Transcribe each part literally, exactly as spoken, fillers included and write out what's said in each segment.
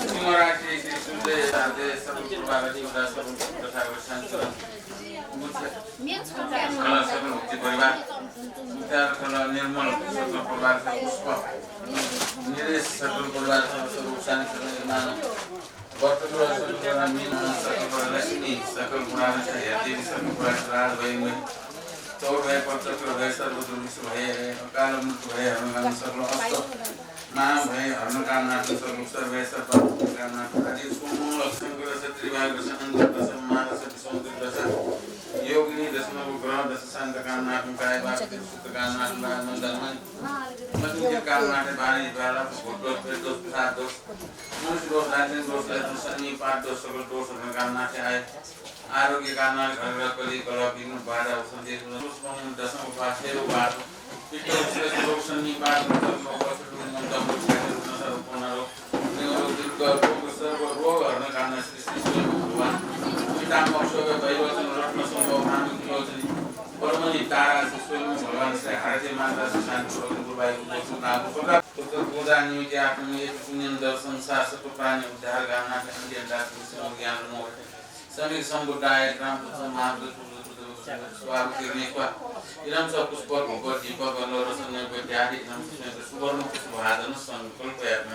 सिंह राशि श्री सूर्य राधे सर्व परिवार देवता सर्व तथागत शांति। मुख्य कला सकल भक्ति परिवार। मुख्य कला निर्मल सकल परिवार से पुष्प। निरेश सकल परिवार से सर्व शांति निर्माण। वर्तमान सकल मीन सकल लक्ष्मी सकल गुणांश है देवी सकल गुणांश राज भय में चौर भय पर चक्र भय सर्व दुर्विष भय है अकाल मृत्यु भय हरण सकल अष्ट महाभय हरण कामनाथ सर्व सर्व भय सर्व कामनाथ आदि सोम शंकर से त्रिभाग से अंग दस महारस समुद्र दस योगिनी दस नव ग्रह दस शांत कामनाथ काय वास्तु शुद्ध कामनाथ मंगल मंगल कामनाथ बाणी बाला भूत दोष प्रेत दोष पिशाच दोष मनुष्य दोष, राक्षस दोष, लय दोष, सन्निपात दोष, सकल दोष हरण कामनाथ आय। आरोग्य कामनाथ घर घर कली कलह विघ्न बाधा उपसंहार दोष दशम उपहार सेव बाध पित्त उपसर्ग रोग सन्निपात रोग रोग रोग रोग नशा रोग पूर्ण रोग निरोग दीर्घ रोग सर्व रोग हरण कामनाथ श्री श्री स्वयं भगवान पितामह स्वयं दैवचन रत्न संभव भानु विलोचन परमणि तारा श्री स्वयं भगवान श्री हारती माता श्री शांति प्रभु गुरुबाई उद्घोष नाम पुत्र पुत्र पूजा निमित्त आत्म एक पुण्यम दर्शन सासत प्राणी उद्धार गामनाथ अंत्यन दास विष्णु ज्ञान मोह समीर संबुद्धाय ग्राम पुत्र महाबुद्ध स्वाहा किरणे स्वाहा इदं स पुष्प धूप दीप गंध रस नैवेद्यादि इदं स सुवर्ण पुष्प भाजन संकल्पयामि।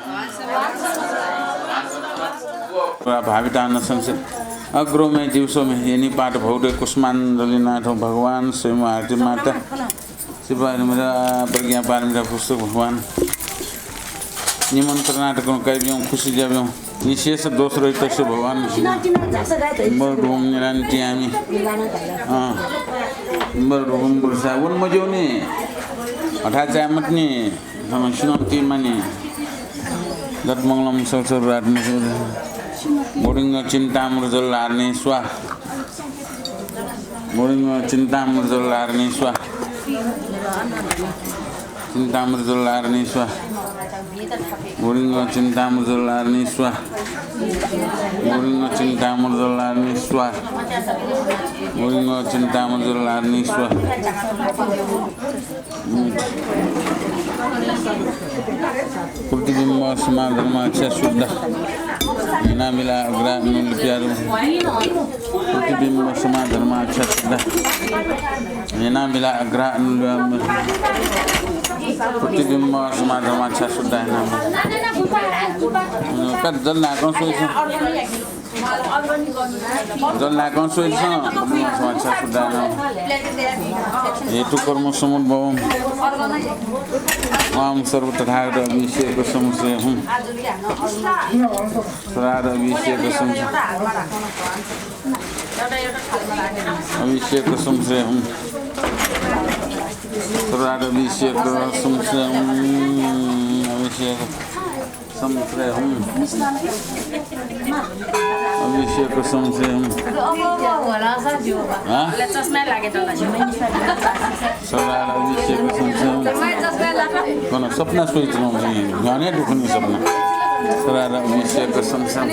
भावितान संसे अग्रो मे जीवसो मे येनिपात भौते कुष्मांजलिनाथो भगवान स्वयं आरती माता सिपाही मेरा प्रज्ञा पारमिता पुस्तक भगवान निमंत्रणाटकं कैव्यं खुशी जाव्यं निशेष दोष रहित से भगवान बरडुम निरांतियामी। अँ बरडुम बुरसा वन मज्योनी हठा चायमतनी थम सिनंती मानी दत्मंगलम सौसर रात बोडिंग चिंतामृत जल आरणी स्वाहा। बोडिंग चिंतामृत जल आरणी स्वाहा। चिंतामृत जल आरणी स्वाहा। बोडिंग चिंतामृत जल आरणी स्वाहा। बोडिंग चिंतामृत जल आरणी स्वाहा। बोडिंग चिंतामृत जल आरणी स्वाहा। प्रतिबिम्ब समाधर्माख्या शुद्ध। हेना बिला अग्रा नुल प्यारु। प्रतिबिम्ब समाधर्माख्या शुद्ध। हेना बिला अग्रा नुल प्रतिबिम्ब समाधर्माख्या शुद्ध हेना। कत जल नाकं सोइछ। जल नाकं सोइछ। हेतु कर्म समुद्भवम। ओम सर्व तथागत अभिषेक समुद्र हुम। श्राद्ध अभिषेक समुद्र। अभिषेक समुद्र हुम। श्राद्ध अभिषेक समुद्र हुम। अभिषेक समुद्र हुम। अभिषेक समुद्र हुम। हाँ? चस्मा लागे त होला। श्राद्ध अभिषेक समुद्र हुम। कन सपना सोइछ न, घने दुखनी सपना। श्राद्ध अभिषेक समुद्र हुम।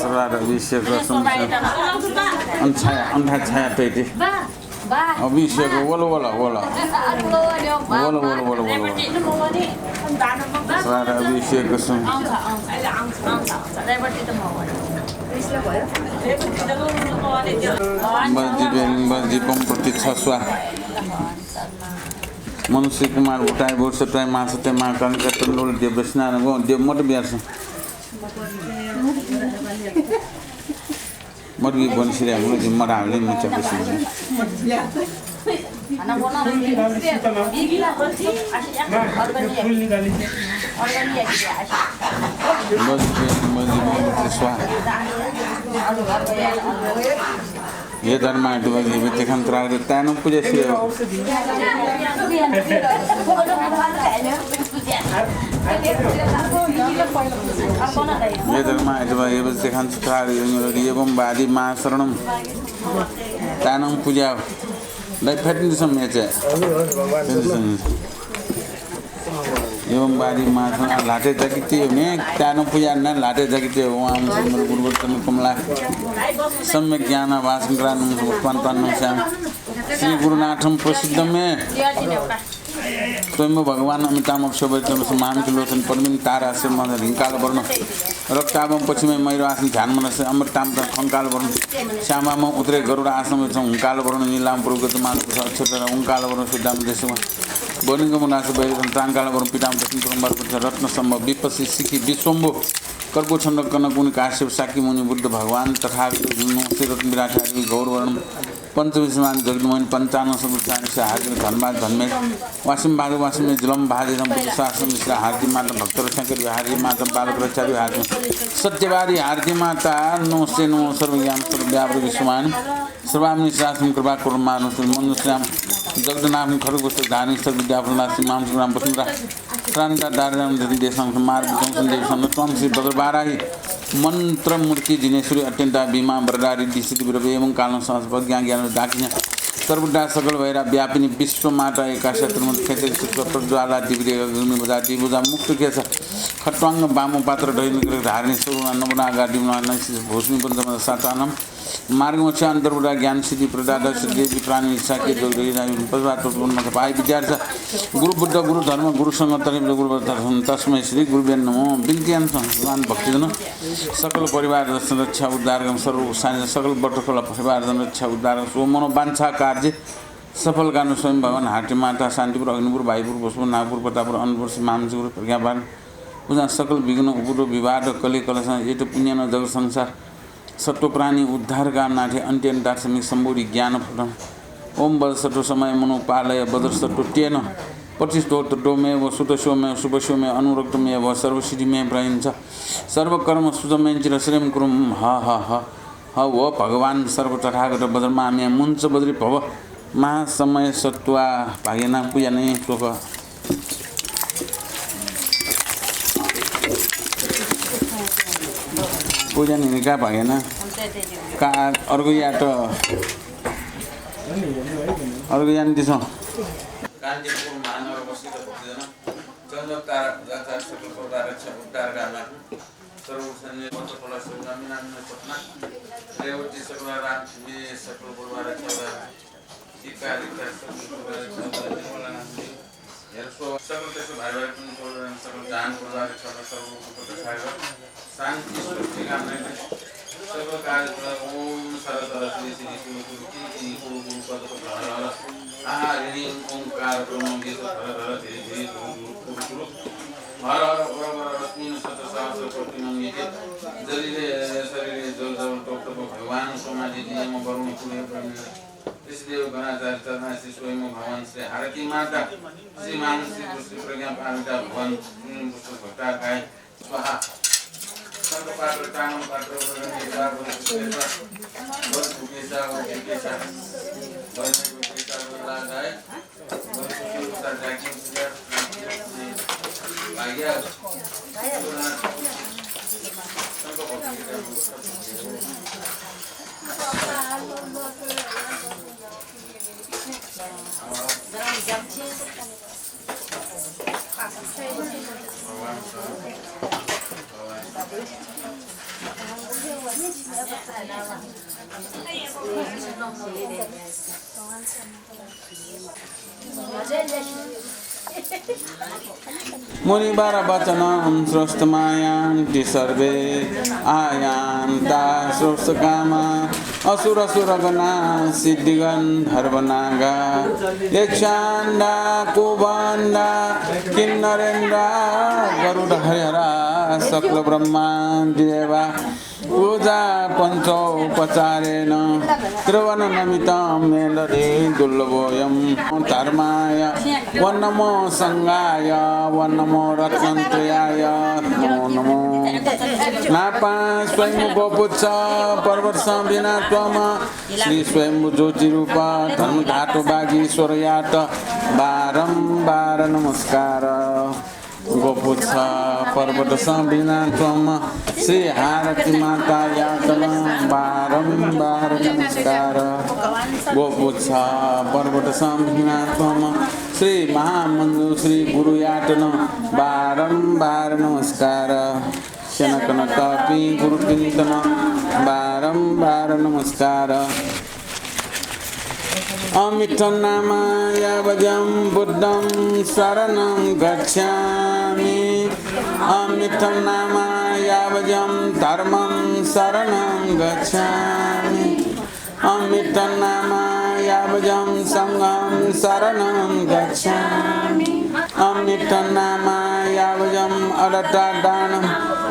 श्राद्ध अभिषेक समुद्र हुम। अन छाया, अन छाया तैति। अभिषेक वल वल वल। वल वल वल वल वल। श्राद्ध अभिषेक सम। बस दीपे, बस दीपम प्रतीक्षा स्वाहा। मनुष्य कुमार भूताय भूत सत्वाय महासत्वाय महाकालिका तंडोल देव स्नान गो देव मत ब्यास। मत भी बन सिरे हम लोग जिम्मा डालने में चक्कर से। बस, बस, बस, स्वाहा। ये धर्मा है तुम्हें ये बच्चे खान त्राग देता है ना पूजा सिरे। ये धर्मा है तुम्हें ये बच्चे खान त्राग ये बम बादी मां शरणम। तानं पूजा। दाइ, फ्यातिदिसँ मेचे। फ्यातिदिसँ मेचे। एवं बारी माथं ल्हातय् जाकिति मे त्यानं पुया न ल्हातय् जाकिति वां मुसुमर गुरुवर तन कमला सम्यक ज्ञान भास्करान मुसुमर त्वान त्वान नमस्याम। श्री गुरुनाथं प्रसिद्ध मे स्वयंभू भगवान अमिताभ अक्षोभ्य चंद्र महामिथि लोचन परमिन तारा श्रीमद लिंकाल वर्ण रक्ताभं पश्चिमे मयूर आसन ध्यान मनस अमृताम खंकाल वर्ण श्यामाम उत्तरे गरुड़ आसन हुंकाल वर्ण नीलाम पूर्वगत मानस अक्षर ओंकाल वर्ण शुद्धाम देशमा बनिंग मुनास बैरव तांकाल वर्ण पीताम दक्षिण कुरुंबार पुत्र रत्न संभव विपसी सिखी विश्वम्भू कर्पूर छन्द कनक मुनि काश्यप शाक्य मुनि बुद्ध भगवान तथागत नमस्ते रत्न विराट आदि गौर वर्ण पञ्चविश्वान जगदमोहन पञ्चानन समुद्रान से हार्दिक धनबाद धनमेश वासिम भादु वासिम जुलम भादे दम्पति शासन से हार्दिक माता भक्त रक्षा करी हार्दिक माता बालक रक्षा करी हार्दिक सत्यवादी हार्दिक माता नमस्ते नमो सर्व ज्ञान सर्व व्यापक विश्वमान सर्वामिनी शासन कृपा करुण मानस मनुष्याम जगदनाथ खरगोस्त धानी सर्व विद्या फलना श्री माम श्री राम वसुंधरा श्रान्ता दारिद्र्यं देशां मार्ग संदेव सन्न त्वं श्री भद्रबाराही मन्त्र मूर्ति जिनेश्वरी अत्यन्ता भीमा वरदारी दिसित विरव एवं कालं सहस प्रज्ञा ज्ञान दाकिन्या सर्वदा सकल भैरा व्यापिनी विश्व माता एकाशय त्रिमुख खेते शिव प्रज्वाला दिविदेव अग्नि बुझा दिबुझा मुक्त केश खट्वांग बामु पात्र दैनिक धारिणी सुरुणा नवनागा दिमुना नैशिष भूषणी पञ्चम सातानम मार्गमध्य अन्तर्बुदा ज्ञान सिद्धि प्रदाता सिद्धि देवी प्राणी इच्छा के जोग देवी नामी पशुपात उत्पन्न मत पाई विद्यार्थ गुरु बुद्ध गुरु धर्म गुरु संघ तरिम गुरु धर्म तस्मै श्री गुरुभ्यो नमो। बिन्तियान संस्थान भक्तिजन सकल परिवार दर्शन रक्षा उद्धारगम सर्व सानिध्य सकल बटखल परिवार जन रक्षा उद्धारगम सो मनोवांछा कार्य सफल गान स्वयं भगवान हाटी माता शान्तिपुर अग्निपुर वायुपुर पशुपुर नागपुर प्रतापपुर अनपुर श्री महामंत्री प्रज्ञापाल पूजा सकल विघ्न उपद्रव विवाद कले कलसन एत पुण्यन जगत संसार सत्व प्राणी उद्धार कामनाथे अन्त्यन्ताक्षमिक सम्बोधि ज्ञान फुटन। ओम वज्रसत्व समय मनो पालय वज्रसत्व तेन प्रतिष्ठो तत्वमेव सुतस्योमेव सुपस्योमेव अनुरक्तमेव सर्वसिद्धिमे प्रयञ्च सर्वकर्म सुजमेञ्चिर श्रेम कुरुम ह ह ह ह। वो भगवान सर्व तथागत वज्रमामे मुञ्च वज्री भव महासमय सत्वा भागेना पुयाने शोक पूजा निका भागेना का अर्गु यात अर्गु यान दिसं। कान्तिपुर महानगर बस्तीत भक्तजन चन्द्र तारा पूजा चार सकल प्रकार रक्षा उद्धार गाना सर्व सन्ने मत फला सुनामी नाम सपना रेवती सकल राम छिमे सकल प्रकार रक्षा टीका रीता सकल प्रकार रक्षा हेरसो सकल देश भाइ भाइ पनि सकल दान प्रदान छ सर्व उपत सागर शान्ति स्वस्ति कामना सकल कार्य ओम सर सर श्री श्री गुरु गुरु की की गुरु गुरु पद को धर हर आहा ऋणी ओंकार ब्रह्म विश्व धर धर धीरे धीरे गुरु गुरु गुरु गुरु हर हर वर वर रश्मि सत सहस्र कोटि मंगे जलिले शरीरे जल जल टोक टोक भगवान समाधि नियम वरुण कुले ब्रह्म ऋषिदेव गणाचार्य चरणाश्री स्वयं भगवान श्री हारती माता श्रीमान श्री श्री प्रज्ञा पारमिता भगवान श्री पुष्प भट्टाकाय स्वाहा। शंख पात्र चामर पात्र वरुण नेता वरुण सुकेशा वरुण सुकेशा वरुण सुकेशा वरुण सुकेशा वरुण लागाय वरुण सुकेशा जाकिर पूजा भाग्य शंख पात्र मुनिवर वचनं श्रोतुमायान्ति सर्वे आयान्ता श्रोतुकामा असुर सुर गणा सिद्धिगण धर्वनागा यक्षान्दा कुबन्दा किन्नरेन्द्रा गरुड हरिहरा सकल ब्रह्मान्ति देवा पूजा पञ्चोपचारेण त्रिभुवन नमितं मेदधि दुर्लभोऽयं धर्माय वन्नमो संघाय वन्नमो रत्नत्रयाय नमो नमो। नापा स्वयं गोपुच्छ पर्वत विना त्वम श्री स्वयंभू ज्योति रूप धर्म धातु बागीश्वरयात बारम्बार नमस्कार। गोपुच्छ पर्वतसंभिनाच्वंम्ह श्री हारती मातायात नं बारम्बार नमस्कार। गोपुच्छ पर्वतसंभिनाच्वंम्ह श्री महामञ्जुश्री गुरुयात नं बारम्बार नमस्कार। स्यनाकनातःपिं गुरुपिन्त नं बारम्बार नमस्कार। अमित्थनामा यावजं बुद्धं शरणं गच्छामि। अमित्थनामा यावजं धर्मं शरणं गच्छामि। अमित्थनामा यावजं संघं शरणं गच्छामि। अमित्थनामा यावजं अदत्तादानं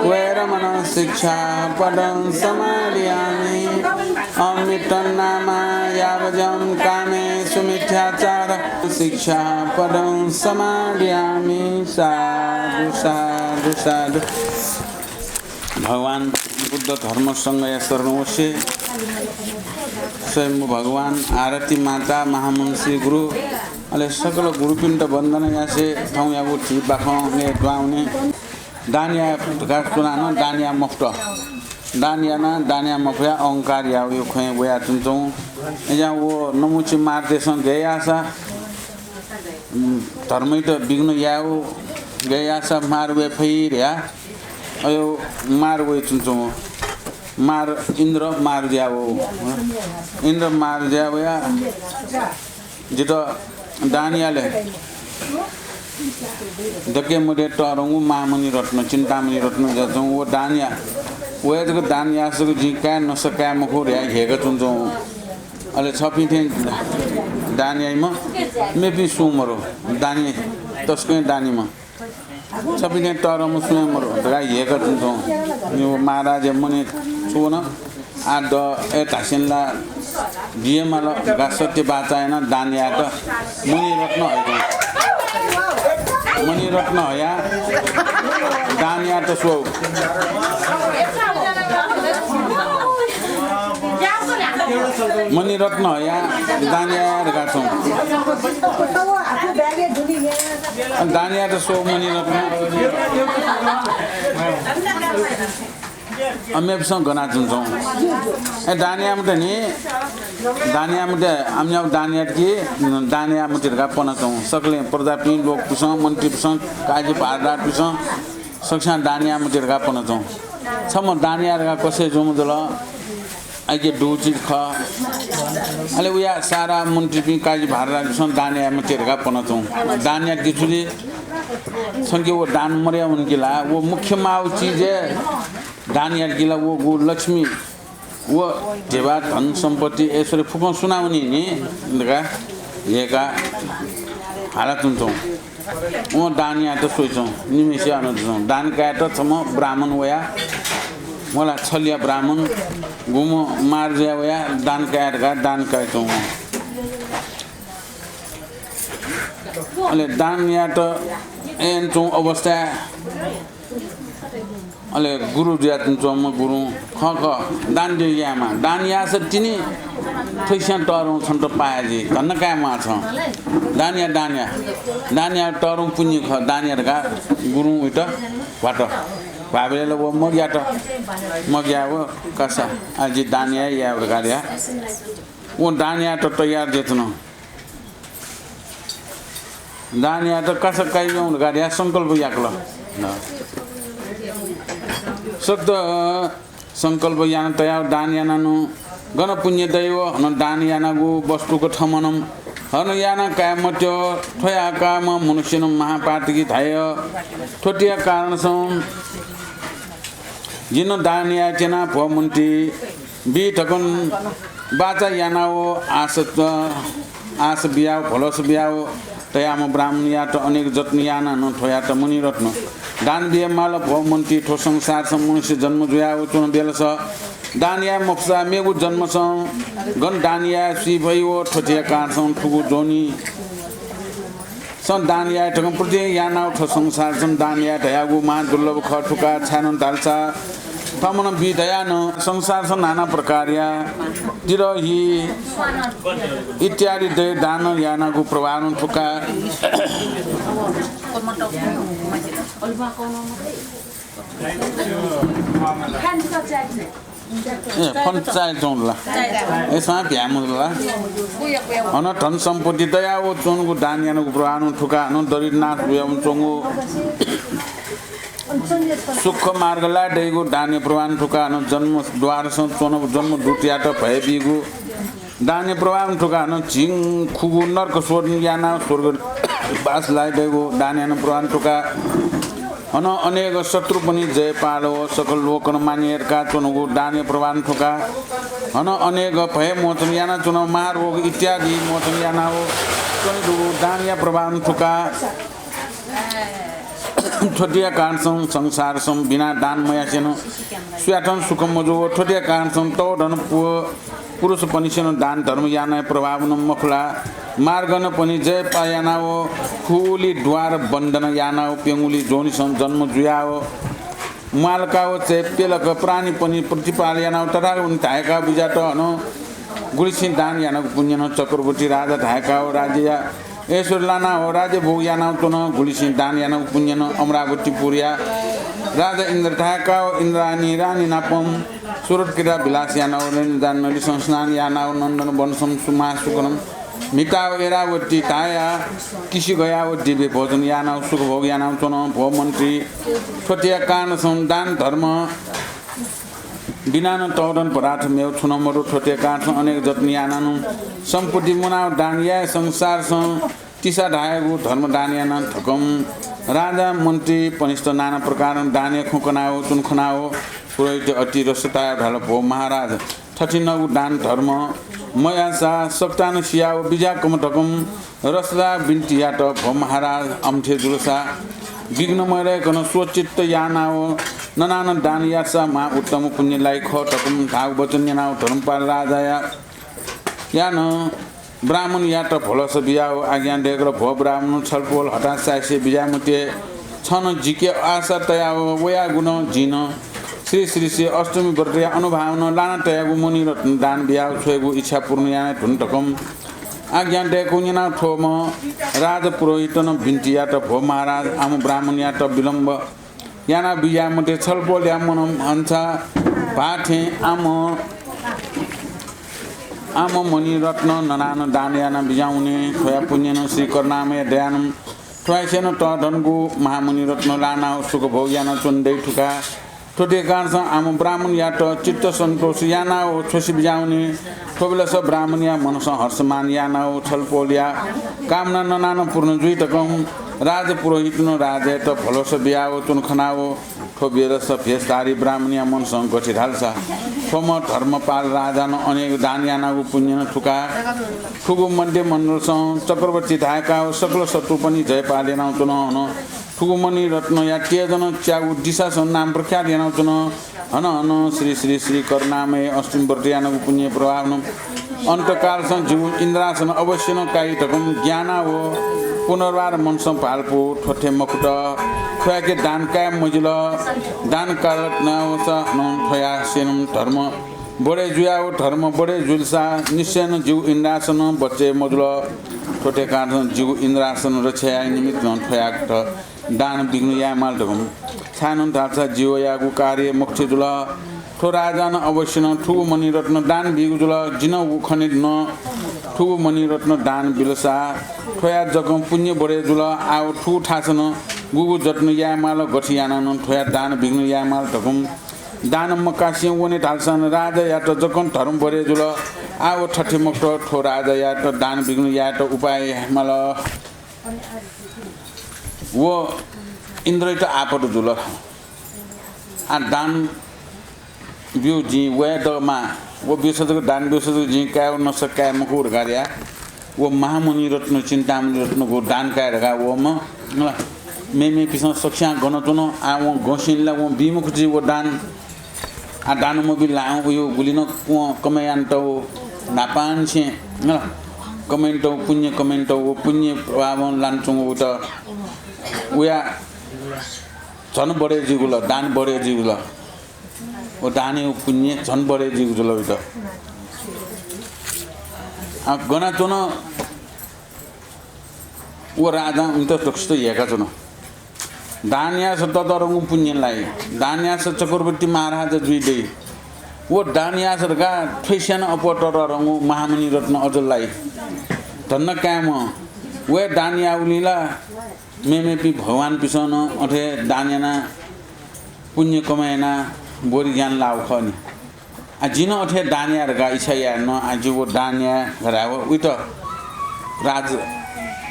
वेरमणं शिक्षापदं समादियामि। अमित्थनामा यावजं कामेसु मिथ्याचारं शिक्षापदं समादियामि। साधु, साधु, साधु। भगवान बुद्ध धर्म संघया शरण वसे। स्वयम्भू भगवान, हारती माता, महामञ्जुश्री गुरु, अले सकल गुरुपिन्त वन्दना यासे थौंयागु झी बाखं नये दुहां वने। दान याये धकाः च्वनाः नं दान याये मफुत। दान यानाः दान याये मफया अहंकार याःगु खँय् वयाच्वंच्वं। अय्‌जां व नमुचि मार देशं गय् याःसा, उम्, धर्मयात विघ्न यायेगु गय् याःसा मार वये फइ धया। अयो मार वयाच्वंच्वं। मार, इन्द्र मार जुया वः। इन्द्र मार जुया वया जितः दान याले। दकलय् मध्ये तःधंगु महामणि रत्न, चिन्तामणि रत्न जुयाच्वंगु व दान या। वया जक दान याःसा जक जिं काये नसा काये मखु धया ह्यय्‌काच्वंच्वं। अले छपिं थें दान याइम्ह मेपिं सुं मरु, दानी, तसकं दानीम्ह। छपिं थें तःधंम्ह सुं हे मरु धकाः ह्यय्‌काच्वंच्वं। नि व महाराजया मनय् छु वन, आः द ए धासेंला बिये माल धकाः सत्य बाचा यानाः दान यायेत मणिरत्न हयाच्वं। मणिरत्न हयाः दान यायेत स्वः। मणिरत्न हयाः दान याये धकाः च्वं। दान यायेत स्वः मणिरत्न। अ, मेपिसं गनाच्वंच्वं। ए, दान याये मते नि, दान याये मते, आमयाव दान यात कि दान याये मते धकाः पनाच्वं। सकलें प्रजापिं, लोकपिसं, मन्त्रीपिसं, काजी भारदारपिसं सकसियां दान याये मते धकाः पनाच्वं। छम्ह दान याये धकाः कसे जूम्ह जुल। अय्‌के दुगु चिज खः। अले उया सारा मन्त्रीपिं, काजी भारदारपिसं दान याये मते धकाः पनाच्वं। दान यात कि छु जुइ? छंके व दान मदया वन कि ला? व मुख्य माःगु चिज हे दान यात कि ला? व गु लक्ष्मी, व धिबा, धन, सम्पत्ति, ऐश्वर्य फुक्कं सुनावनी नि धकाः ह्यय्‌काः हालाच्वंच्वं। वं दान यायेत स्वइच्वं, निम्हय्‌सिया अन च्वं। दान कायेत छम्ह ब्राह्मण वया, मला छलया ब्राह्मण, गुम्ह मार जुया वया दान काये धकाः दान कायेच्वं। अले दान यायेत यनाच्वंगु अवस्थाय् अले गुरु जुयाच्वंम्ह गुरुं, खः खः, दान दे यायेमाः। दान याःसा तिनि थ्वसियां तःधंगु छन्त पाय् जुइ, धन्दा कायेमाः छं। दान या, दान या। दान यायेगु तःधंगु पुण्य खः, दान या धकाः गुरुं वइत ह्वात। ह्वाःबलय् ला व मग्यात। मग्याः व कासा, आः जि दान याये याये धकाः धया। व दान यायेत तयार जुयाच्वन। दान यायेत कासा काइज्वं धकाः धया संकल्प याकल। सकत संकल्प याना तयाव दान यानानु गन पुण्य दइ व हनं दान यानागु वस्तुक थमनं हनं याना काये मत्यः, थ्वया काय्म्ह मनुष्यनं महापातकी धाइ। थ्वतिया कारणसं जिनं दान याये त्यना भो मन्त्री, बी धकं बाचा यानाव आश, आश बियाव भलस बियाव तयाम्ह ब्राह्मणयात अनेक जत्न यानानं थ्वयात मणिरत्न दान बिये माल भो मन्त्री। थ्व संसारसं मनुष्य जन्म जुयाव च्वन बेलस दान याये मफुसा मेगु जन्मसं गन दान याये सी फइ व थ्वतिया कारणसं थुगु ज्वनी सं दान याये धकं प्रतिज्ञा यानाव थ्व संसारसं दान याये धयागु महादुर्लभ खः थुका। छाय्नं धालसा थमनं बी धयानं संसारसं नाना प्रकारया तिरही इत्यादि दे दान यानागु प्रभावं थुका। ए, फन्त चाय् च्वंगु ला? ए, सां भ्यामु ला? अन धन सम्पत्ति दयाव च्वंगु दान यानागु प्रभावं थुका अन दरिद्र नाश जुयाव च्वंगु। सुख मार्ग लाये दइगु दानया प्रभावं थुका अन जन्म द्वारसं च्वनाव जन्म दूतयात भय बीगु। दानया प्रभावं थुका अन झिंखुगु नरक शोधन यानाव स्वर्ग बास लाये दइगु दानया प्रभावं थुका अन अनेक शत्रुपनि जय पालव सकल लोकन मान्य याका च्वनागु दानया प्रभावं थुका अन अनेक भय मोचन याना च्वनाव महारोग इत्यादि मोचन यानाव च्वने दुगु दानया प्रभावं थुका। थ्वतिया कारणसं संसारसं बिना दान मयासेनं सुयातं सुख मजू। थ्वतिया कारणसं तःधन पु-, पुरुषपनिसेनं दान धर्म यानाया प्रभावनं मखुला। मार्गनपनि जय पा यानाव खुली द्वार बन्धन यानाव प्यंगुली जोनिसं जन्म जुयाव म्वालकाव चय् प्यलक प्राणीपनि प्रतिपाल यानाव तथागतनि धाय्काव बिजात अन गुलिसिं दान यानागु पुण्यनं चक्रवर्ती राजा धाय्काव राज्यया ऐश्वर्य लानाव राज्य भोग यानाव च्वन। गुलिसिं दान यानागु पुण्यनं अमरावतीपुरया राजा इन्द्र धाय्काव इन्द्राणी राणी नापं सुरत क्रीडा विलास यानाव रेणुदान नदीसं स्नान यानाव नन्दन वनसं सुमा सुखनं म्हिताव ऐरावती धाया किसि गयाव दिव्य भोजन यानाव सुख भोग यानाव च्वन। भो मन्त्री, थ्वतिया कारणसं दान धर्म बिनानं तःधन पदार्थ मेव छुनं मदु। थ्वतिया कारणसं अनेक जतन यानानं सम्पत्ति मुनाव दान याये संसारसं तिसा धायेगु धर्म दान याना धकं। राजा मन्त्रीपनिस्त नाना प्रकारं दानया खँ कनाव च्वन खनाव पुरोहित अति रस तायाव धाल, भो महाराज, थथिंगु दान धर्म मयासा सकतानं सियाव बिज्याकम धकं रसदा बिन्ति यात, भो महाराज, अम्थे जुलसा विघ्न मय्कन स्वचित्त यानाव ननानं दान यासा महा उत्तम पुण्य लाइ खः धकं धाःगु वचन न्यनाव धर्मपाल राजाया यानं ब्राह्मणयात भलस बियाव आज्ञा दय्कल, भो ब्राह्मण, छलपोल हताश चासे बिज्याये मते। छनं जिके आशा तयाव वयागुनं जिनं श्री श्री श्री अष्टमी व्रतया अनुभावनं लाना तयागु मणिरत्न दान बियाव छ्वयेगु इच्छा पूर्ण याये धुन धकं आज्ञा दय्कू न्यनाव थ्वम्ह राजपुरोहितनं बिन्ति यात, भो महाराज, आम ब्राह्मणयात विलम्ब याना बिज्याये मते। छलपोलया मन हंसा भाथें आम, आम मणिरत्न ननानं दान याना बिज्याहुने। थ्वया पुण्यनं श्री करुणामय दयानं थ्वयासेनं तःधंगु महामणिरत्न लानाव सुख भोग याना च्वन दइ थुका। थ्वतिया कारणसं आम ब्राह्मणयात चित्त सन्तोष यानाव छ्वसि बिज्याहुने। थ्वबेलस ब्राह्मणया मनसं हर्षमान यानाव छलपोलया कामना ननानं पूर्ण जुइ धकं राजपुरोहितनं राजायात भलस बियाव च्वन खनाव थ्वबेलस भेषधारी ब्राह्मणया मनसं गथे धालसा थ्वम्ह धर्मपाल राजानं अनेक दान यानागु पुण्यनं थुका। थुगु मध्य मण्डलसं चक्रवर्ती धाय्काव सकल शत्रुपनि जयपाल यानाव च्वन। हनं थुगु मणिरत्नया तेजनं च्यागू दिशासं नाम प्रख्यात यानाव च्वन। हनं हनं श्री श्री श्री करुणामय अष्टमी व्रत यानागु पुण्य प्रभावनं अन्तकालसं जिगु इन्द्रासन अवश्यनं काइ धकं ग्यानाव पुनर्वार मनसं भालपु थ्वथे मखुत। थ्वयाके दान काये मजिल। दान काल नावस हनं थ्वयासेनं धर्म बढे जुयाव धर्म बढे जुलसा निश्चयनं जिगु इन्द्रासन बचे मजुल। थ्वथे कारणसं जिगु इन्द्रासन रक्षा याये निमित्तं थ्वयात दान विघ्न यायेमाल धकं। छाय्नं धालसा जिवयागु कार्य मखुथि जुल। थ्व राजानं अवश्यनं थुगु मणिरत्न दान बीगु जुल। जिनं व खने नं थुगु मणिरत्न दान बिलसा थ्वया जकं पुण्य बढे जुल। आव थुगु थासनं गुगु जतन यायेमाल, गथे यानानं थ्वया दान विघ्न यायेमाल धकं दान मकासें वने धालसानं राजायात जकं धर्म बढे जुल। आव थथे मखुत, थ्व राजायात दान विघ्न यायेत उपाय यायेमाल। व इन्द्रयात आपत जुल। आ दान ब्यु जिं वये दमा, व ब्यूसा जक दान ब्यूसा जक जिं काये नसा काये मखु धकाः या। व महामणिरत्न चिन्तामणिरत्नगु दान काये धकाः वःम्ह मेमेपिसं सकस्यां गन च्वन। आ वं गंसिन ला वं बी मखु जि व दान। आ दान मबिल ला उयो गुलिनं कमय् यानातःगु न्हापांनिसें कमय् यानातःगु पुण्य कमय् यानातःगु पुण्य प्रभावं लानाच्वंगु उत उया झन बढे जुइगु ल, दान बढे जुइगु ल। व दानया पुण्य झन बढे जुइगु जुल उइत। आ गनाच्वन व राजां उइत दक्वसित यय्काच्वन। दान याःसा ततःधंगु पुण्य लाइ। दान याःसा चक्रवर्ती महाराजा जुइ दइ। व दान याःसा धकाः थ्वइस्यां अप्वः ततःधंगु महामणि रत्न अझ लाइ। धन्न काय्म्ह। व दान याःगुलिं ला मेमेपिं भगवानपिसं नं अथे दान यानाः पुण्य कमाय् यानाः बोधि ज्ञान लाःगु खः नि। आ, जिं नं अथे दान याये धकाः इच्छा याये नं, आ, जि व दान याये धकाः व उइत राज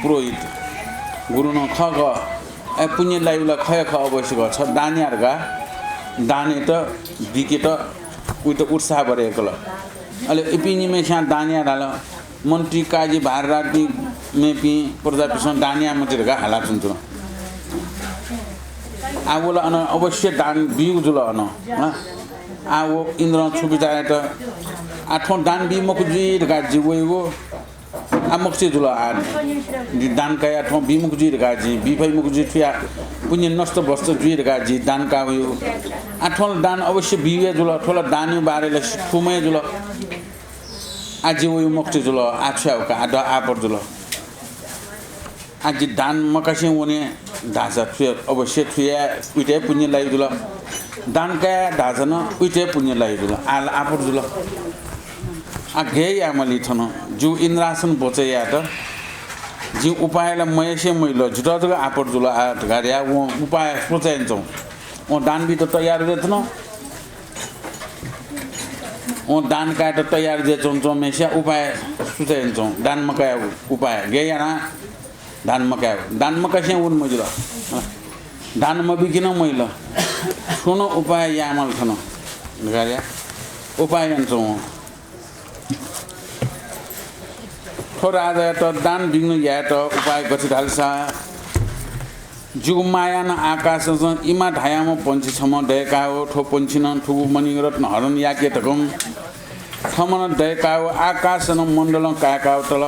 पुरोहित गुरु नं खः खः। ए, पुण्य लाइबलय् खः खः अवश्य खः। छ दान याये धकाः दानयात बिकेत उइत उत्साह बढय्कल। अले इपिं निम्हय्स्यां दान याये धाल। मन्त्री, काजी, भारदारपिं, मेपिं प्रजापिसं दान याये मते धकाः हालाच्वंच्वन। आ, व ला अन अवश्य दान बीगु जुल अन। हँ? आ, व इन्द्रं छु बिचाः यात? आ, थ्वं दान बी मखु जुइ धकाः जि वयागु। आ, मखुसे जुल। आ, जि दान काया थ्वं बी मखु जुइ धकाः जि बी फइ मखु जुइ, थुया पुण्य नष्ट भ्रष्ट जुइ धकाः जि दान का वयागु। आ, थ्वं ला दान अवश्य बीगु हे जुल, थ्व ला दानया बारे ला थुम्ह हे जुल। आ, जि वयागु मखुसे जुल, आ, छु याये का, आ, द आपत जुल। आ, जि दान मकासें वने धाःसा थुया अवश्य थुया उइत हे पुण्य लाइ जुल। दान काये धाःसा नं उइत हे पुण्य लाइ जुल। आ, ला आपत जुल। आ, गय् यायेमाली थन। जिगु इन्द्रासन बचय् यायेत जिं उपाय ला मयासें मजिल, जितः जक आपत जुल, आ, धकाः धयाः वं उपाय सोचे यानाच्वन। वं दान बीत तयार जुयाच्वन। वं दान कायेत तयार जुयाच्वंच्वंम्हय्सिया उपाय सोचे यानाच्वन, दान मकायेगु उपाय। गय् यानाः दान मकायेगु। दान मकासें वने मजिल। दान मबीके नं मजिल। छुं नं उपाय यायेमाल थन धकाः धयाः उपाय यानाच्वन वं। थ्व राजायात दान विघ्न यायेत उपाय गथे धालसा, जिगु मायां आकाशं इमा धायाम्ह पंक्षी छम्ह दय्काव, थ्व पंक्षीं थुगु मणिरत्न हरण याके धकं थम्हं दय्काव आकाशं मण्डलं काय्काव तल।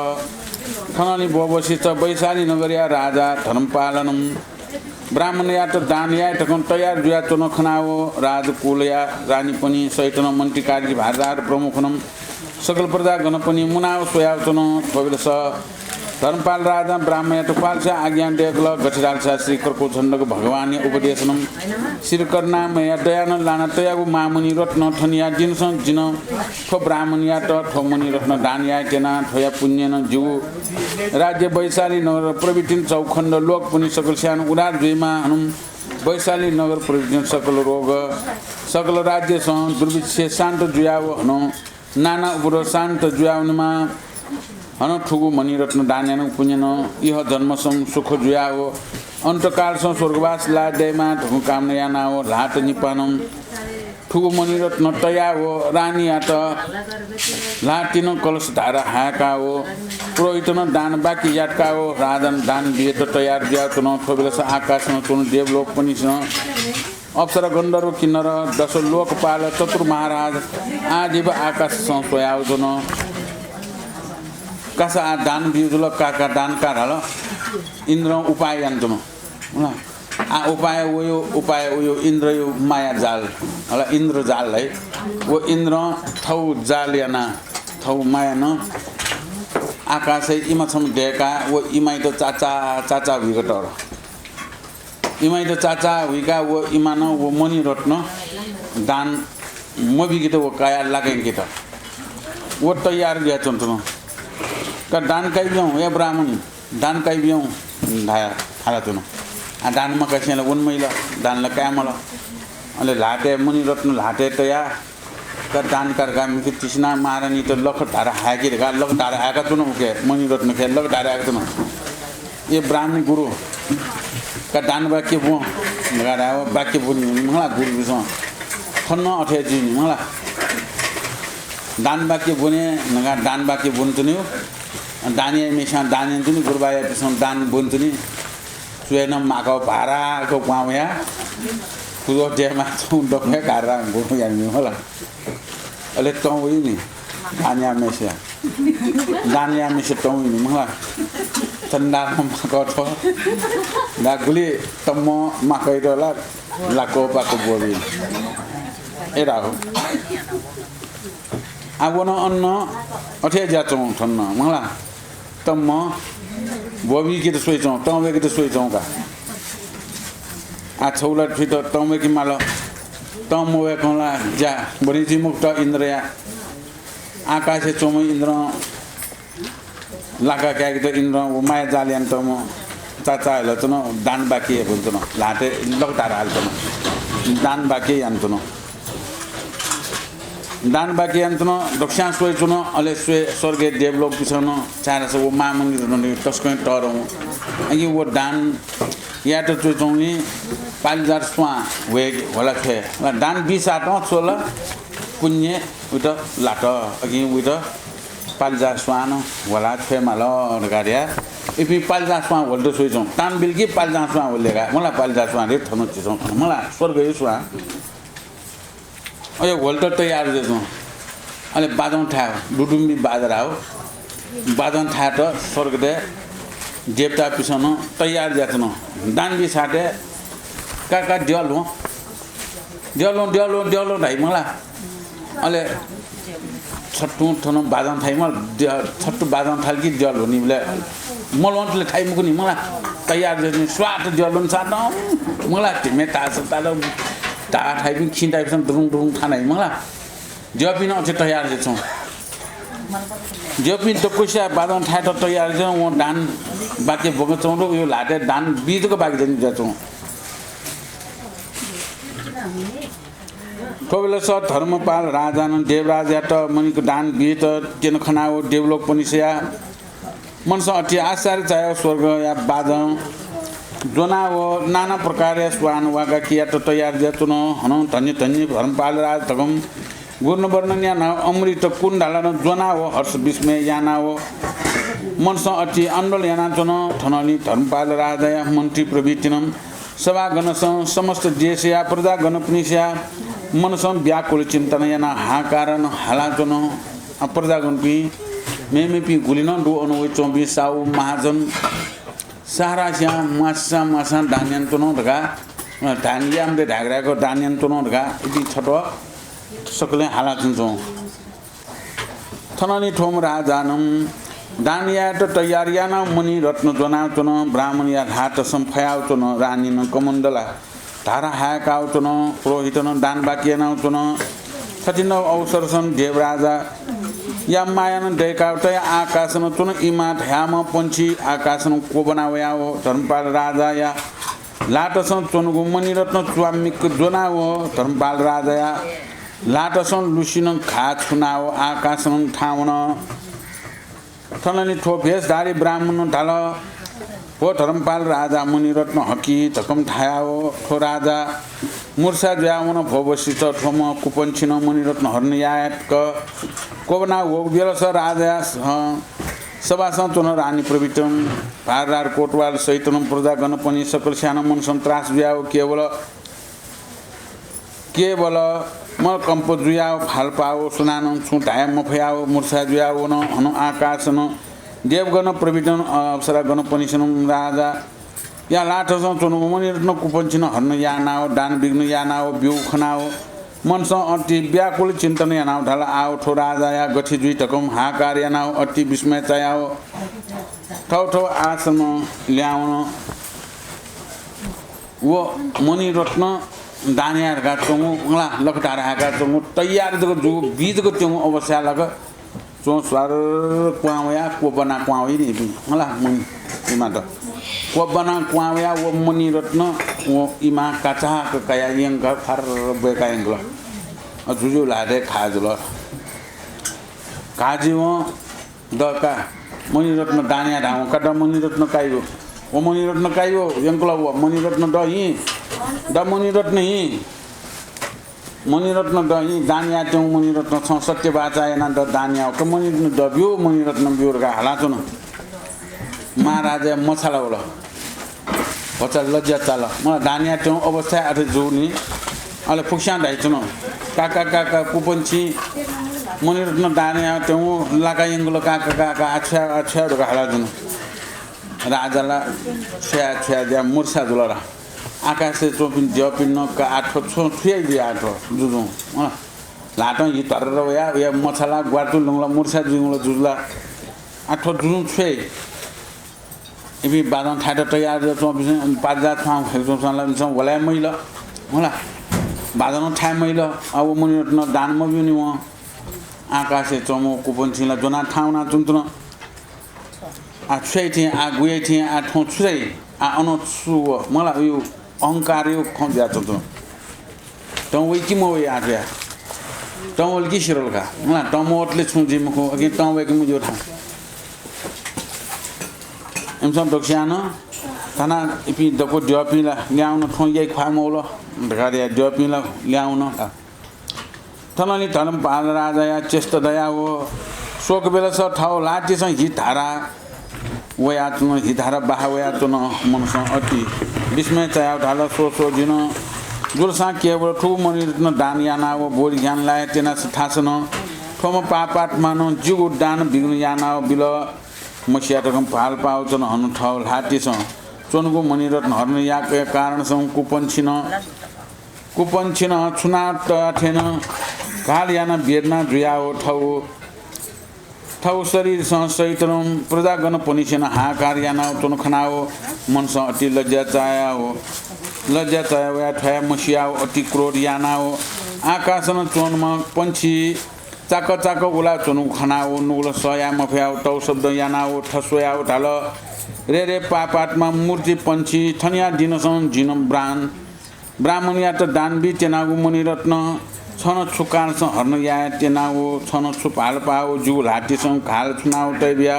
थनंलि ब्वब्वसित वैशाली नगरया राजा धर्मपालं ब्राह्मणयात दान याये धकं तयार जुयाच्वन खनाव राजकुलया रानीपनि सहितं मन्त्री, काजी, भारदार प्रमुखनं सकल प्रजागणपनि मुनाव स्वयाव च्वन। थ्व बेलस धर्मपाल राजां ब्राह्मणयात क्वालसा आज्ञा दय्कल, गथे धालसा श्री कर्कोझण्डक भगवानया उपदेशनं श्री करुणामयया दयानं लाना तयागु महामणि रत्न थनिया दिनसं जिं थ्व ब्राह्मणयात थ्व मणि रत्न दान याये त्यना। थ्वया पुण्यनं जिगु राज्य वैशाली नगर प्रभृतिं चौखण्ड लोकपनि सकल स्यान उद्धार जुइमा हनं वैशाली नगर प्रभृतिं सकल रोग, सकल राज्यसं दुर्भिक्ष शान्त जुयाव हनं नाना उपद्रव शान्त जुयावनेमा। हनं थुगु मणिरत्न दान यानागु पुण्यनं इह जन्मसं सुख जुयाव अन्तकालसं स्वर्गवास लाये दयेमा धकं कामना यानाव ल्हात निपानं थुगु मणिरत्न तयाव रानीयात ल्हातिनं कलश धारा हाय्काव पुरोहितनं दान वाक्य यातकाव राजानं दान बियेत तयार जुयाच्वन। थ्व बेलस आकाशं च्वनु देवलोकपनिसं अप्सरा, गन्धर्व, किन्नर, दश लोकपाल, चतुर्महाराज आदिव आकाशसं स्वयाव च्वन। कासा, आ दान बियु जुल, का, का, दान का धाल। इन्द्रं उपाय यानाच्वन। आ उपाय वयु, उपाय वयु, इन्द्रयु माया जाल। हला, इन्द्र जाल है। व इन्द्रं थौ जाल याना, थौ मायानं आकाशय् इमा छम्ह दय्का, व इमाइत चाचा, चाचा हुइक तःधं। इमाइत चाचा हुइका व इमानं व मणिरत्न दान मबिकेत व काया लाकेंकेत व तयार जुयाच्वन। का दान काइबियौं, ए ब्राह्मण, दान काइबियौं धाया हालाच्वन। आ दान मकासें ला वने मजिल, दान ला कायेमाल। अले ल्हातय् मणिरत्न ल्हातय् तया का दान का धकाः मिखे तिसिना महारानीत लख धारा हाय्के धकाः लख धारा हाय्काच्वन उके मणिरत्नखे लख धारा हाय्काच्वन। ए ब्राह्मण गुरु, का दान वाक्य ब्वँ धकाः धायेव वाक्य ब्वनी मखुला गुरुपिसं। थन नं अथे जुइनि मखुला। दान वाक्य ब्वने धकाः दान वाक्य ब्वनाच्वनी। दान याइम्हय्सिनं दान यानाच्वनी, गुरुबायापिसं दान ब्वनाच्वनी। च्वय् नं माकः भाराक क्वहां वया। पुजः दयेमाः च्वंगु दक्वं हे धारा गुरु यानाच्वनी मखुला। अले तं वइनि दान याःम्हय्सिया। दान याःम्हय्सिया तं वइनि मखुला। चण्डालं माकः थ्व। दा गुलि तम्म माकःइत ला लाक्क पाक्क ब्वबी। ए राहु। आ व नं अन नं अथे ज्याच्वं थन नं मखुला। तम्म ब्वबीकेत स्वइच्वं, तं वय्केत स्वइच्वं का। आ छौ ला थुइत तं वय्के माल। तं मवय्कं ला ज्या बने जुइ मखुत इन्द्रया। आकाशय् च्वंम्ह इन्द्रं लाका काय्केत इन्द्रं व माया जाल यानातःम्ह चाचा हल च्वन, दान बाकी यानातन, ल्हातय् लकतार हाल च्वन, दान बाकी यानातन। दान बाकी यानातन, दक्वस्यां स्वयाच्वन, अले स्वये स्वर्गय् देवलोकपिसं नं छाय्धाःसा व मामन्दिर नं तसकं तःधं। अकिं व दान यायेत च्वयाच्वंगुलिं पालिजार स्वां वय्के ह्वला छ्वये। दान बीसातं छु हल, पुण्य उइत लात। अकिं उइत पालिजार स्वां नं ह्वला छ्वये माल धकाः धया। इपिं पालिजार स्वां ह्वलेत स्वयाच्वन। तान बिल कि पालिजार स्वां ह्वले का। मला पालिजार स्वां रे थन चिच्वं थन। मला स्वर्गया स्वां। अले ह्वलेत तयार जुयाच्वन। अले बाजं थाये, डुडुम्बी बाजं थायेत स्वर्गय् देवतापिसं नं तयार जुयाच्वन। दान बी साथय् का का द्यः ल्ह्वँ, द्यः ल्ह्वँ, द्यः ल्ह्वँ, द्यः ल्ह्वँ धाइ मला। अले छत्तुं थन बाजं थाइ मला, द्यः, छत्तु बाजं थाल कि द्यः ल्ह्वनीबलय् मल्ह्वंतले थाइ मखुनि मला। तयार जुयाच्वन, स्वात द्यः ल्ह्वने सातं मला। धिमे तास ताल धा थाइपिं खिं ताइपिसं दुरुङ दुरुङ थानाइ मला। द्यःपिं नं अथे तयार जुयाच्वन। द्यःपिं दक्वस्यां बाजं थायेत तयार जुयाच्वन। वं दान बाकी ब्वंकाच्वंगु दु, उयो ल्हातय् दान बी जक बाकी जुयाच्वन। थ्व बेलस धर्मपाल राजानं देवराजयात मणिक दान बीत त्यन खनाव देवलोकपनिसया मनसं अति आश्चर्य चायाव स्वर्गया बाजं ज्वनाव नाना प्रकारया स्वान वागा कियात तयार जुयाच्वन। हनं धन्य धन्य धर्मपाल राज धकं गुण वर्णन यानाव अमृत कुण्डलन ज्वनाव हर्ष विस्मय यानाव मनसं अति आन्दोलन यानाच्वन। थनंलि धर्मपाल राजाया मन्त्री प्रभृतिनं सभागणसं समस्त देशया प्रजागणपनिसया मनसं व्याकुल चिन्तन यानाव हाहाकारन हालाच्वन। आ, प्रजागणपिं मेमेपिं गुलि नं दु, अन वयाच्वंपिं साहु महाजन सारास्यां म्वासां म्वासां दान यानाच्वन धकाः, अ, दान याये मते धाय्क धाय्क दान यानाच्वन धकाः इपिं छत्वः सकलें हालाच्वंच्वं। थनंलि थ्वम्ह राजानं दान यायेत तयार यानाव मणिरत्न ज्वनाच्वन। ब्राह्मणया ल्हातसं फयाच्वन। रानीनं कमण्डला धारा हाय्काच्वन। पुरोहितनं दान बाकी यानाच्वन। थथिंदँ अवसरसं देवराजाया मायानं दय्काव तया आकाशनं च्वन इमा धयाम्ह पंक्षी आकाशनं क्वब्वना वयाव धर्मपाल राजाया ल्हातसं च्वंगु मणिरत्न च्वामिक ज्वनाव धर्मपाल राजाया ल्हातसं लुसिनं घाः छुनाव आकाशनं थाहां वन। थनंलि थ्व भेषधारी ब्राह्मणनं धाल, भो धर्मपाल राजा, मणिरत्न हकि धकं धायाव थ्व राजा मूर्छा जुयाव वन। भो वसिष्ठ, थ्वम्ह कुपंक्षीनं मणिरत्न हरण यायेत क्वब्वना वःगु बेलस राजाया स-, सभासं च्वन रानी प्रभृतिनं भारदार कोतवाल सहितनं प्रजागणपनि सकलस्यानं मनसं त्रास जुयाव केवल केवल मनकम्प जुयाव भालपाव सुनानं छुं धाये मफयाव मूर्छा जुयाव वन। हनं आकाशनं देवगण प्रभृतिनं अप्सरागणपनिसनं राजाया ल्हातसं च्वंगु मणिरत्न कुपंक्षीनं हरण यानाव दान विघ्न यानाव ब्यूगु खनाव मनसं अति व्याकुल चिन्तन यानाव धाल, आव थ्व राजाया गथे जुइ धकं हाहाकार यानाव अति विस्मय चायाव थव थव आश्रमं ल्याहां वन। व मणिरत्न दान याये धकाः च्वंगु, मला लकतार हाय्काच्वंगु, तयार जक जूगु, बी जक त्यंगु अवस्थाय् लाक च्वं स्वार क्वहां वयाव क्वब्वना क्वहां वइ नि इपिं, मला मणि इमात। क्वब्वना क्वहां वयाव व मणिरत्न व इमा काचाक्क कयाव यंकाव फार्र ब्वय्काव यंकल। अ, जुजुया ल्हातय् घाः जुल। घाः जुइवं द का, मणिरत्न दान याये धाःवं का, द मणिरत्न काइगु। व मणिरत्न काइगु, यंकल व मणिरत्न द हिं, द मणिरत्न हिं। मणिरत्न द हिं, दान यायेत्यंगु मणिरत्न, छं सत्य बाचा यानाव द दान याव का, मणिरत्न द ब्यु, मणिरत्न ब्यु धकाः हालाच्वन। महाराजया मछाला वल। भचा लज्या चाल। मला दान यायेत्यंगु अवस्थाय् अथे जूनि। अले फुक्कस्यां धाइच्वन, का का का का, कुपंक्षीं मणिरत्न दान यायेत्यंगु लाका यंकल, का का का का, आ छ्वया, आ छ्वया धकाः हालाच्वन। राजा ला छ्वया छ्वया जुयाव मूर्छा जुल ला। आकाशय् च्वंपिं द्यःपिं नं का, आ थ्व छुं छु याइ जुइ आ थ्व जुजुं। अँ, ल्हातं हि धर्र वयाव, वयाव मछाला, ग्वातु लंगल, मूर्छा जुइगुल जुजु ला। आ थ्व जुजुं छु याइ? इपिं बाजं थायेत तयार जुयाच्वंपिन्सं, पाजा छ्वां ह्वय् च्वंपिन्सं ला इमिसं वलाय् मजिल, होला। बाजं थाये मजिल। आ, व मणिरत्न दान मब्यूनि वं। आकाशय् च्वंम्ह कुपंक्षीं ला ज्वनाः थाहां वनाच्वंच्वन। आ, छु याइ थें, आ, गु याइ थें, आ, थौं छु याइ, आ, अन छु व, मला, यो अहंकारया खँ जुयाच्वंच्वन। तं वइ कि मवइ आः जुया। तं वल कि सिधल का। मला, तं मवतले छुं जुइ मखु, अकिं तं वय्के मज्यू धाः। इमिसं दक्वस्यां नं थाना इपिं दक्व द्यःपिं ला ल्याहां वन, थौं याइ ख्वाः मवल धकाः धयाः द्यःपिं ला ल्याहां वन। थनंलि धर्मपाल राजाया चेष्टा दयाव शोक बेलस थव ल्हातिसं हि धारा वयाच्वन, हि धारा बहाः वयाच्वन। मनसं अति विस्मय चायाव धाल, स्व स्व, जिं नं जुलसां केवल थुगु मणिरत्न दान यानाव बोधि ज्ञान लाये त्यनास थासन थ्वम्ह पापात्मानं जिगु दान विघ्न यानाव बिल। मसिया धकं भालपाव च्वन। हन थव ल्हातिसं च्वंगु मणिरत्न हरण याःगु कारणसं कुपंक्षीनं कुपंक्षीनं छुनातःथें नं घाल यानाः वेदना जुयाव थव, थव शरीरसं सहित नं प्रजागणपनिसेनं हाहाकार यानाव च्वंगु खनाव मनसं अति लज्या चायाव, लज्या चायाव वया थ्वया मसियाव अति क्रोध यानाव आकाशनं च्वंम्ह पंक्षी चाक चाक उलाच्वंगु खनाव नुगलं सह याये मफयाव तव शब्द यानाव थस्वयाव धाल, रे रे पापात्मा मूर्ति पंक्षी, थनिया दिनसं जिं ब्राह्मण ब्राह्मणयात दान बी त्यनागु मणिरत्न छं छु कारणसं हरण याये त्यनाव, छं छु भालपाव जिगु ल्हातिसं घाल छुनाव तये बिया।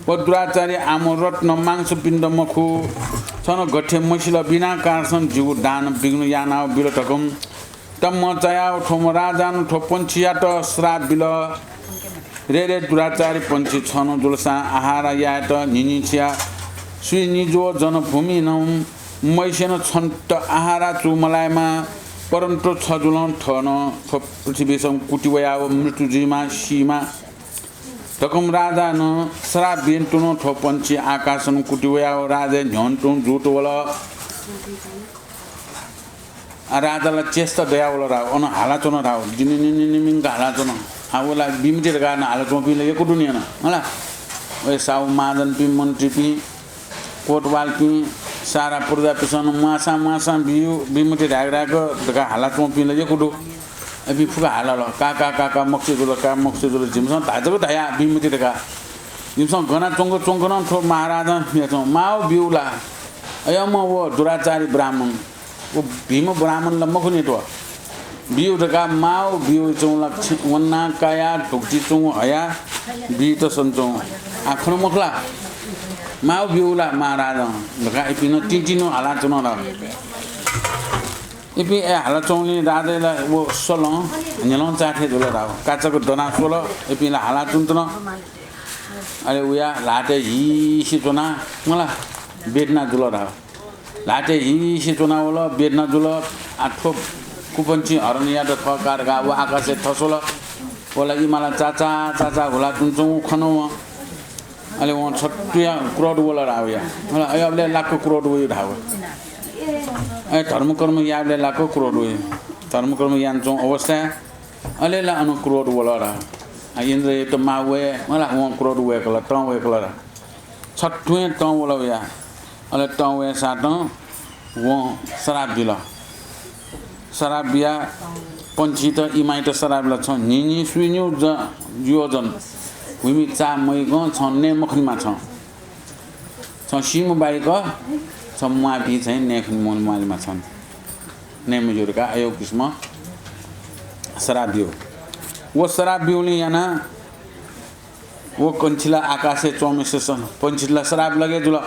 व दुराचारी आम रत्न मांसपिण्ड मखु, छं गथे मसिल बिना कारणसं जिगु दान विघ्न यानाव बिल धकं तम्म चायाव थ्वम्ह राजानं थ्व पंक्षीयात श्राप बिल। रे रे दुराचारी पंक्षी, छं जुलसां आहार यायेत न्हिन्हिसिया स्वीनिज्वः जनभूमिनं मइसेनं छन्त आहार चूमलायेमा, परन्तु छ जुलं थनं थ्व पृथ्वीसं कुति वयाव मृत्यु जुइमा, सीमा धकं राजानं श्राप बियेन तुं थ्व पंक्षी आकाशनं कुति वयाव राजाया न्ह्यःने तुं जूत वल। आ, राजा ला चेष्टा दयावल धाव, अन हालाच्वन धाव, दिनिनिनिनिमिंक हालाच्वन। आ, व ला बिमति धकाः नं हालाच्वंपिं ला यक्व दु नि अन, हला। वय् साहु महाजनपिं, मन्त्रीपिं, कोतवालपिं, सारा प्रजापिसं नं म्वाःसां म्वाःसां बियु, बिमति धाय्क धाय्क धकाः हालाच्वंपिं ला यक्व दु। अपिं फुक्क हालाल, का का का का मखुसे जुल, का मखुसे जुल, जिमिसं धाये जक धया बिमति धकाः। जिमिसं गना च्वंक च्वंक नं थ्व महाराजां म्ये च्वं, माव बिउ ला? अय्म्ह व दुराचारी ब्राह्मण। व भिंम्ह ब्राह्मण ला मखु नि थ्व। बिउ धकाः माव बिउ च्वं ला, वना काया धुकुति च्वं हया बीत सन्चं। आ, खन मखु ला? माव बिउ ला महाराजं धकाः इपिं नं तिंतिं नं हालाच्वन ला। इपिं ए हालाच्वंलिं राजाया ला व सलं न्ह्यलं चाःथें जुल धाव। काचाक दना स्वल, इपिं ला हालाच्वंच्वन। अले उया ल्हातय् हिसि च्वना मला, वेदना जुल धाव। ल्हातय् हिसि च्वनावल, वेदना जुल। आ, थ्व कुपंक्षी हरण यात थः का धकाः व आकाशय् थस्वल। व ला इमाला चाचा चाचा हुला तुं च्वं खन वं। अले वं छत्वया क्रोध वल धाव या। अले अय्‌बलय् लाक्क क्रोध वइ धाव। अय् धर्मकर्म याःबलय् लाक्क क्रोध वइ। धर्मकर्म यानाच्वं अवस्थाय् अले ला अन क्रोध वल धाव। आ, इन्द्रयात माः वये मला, वं क्रोध वय्‌कल, तं वय्‌कल धाव। छत्वय् तं वल वया। अले तं वय्‌सातं वं श्राप बिल। श्राप बिया पंक्षीत इमाइत श्राप बिल, छं न्हिन्हि स्वीन्यु ज-, योजन भूमि चाः मय्‌कं छं नये मखनेमा छं। छं सीम्ह बाहेक छं म्वाःपिं चाहिँ नये खने म्वालेमा छं। नये मज्यू धकाः अय् किसिमं श्राप बिउ। व श्राप बिउलिं यानाः व पंक्षी ला आकाशय् च्वंम्हेसित पंक्षीत ला श्राप लगे जुल।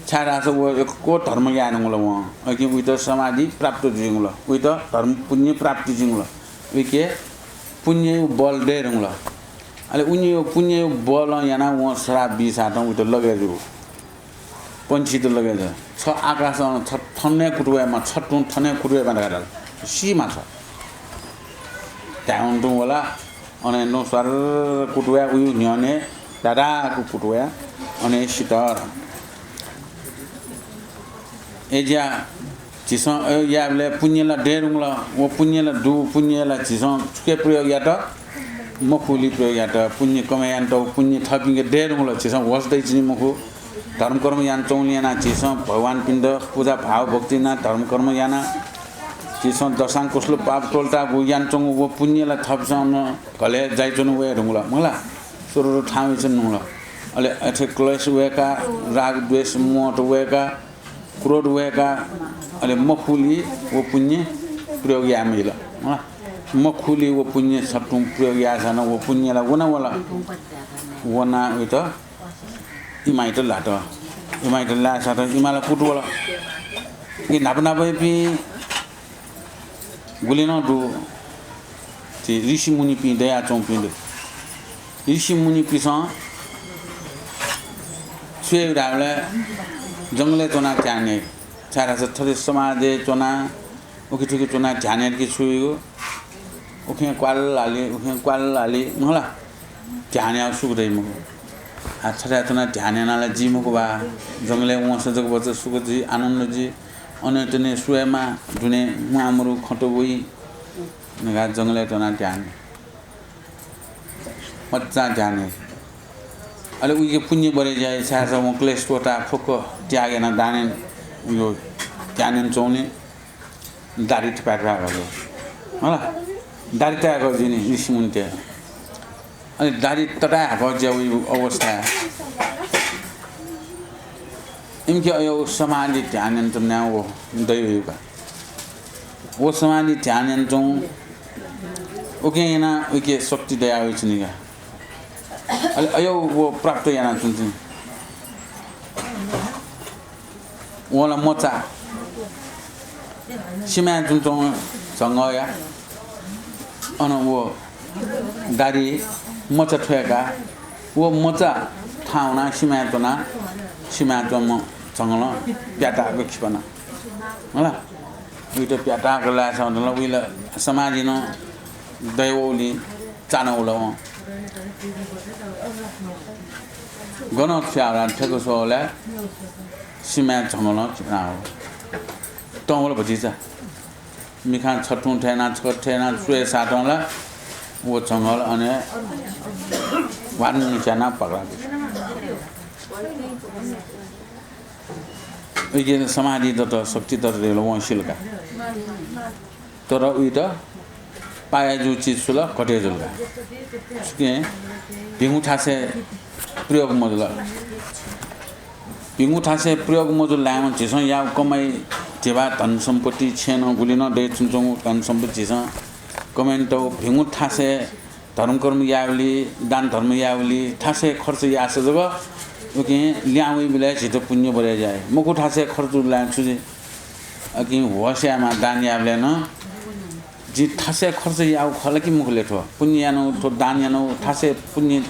छाय्‌धाःसा व यक्व धर्म याये धुंकल वं। अकिं उइत समाधि प्राप्त जुइ धुंकल। उइत धर्म पुण्य प्राप्ति जुइ धुंकल। उइके पुण्यया बल दये धुंकल। अले उनिया पुण्यया बलं यानाः वं श्राप बीसातं उइत लगे जू। पंक्षीत लगे जू। छ आकाशं छ थन हे कुतुवयेमा, छ तुं थन हे कुतुवयेमा धकाः धाल। सीमा छ। धायेवं तुं वला, अन हे तुं स्वार्र कुतुवया उयु न्ह्यःने धाधाकु कुतुवया अन हे सित। अय्‌ज्या झीसं अय् यायेबलय् पुण्य ला दये धुंकल, व पुण्य ला दु, पुण्य ला झीसं छुके प्रयोग यात? मखुलि प्रयोग यात। पुण्य कमय् यानातःगु पुण्य थःपिंके दये धुंकल, झीसं होश दइच्वनी मखु। धर्मकर्म यानाच्वंगुलिं यानाः झीसं भगवानपिन्त पुजा भावभक्ति यानाः धर्मकर्म यानाः झीसं दशांकुशल पाप त्वःतागु यानाच्वंगु व पुण्य ला थःपिंसं अन घलय् जाइच्वने वये धुंकल, मला, सुरुरु थाहां वइच्वने धुंकल। अले अथे क्लेश वय्काः, राग द्वेष मोहत वय्काः, क्रोध वय्काः, अले मखुलि व पुण्य प्रयोग याये मजिल, मला। मखुलि व पुण्य छत्तुं प्रयोग याःसां नं व पुण्य ला वना वल। वनाः वइत इमाइत लात। इमाइत लाःसां त इमा ला कुतुवल। इ न्हापा न्हापायापिं गुलि नं दु, झी ऋषिमुनिपिं दयाच्वंपिं दु। ऋषिमुनिपिन्सं छु याइ धाःबलय् जंगलय् च्वनाः ध्यान याइ। छाय्धाःसा थथे समाजय् च्वनाः उखेथुखे च्वनाः ध्यान यात कि छु याइगु, उखें क्वाल हाली, उखें क्वाल हाली, मला, ध्यान याःगु सुख दइ मखु। आ, थथे च्वनाः ध्यान यानाः ला जुइ मखु बा। जंगलय् वंसा जक भचा सुख जुइ, आनन्द जुइ। अनंतने स्वयेमाः, दुने म्वाःमरु खँत वइ। नका जंगलय् च्वनाः ध्यान मज्जां ध्यान याइ। अले उइके पुण्य बढे जुइ, छाय्धाःसा वं क्लेश त्वःताः फुक्क त्याग यानाः दान यानाः उयो ध्यान यानाच्वंगुलिं दाढी तताय् हाकः जुइ। मला, दाढी तताय् हाकः जुइ नि ऋषिमुनित। अले दाढी तताय् हाकः जुयावइगु अवस्थाय् इमिके अय् समाधि ध्यान यानाच्वनाः व दइ वइगु का। व समाधि ध्यान यानाच्वंगु उकिं यानाः उइके शक्ति दयावइच्वनी का। अले अय् व प्राप्त यानाच्वंच्वनी। वं ला मचा सिमाय् च्वंच्वंगु झंगःया अन व दाढी मचा थ्वय्काः व मचा थाहां वनाः सिमाय् च्वनाः सिमाय् च्वंम्ह झंगलं प्याताक खिपना। मला, उइत प्याताक लाय्सां ला उइ ला समाधि नं दयावःगुलिं चाना वल वं। गनं थ्याः ला थ्यंक स्वःबलय् सिमाय् झंगलं खिपना वल। तं वल भतिचा। मिखां छथुं थय्नाः छकः थय्नाः च्वय् सातं ला व झंगल अन हे वान्नु च्यानाः पकडाबी। उइके समाधि दत, शक्ति दत धइगु ला वं सिल का। तर उइत पाया जूगु चिज छु ला, घटे जुल का। छुकिं भिंगु थासय् प्रयोग मजुल। भिंगु थासय् प्रयोग मजुल धायेवं झीसं याःगु कमाइ, धिबा धन सम्पत्ति, छेँनं गुलि नं दयाच्वंच्वंगु धन सम्पत्ति झीसं कमाइ यानातःगु भिंगु थासय् धर्मकर्म यायेबलय्, दान धर्म यायेबलय् थासय् खर्च याःसा जक उकिं लिहां वइबलय् झीत पुण्य बढे जुइ। मखु थासय् खर्च जुल धायेवं छु जुइ? उकिं होश यायेमाः दान यायेबलय् नं। जिं थासय् खर्च याःगु खः ला कि मखु ले थ्व? पुण्य यानागु, थ्व दान यानागु, थासय् पुण्य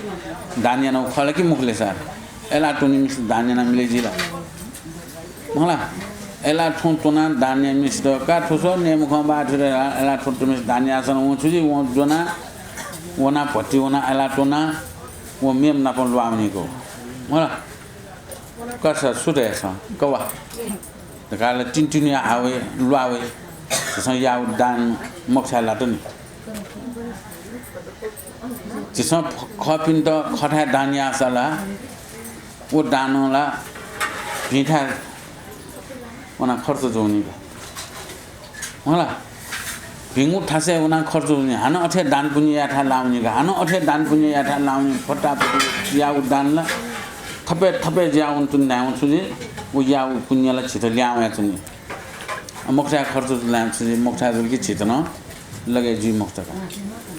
दान यानागु खः ला कि मखु ले सार? अय्लाः त्वनीम्हसित दान यानाः मिले जुइ ला? मखु ला? अय्लाः थ्वँ त्वनाः दान याःम्हसित का थ्व स्व, नये मखं बा थ्व धयाः अय्लाः थ्वँ त्वनीम्हसित दान याःसां वं छु जुइ? वं ज्वनाः, वनाः भति वनाः अय्लाः त्वनाः वं मेम्ह नाप ल्वाः वनीगु। मखु ला? कसा छु धयाः छं कवा धकाः ला तिन्तिन्हुया हावय् ल्वाः वइ। झीसं याःगु दान मखुथाय् लात नि। झीसं खःपिन्त खःथाय् दान याःसा ला व दानं ला भिंथाय् वनाः खर्च जुइ नि का। मखु ला? भिंगु थासय् वनाः खर्च जुइ नि। हानं अथे दान पुण्य यायेथाय् लाः वनी का। हानं अथे दान पुण्य यायेथाय् लाः वनी। फटाफट याःगु दान ला थपे थपे जुयाः वनाच्वनी धायेवं छु जुइ? व याःगु पुण्य ला झीत लिहां वयाच्वनी। मखुथाय् खर्च जुल धायेवं छु जुइ? मखुथाय् जुल कि झीत नं लगे जुइ मखुत का।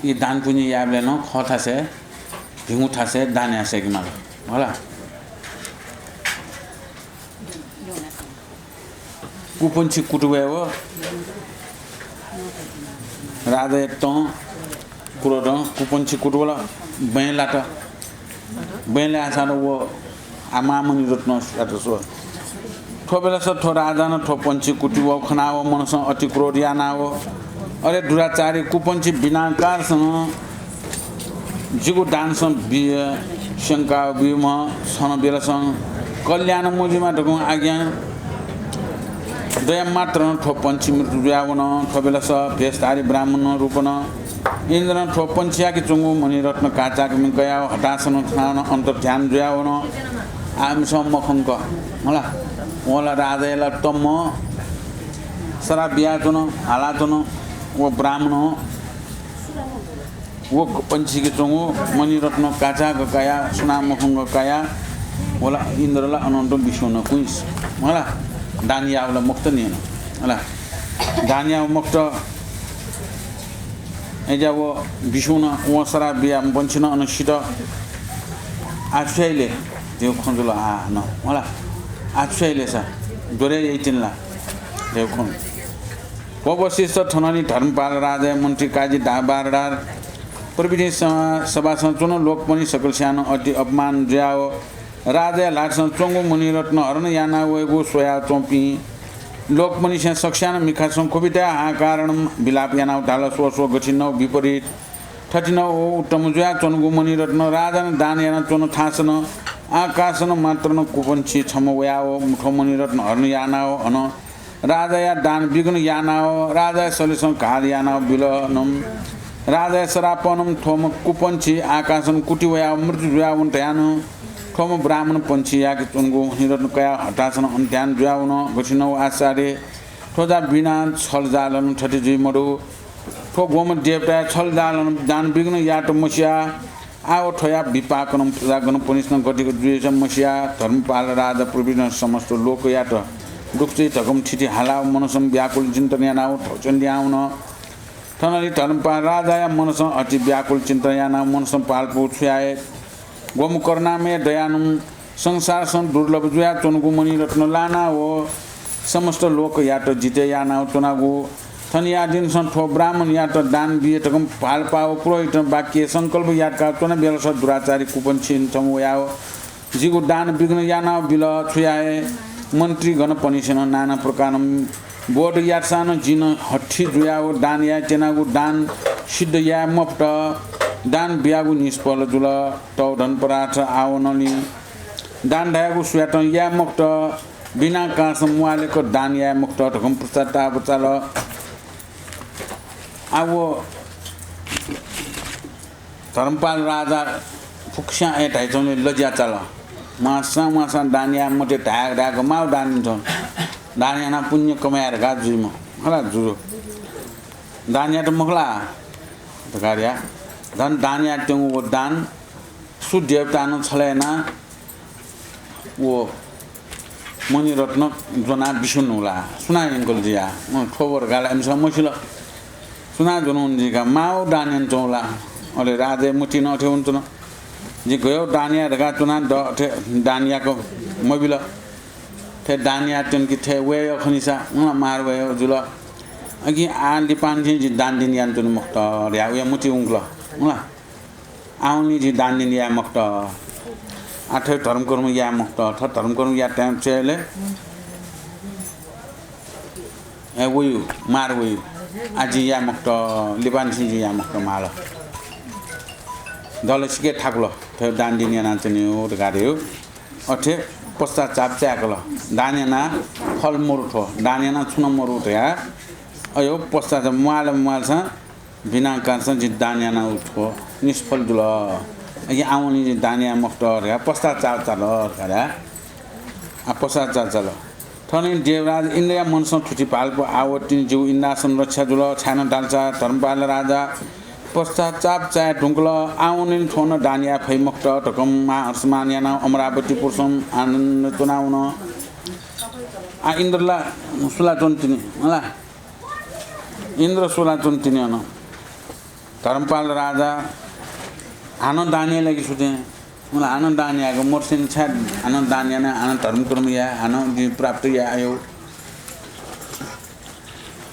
इ दान पुण्य यायेबलय् नं खः थासय्, भिंगु थासय् दान याये सय्के माल। मखु ला? कुपंक्षी कुतुवय् व राजाया तं क्रोधं कुपंक्षी कुतुवल, बँय् लात। बँय् लाःसां व आमाः मणिरत्नयात स्व। थ्व बेलस थ्व राजानं थ्व पंक्षी कुतुवःगु खनाः व मनसं अति क्रोध यानाः व, अरे दुराचारी कुपंक्षी, बिना कारणसं जिगु दानसं बि-, स्यंका ब्यूम्ह छं बेलसं कल्याण मजुइमा धकं आज्ञा दया मात्रं थ्व पंक्षी मृत्यु जुयावन। थ्व बेलस भेषधारी ब्राह्मण रूपनं इन्द्रं थ्व पंक्षी याके च्वंगु मणिरत्न काचाक्क मिं कयाव हतासनं थनावन अन्तर्ध्यान जुयावन। आमिसं मखंक, होला। वं ला राजाया ला तम्म सराप बियाच्वन, हालाच्वन। व ब्राह्मण व पंक्षीके च्वंगु मणिरत्न काचाक काया, सुनां मखंक काया। वला इन्द्र ला अनन्त विष्णु कुइस, होला। दान याव ला मखुत नियन, होला। दान याव मखुत। अय्‌जा व विष्णुं व सराप बिया पंक्षी नं अन सित। आः छु याइ ले? धइगु खँ जुल आः न, होला। आः छु याइ ले सा? ज्वरय् याइ तिनि ला? धइगु खँ। व वसिष्ठ थनंलि धर्मपाल राजाया मन्त्री काजी दाबारदार प्रभृति सभा-, सभासं च्वन। लोकपनि सकलस्यां नं अति अपमान जुयाव राजाया ल्हातसं च्वंगु मणिरत्न हरण याना वयेगु स्वयाच्वंपिं लोकपनिस्यां सकस्यां नं मिखासं खुबिताया हाहाकारं विलाप यानाव धाल, स्व स्व, गथिं नं विपरीत, थथिं नं व उत्तम जुयाच्वंगु मणिरत्न राजानं दान यानाच्वन थासं नं आकाशं मात्रं कुपंक्षी छम्ह वयाव थ्व मणिरत्न हरण यानाव अन राजाया दान विघ्न यानाव राजाया सलेसं घात यानाव बिल नं। राजाया सरापं नं थ्वम्ह कुपंक्षी आकाशं कुति वयाव मृत्यु जुयावन धयानं थ्वम्ह ब्राह्मण पंक्षीयाके च्वंगु मणिरत्न कयाव हतासं अन ध्यान जुयावन। गथिं नं व आश्चर्य, थ्व जा बिना छलजालं थथे जुइ मदु। थ्व गुम्ह देवताया छलजालं दान विघ्न यात मसिया। आः व थ्वया विपाकनं प्रजागणपनिसं गतिक जुइस मसिया। धर्मपाल राजा प्रभृतिं समस्त लोकयात दुःख जुइ धकं थिथि हालाव मनसं व्याकुल चिन्तन यानाव थौं च्वनादियावन। थनंलि धर्मपाल राजाया मनसं अति व्याकुल चिन्तन यानाव मनसं पाल्पु छु याये? गुम्ह करुणामय दयानं संसारसं दुर्लभ जुयाच्वंगु मणिरत्न लानाव समस्त लोकयात जितय् यानाव च्वनागु। थनयादिनसं थ्व ब्राह्मणयात दान बिये धकं भालपाव पुरोहितं वाक्य संकल्प याकाव च्वना बेलस दुराचारी कुपंक्षी छम्ह वयाव जिगु दान विघ्न यानाव बिल। छु याये? मन्त्रीगणपनिसं नाना प्रकारं बोध यातसां नं जिं हठी जुयाव दान याये त्यनागु दान सिद्ध याये मफुत। दान बियागु निष्फल जुल। तव धन पदार्थ आवनलि दान धयागु सुयातं याये मखुत। बिना कारणं म्वालेक दान याये मखुत धकं पश्चाताप चाल। आः व धर्मपाल राजा फुक्कस्यां अय् धाइच्वंगुलिं लज्या चाल। म्वाःसां म्वाःसां दान याये मते धाय्‌क धाय्‌क माव दान यानाच्वन। दान यानाः पुण्य कमय् धकाः जुइम्ह खला जुजु। दान यात मखु ला धकाः धया। झन दान यायेत्यंगु व दान सु देवतां नं छलय् यानाः व मणिरत्न ज्वनाः बिस्युं नु ला? सुनां यंकल जुया? अँ, थ्व व धकाः ला इमिसं मसिल। सुनां ज्वनावन जुइका माव दान यानाच्वं ला? अले राजाया मतिइ नं अथे वनाच्वन। जिं गय् दान याये धकाः च्वना द अथे दान याक मबिल। थथे दान यायेत्यन कि थथे वये खनिसा उं ला मार वये जुल। अकिं आः लिपांनिसें जिं दान दिने यानाच्वने मखुत धया उया मतिइ उंकल। उं ला आवंलि जिं दान दिने याये मखुत। आः थथे धर्मकर्म याये मखुत। थथे धर्मकर्म याये त्यं चय्‌ले ए वयु, मार वयु। आः जिं याये मखुत, लिपांनिसें जिं याये मखुत माल। दल सिके थाकुल, थथे दान दिने यानाच्वनेगु धकाः धयु। अथे पश्चाताप चाय्‌कल। दान यानाः फल मरु थ्व, दान यानाः छुं नं मरु धया। अयो पश्चाताप म्वाल म्वालसां बिना कारणं जिं दान यानागु थ्व निष्फल जुल। अकिं आवंलि जिं दान याये मखुत धया पश्चाताप चाल धया। आः पश्चाताप चाल। थनंलि देवराज इन्द्रया मनसं थुति भालपु आवत्तिनि जिगु इन्द्रासन रक्षा जुल। छाय्‌नं धालसा धर्मपाल राजा पश्चाताप चाये धुंकल। आवंलि थ्वं नं दान याये फइ मखुत धकं महाहर्षमान यानाः अमरावतीपुरसं आनन्द च्वनावन। आः इन्द्र ला सुलाच्वन तिनि, मला। इन्द्र सुलाच्वन तिनि अन। धर्मपाल राजा हानं दान याये लागि सुथें। मला हानं दान यायेगु मरुसें छाय् हानं दान याना, हानं धर्मकर्म याये, हानं जिं प्राप्त याये अयो।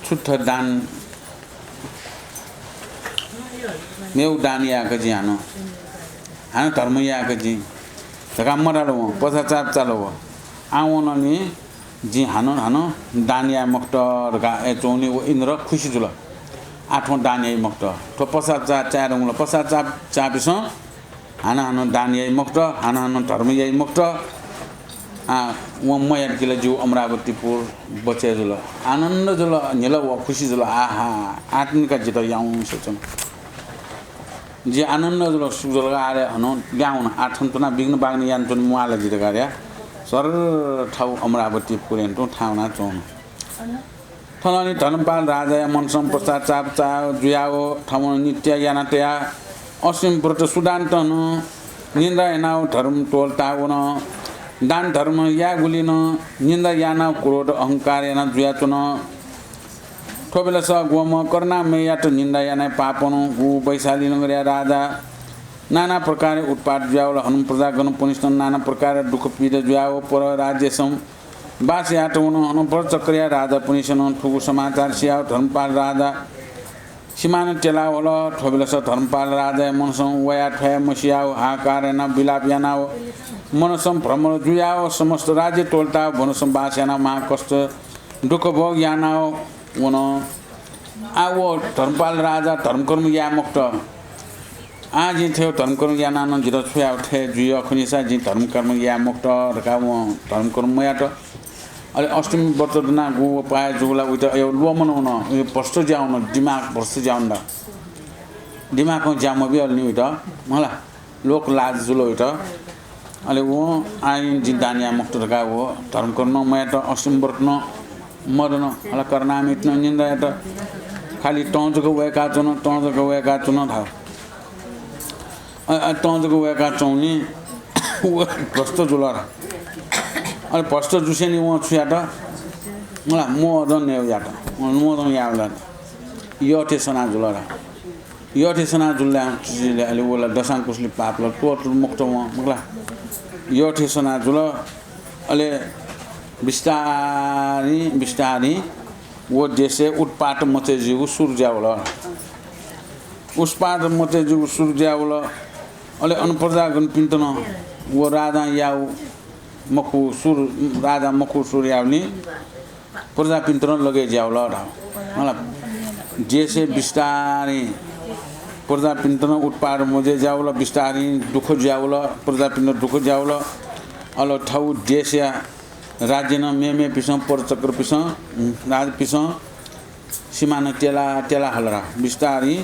छु थथे दान मेगु दान यायेक जिं हानं, हानं धर्म यायेक जिं धकाः मधाल वं, पश्चाताप चाल व। आवंलि जिं हानं, हानं दान याये मखुत धकाः अय् च्वंगुलिं व इन्द्र खुसि जुल। आः थ्वं दान याइ मखुत। थ्व पश्चाताप चाये धुंकल। पश्चाताप चाःपिसं हानं हानं दान याइ मखुत, हानं हानं धर्म याइ मखुत। आः वं मयात कि ला जिगु अमरावतीपुर बचय् जुल। आनन्द जुल, न्हिल व खुसि जुल। आहा, आत्मिका जितः याउँसे च्वन। जि आनन्द जुल, सुख जुल का, अले हनं ल्याहां वन। आः थन च्वनाः विघ्न बाघ्न यानाच्वने म्वाःल जि धकाः धयाः सर्र थव अमरावती पुरें तुं थाहां वनाच्वन। थनंलि धर्मपाल राजाया मनसं पश्चाताप चा-, जुयाव थवं नित्य याना तयाः अष्टमी व्रत सुदान्त नं निन्द्रा यानाव धर्म त्वःतावन। दान धर्म यायेगुलि नं निन्द्रा यानाव क्रोध अहंकार याना जुयाच्वन। थ्व बेलस ग्वम्ह करुणामययात निन्दा यानाः पापं गु वैशाली नगरया राजा नाना प्रकारया उत्पात जुयावल। हनं प्रजागणपनिसं नाना प्रकारया दुःख पीडा जुयाव पर राज्यसं बास यात वन। हनं परचक्रया राजापनिसं नं थुगु समाचार सियाव धर्मपाल राजा सिमानं त्यला वल। थ्व बेलस धर्मपाल राजाया मनसं वया थ्वया मसियाव हाहाकार यानाव विलाप यानाव मनसं भ्रमर जुयाव समस्त राज्य त्वःताव वनसं बास यानाव महाकष्ट दुःख भोग यानाव वन। आः व धर्मपाल राजा धर्मकर्म याये मखुत। आः जिं थ्व धर्मकर्म यानाः नं जितः छु याये थें जुइ, अखुनिसा जिं धर्मकर्म याये मखुत धकाः वं धर्मकर्म मयात। अले अष्टमी व्रत दनागु व पाय् जूगुला वइत अय् ल्वःमन वन, अय् भ्रष्ट जुया वन, दिमाग भ्रष्ट जुया वन द। दिमागं ज्या मबियावल नि वइत, मला। लोक लाज जुल वइत। अले वं आः जिं दान याये मखुत धकाः व धर्मकर्म नं मयात, अष्टमी व्रत नं मदन, अले करुणामययात नं निन्दा यात। खालि तं जक वय्काच्वन, तं जक वय्काच्वन धाव। अ, अ, तं जक वय्काच्वंनि व भ्रष्ट जुल। अले भ्रष्ट जुसेंनि वं छु यात? मला, मोह अझ नयेगु यात। मोह अझ यायेगु यात। यःथें सना जुल ला। यःथें सना जुल ला, अले व ला दशांकुशले पाप ला त्वःतल मखुत वं, मखुला। यःथें सना जुल। अले बिस्तारं बिस्तारं व देशय् उत्पात मचे जुइगु सुरु जुयावल। उत्पात मचे जुइगु सुरु जुयावल। अले अन प्रजागणपिन्त नं व राजां याःगु मखु सुरु, राजां मखु सुरु याःगुलिं प्रजापिन्त नं लगय् जुयावल धाव। मला, देशय् बिस्तारं प्रजापिन्त नं उत्पात मचे जुयावल, बिस्तारं दुःख जुयावल, प्रजापिन्त दुःख जुयावल। अले थव देशया राज्य नं मेमेपिसं परचक्रपिसं, राजपिसं सिमानं त्यला त्यला हल रा। बिस्तारं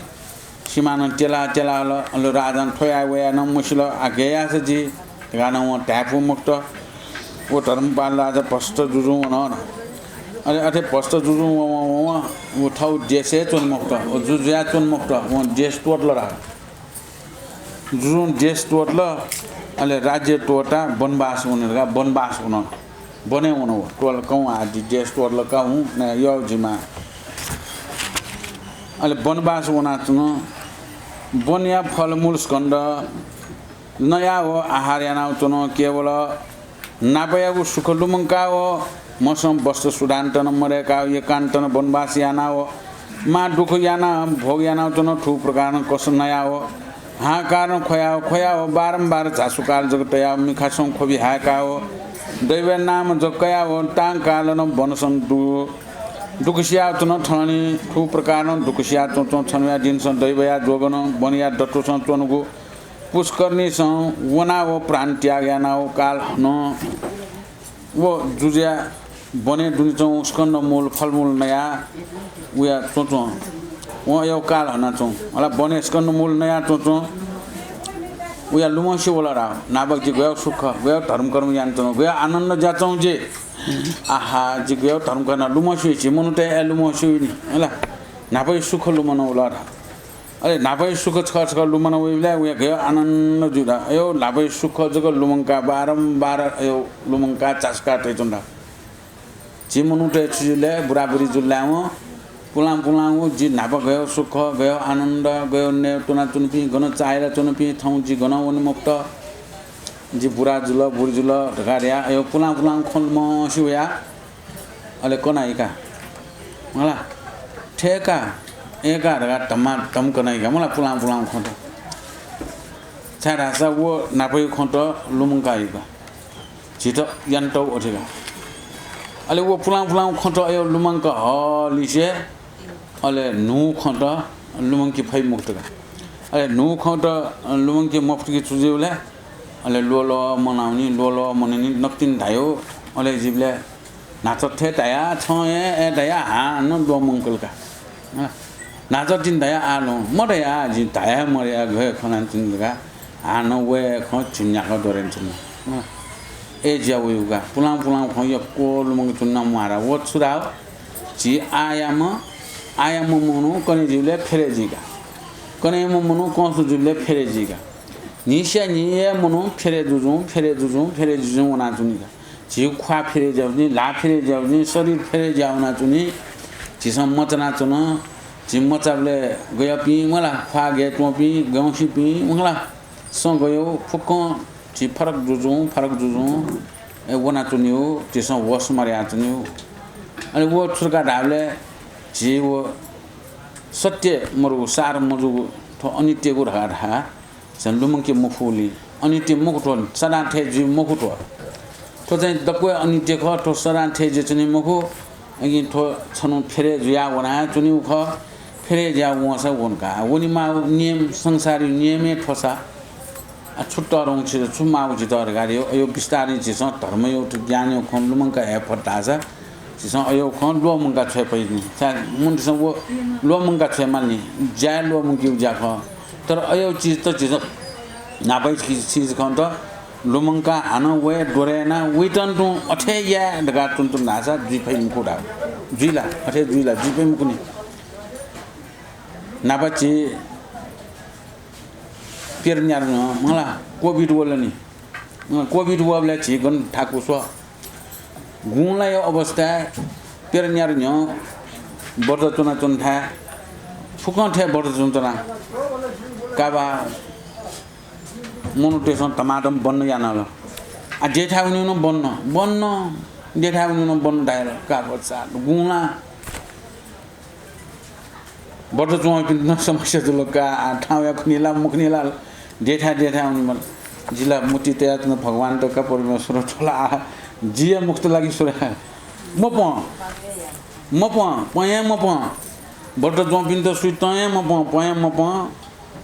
सिमानं त्यला त्यला हल। अले राजां थ्व याये व याये नं मसिल। आः गय् याःसा जि धकाः नं वं धाये फु मखुत। व धर्मपाल राजा भ्रष्ट जुजुं वन। अले अथे भ्रष्ट जुजुं वं वं वं व थव देशय् च्वने मखुत। व जु जुयाः च्वने मखुत। वं देश त्वःतल रा। जुजुं देश त्वःतल। अले राज्य त्वःताः वनवास वन धकाः वनवास वन। वनय् वन व। त्वःतल का हुँ, आः जि देश त्वःतल का हुँ, नये यः जिमाः। अले वनवास वनाच्वन। वनया फलमूल स्कन्ध नयाव आहार यानाव च्वन। केवल नापयागु सुख लुमंकाव म्हसं वस्त्र सुधान्त नं मदय्काव एकान्त नं वनवास यानाव मां दुःख यानाव भोग यानाव च्वन। थुगु प्रकारं कष्ट नयाव हाहाकारं ख्वयाव ख्वयाव बारम्बार झासुकाल जक तयाव मिखासं ख्वबि हाय्काव दैवया नाम जक कयाव तां कालं वनसं दु-, दुःख सियाव च्वन। थनंलि थुगु प्रकारं दुःख सिया च्वंच्वं छन्हुया दिनसं दैवया जोगनं वनया दथुसं च्वंगु पुष्करिणीसं वनाव प्राण त्याग यानाव काल हनं व जुजुया वनय् दुने च्वंगु स्कन्दमूल फलमूल नयाः वया च्वंच्वं वं अय् काल हनाच्वं। अले वनय् स्कन्दमूल नयाः च्वंच्वं वया लुमंसे वल रा। नापं जि गय् सुख, गय् धर्मकर्म यानाच्वं, गय् आनन्द जुयाच्वं जि। आहा, जि गय् धर्मकर्म लुमंसे वइ, झी मनूतय् अय् लुमंसे वइ नि, हला। न्हापाया सुख लुमना वल रा। अले न्हापाया सुख छकः छकः लुमना वइबलय् वया गय् आनन्द जुइ रा। अय् न्हापाया सुख जक लुमंकाः बारम्बार अय् लुमंकाः चासुकाः तयाच्वन रा। झी मनूतय् छु जुल, बुराबुरी जुल लाय्वं पुलां पुलां व जि न्हापा गय् सुख, गय् आनन्द, गय् नय् त्वनाच्वंपिं, गन चाःहिला च्वंपिं, थौं जि गनं वने मफुत, जि बुरा जुल, बुरी जुल धकाः धयाः अय् पुलां पुलां खँ लुमंसे वयाः अले कना हिका। मला, थय्का, अय्का धकाः धम्मा धम्कना हिका। मला, पुलां पुलां खँ त। छाय्धाःसा व न्हापाया खँ त लुमंका हिका। झीत यानातःगु अथे का। अले व पुलां पुलां खँ त अय् लुमंका हःलिसे अले न्हू खँ त लुमंके फइ मखुत का। अले न्हू खँ त लुमंके मफुत कि छु जुइ ले? अले ल्वःल्वः मनावनी, ल्वःल्वः मननी नकतिनि धायो। अले जिबले न्हाचः थें धया, छं हे, ए धया, हानं ल्वःमंकल का। हँ। न्हाचः तिनि धया आः ल्वहं, मधया, जिं धया मधया, गय् खँ ल्हानाच्वनी धकाः हानं वये खँ झिंन्याकः द्वरे च्वनी। अँ, अय् ज्या वइगु का। पुलां पुलां खँ यक्व लुमंकाच्वनी नं म्वाः रा। व छु धाः? झी आःयाम्ह, आःयाम्ह मनू कन्हय् जुइबलय् फेरय् जुइ का। कन्हय्म्ह मनू कंस जुइबलय् फेरय् जुइ का। न्हिसया न्हि हे मनू फेरय् जुजुं, फेरय् जुजुं, फेरय् जुजुं वनाच्वनी का। झीगु ख्वाः फेरय् ज्याःगुलिं, ल्हाः फेरय् ज्याःगुलिं, शरीर फेरय् ज्याः वनाच्वनी। झीसं मचानाच्वन। झी मचाबलय् गयापिं मखु ला, ख्वाः गय् च्वंपिं, गय् वंसिपिं मखु ला, सँ गय्, फुक्कं झी फरक जुजुं, फरक जुजुं, ए, वनाच्वनीगु झीसं होस मदयाच्वनीगु। अले व छु धकाः धाःबलय् झी व सत्य मदुगु, सार मजूगु, थ्व अनित्यगु धकाः धाः। झीसं लुमंके मफुगुलिं। अनित्य मखु थ्व, सदां थें जुइ मखु थ्व। थ्व चाहिँ दक्व हे अनित्य खः, थ्व सदां थें जुइच्वनी मखु। अकिं थ्व छन्हु फेरय् जुयाः वनाच्वनीगु खः। फेरय् जुयाः वंसा वन का। वनेमाःगु नियम, संसारया नियम हे थ्व सा। आ, छु तःधंगु छि, छु माःगु झीत धकाः अय् बिस्तारं झीसं धर्मया थ्व ज्ञानया खँ लुमंका हये फत धाःसा झीसं अय् खँ ल्वःमंका छ्वये फइ नि। सा-, मनूतय्सं व ल्वःमंका छ्वये माल नि। ज्या ल्वःमंकेगु ज्या खः। तर अय् चिज त झीसं न्हापा चिज खः त लुमंका हानं वये द्वरे याना वइत तुं अथे याये धकाः च्वनाच्वन धाःसा जुइ फइ मखु धाः। जुइ ला? अथे जुइ ला? जुइ फइ मखु नि। न्हापा झी पेरन्यार न्ह्यः मला कोभिड वल नि। अँ, कोभिड वःबलय् झी गन थाकु स्व। गुंलाया अवस्थाय् पेरन्यार न्ह्यः व्रत च्वनाच्वन थाय् फुक्कं थें व्रत च्वनाच्वना। काबा मनूतय्सं धमाधम बन्द यानाल। आ, देथाय् वनेगु नं बन्द, बन्द, देथाय् वनेगु नं बन्द धायल। काबा सा गुंला व्रत च्वंपिन्त नं समस्या जुल का। आ, थाहां वयाः खनी ला, मखनी ला, देथाय् देथाय् वने मल। जि ला मुक्ति तयाच्वन, भगवान त का, परमेश्वर थ्व ला, आ, जि हे मुक्त लागे सुरा। मपं, मपं, पँ हे मपं। व्रत च्वंपिन्त सुइत हे मपं, पँ हे मपं।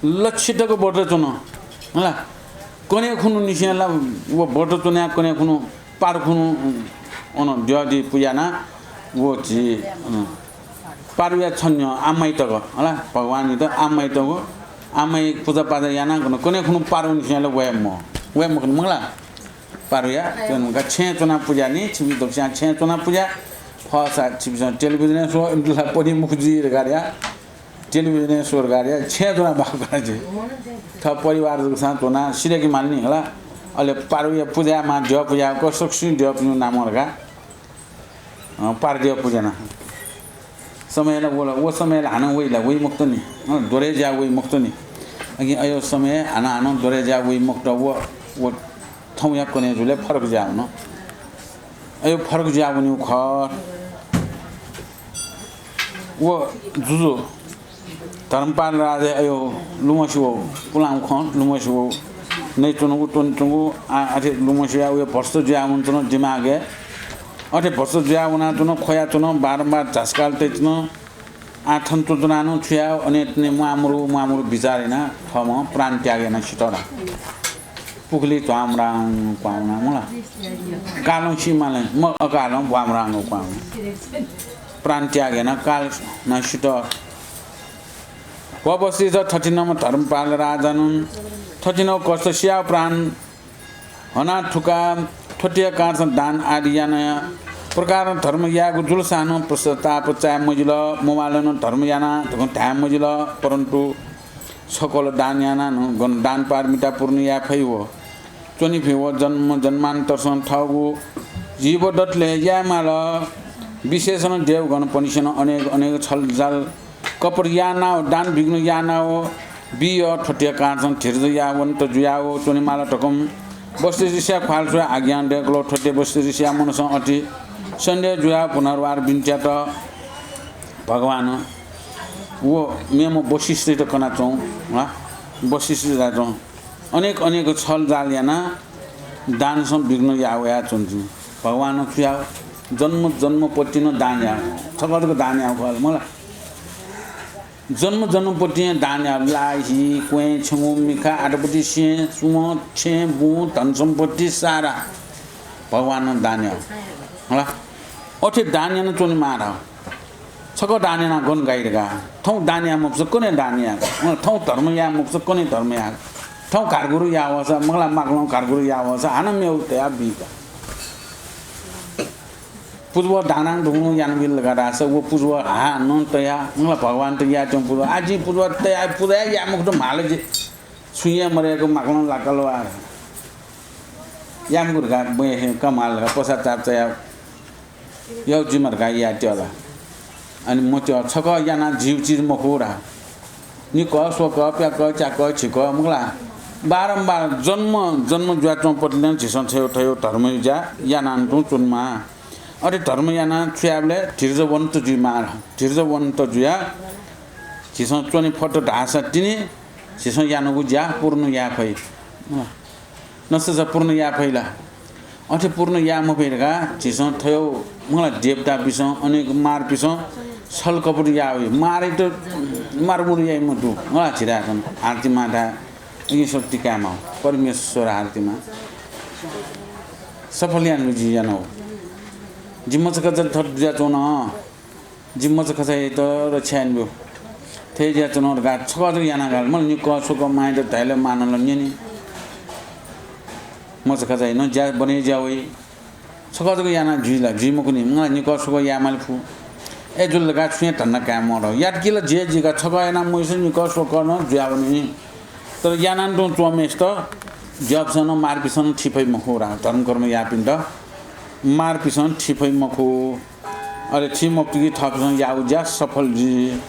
लच्छि तक व्रत च्वन। हला, कन्हय् खुन्हु निसें ला व व्रत च्वनाः कन्हय् खुन्हु पारु खुन्हु अन द्यःदि पुज्याना व झी, अँ, पारुया छन्हु आमाइत, हला, भगवानइत आमाइत, आमाइ पुजापाजा याना गन कन्हय् खुन्हु पारुनिसें ला वये म-, वये मखुनि मला। पारुया च्वना छेँय् च्वना पुज्यानि, छिमि दक्वसियां छेँय् च्वना पुज्या। फःसा छिमिसं टेलिभिजनय् स्व, इमित ला पनी मखु जुइ धकाः या। टेलिभिजनय् स्व धकाः या, छेँय् च्वना बाखु करा जुइ। थः परिवार जकसां च्वना सिधय्के माल नि हला। अले पारुया पुजा यायेमाः, द्यः पुजा यायेमाः, सकसिनं द्यःपिनिगु नामं धकाः, अँ, पारुया पुजा याना। समय ला वल, व समय ला हानं वइ ला, वइ मखुत नि। अँ, द्वरे ज्या वइ मखुत नि। अकिं अय् समय हानं हानं द्वरे ज्या वइ मखुत, व, व थौंया कन्हय् जुलय् फरक ज्या वन। अय् फरक ज्या वनीगु खः। व जुजु धर्मपाल राजाया अय् लुमंसे वः, पुलांगु खँ लुमंसे वः। नइच्वंगु, त्वनेच्वंगु, आ, अथे लुमंसे वयाः व भ्रष्ट जुयाः वनाच्वन दिमागय्। अथे भ्रष्ट जुयाः वनाच्वन, ख्वयाच्वन, बारम्बार झासकाल तइच्वन। आ, थन च्वंच्वनाः नं छु याये, अनेतने म्वाःमरु, म्वाःमरु बिचाः यानाः थःम्हं प्राण त्याग यानाः सित ला। पुखुलिइ ध्वामराङ क्वाःवना मला। कालं सिमालं, म अकालं ध्वामराङ क्वाःवना। प्राण त्याग यानाः कालं सित। व अवस्थित थथिंम्ह धर्मपाल राजानं थथिंगु कष्ट सियाः प्राण हना थुका थ्वतिया कारणसं दान आदि याना प्रकारं धर्म यायेगु जुलसां नं पश्चाताप चाये मजिल, मवालं नं धर्म याना धकं धाये मजिल। परन्तु सकल दान याना नं गन दान पारमिता पूर्ण याये फइ व च्वने फइ व जन्म जन्मान्तरसं थःगु जीव दतले याये माल। विशेषण देवगणपनिसेनं अनेक अनेक छलजाल कपट यानाव दान विघ्न यानाव बिय थ्वतिया कारणसं धीरज यावन्त जुयाव च्वनेमाल धकं वशिष्ठ ऋषिया ख्वाल स्वयाः आज्ञा दयकल। थ्वतिया वशिष्ठ ऋषिया मनसं अति सन्देह जुयाव पुनर्वार बिन्ति यात। भगवान व मेम्ह वशिष्ठइत कनाच्वं, वा, वशिष्ठ धायेच्वं। अनेक अनेक छलजाल याना दानसं विघ्न याः वयाच्वंच्वं। भगवानं छु याः? जन्म जन्मपतिं नं दान याः। छकः जक दान याः खः मला। जन्म जन्मपतिं दान याः। ला, हि, क्वँय्, छेंगू, मिखा, आतापति, सें, सुं, छेँ, बुँ, धन सम्पत्ति सारा भगवानं दान याः। हला? अथे दान यानाच्वनेमाः धाः। छकः दान याना गन गाइ धकाः। थौं दान याये मफुसा कन्हय् दान याः। थौं धर्म याये मफुसा कन्हय् धर्म याः। थौं घारघुरु याः वःसा, मखुला माकलं घारघुरु याः वःसा, हानं मेव तयाः बी का। पुजवः दानां धुंगुं यानाबिल धकाः धाःसा व पुजवः हानं तयाः, मखुला भगवानत यायेत्यंगु पुजवः। आः जिं पुजवः तयाः पुजा याये मखुत म्हाल जि। छुं हे मदय्क माकलं लाकाल वा। याये मखु धकाः बुँइ हे का म्हाल धकाः पश्चाताप चायाः यः जुइमा धकाः यायेत्यः ला। अले मत्यः, छकः यानाः जिउ चिज मखु रा। निकः, स्वकः, प्याकः, च्याकः, झिकः, मखुला। बारम्बार जन्म, जन्म जुयाच्वंपतिलं झीसं थय्, थय् धर्मया ज्या यानां तुं च्वनेमाः। अथे धर्म यानाः छु यायेबलय् धीरजवन्त जुइमाः रा। धीरजवन्त जुयाः झीसं च्वने फत धाःसा तिनि झीसं यानागु ज्या पूर्ण याये फइ। नसःसा पूर्ण याये फइ ला? अथे पूर्ण याये मफइ धकाः झीसं थय्, मखुला, देवतापिसं, अनेक मारपिसं छलकपट याः वइ। मारयात मारमुर याइ मते, मखुला, झिराय् कन हारतिमा धाये, ईश्वर तिकायेमाः, परमेश्वर हारतिमा। सफल यानागु जि यानागु। जि मचाकचायात थथे जुयाच्वन। जि मचाकचायात रक्षा यानाब्यु। थथे जुयाच्वन धकाः छकः जक यानाः गाल। मखुला, निकः, स्वकः, मांयात धाइबलय् मांनं ला न्यनी। मचाकचायात नं ज्या, बने ज्या वइ। छकः जक यानाः जुइ ला? जुइ मखुनि। मखुला, निकः, स्वकः याये माले फु। अय्जुल धकाः छुं हे धन्दा काये मदु। यात कि ला, जे जुइ का, छकः यानाः मजुसा निकः, स्वकः नं जुयावनी। तर यानां तुं च्वंम्हय्सित ज्यापिसं नं, मारपिसं नं थी फइ मखु रा, धर्मकर्म याःपिन्त मारपिसं थी फइ मखु। अले थी मफुत कि थःपिसं याःगु ज्या सफल जुइ।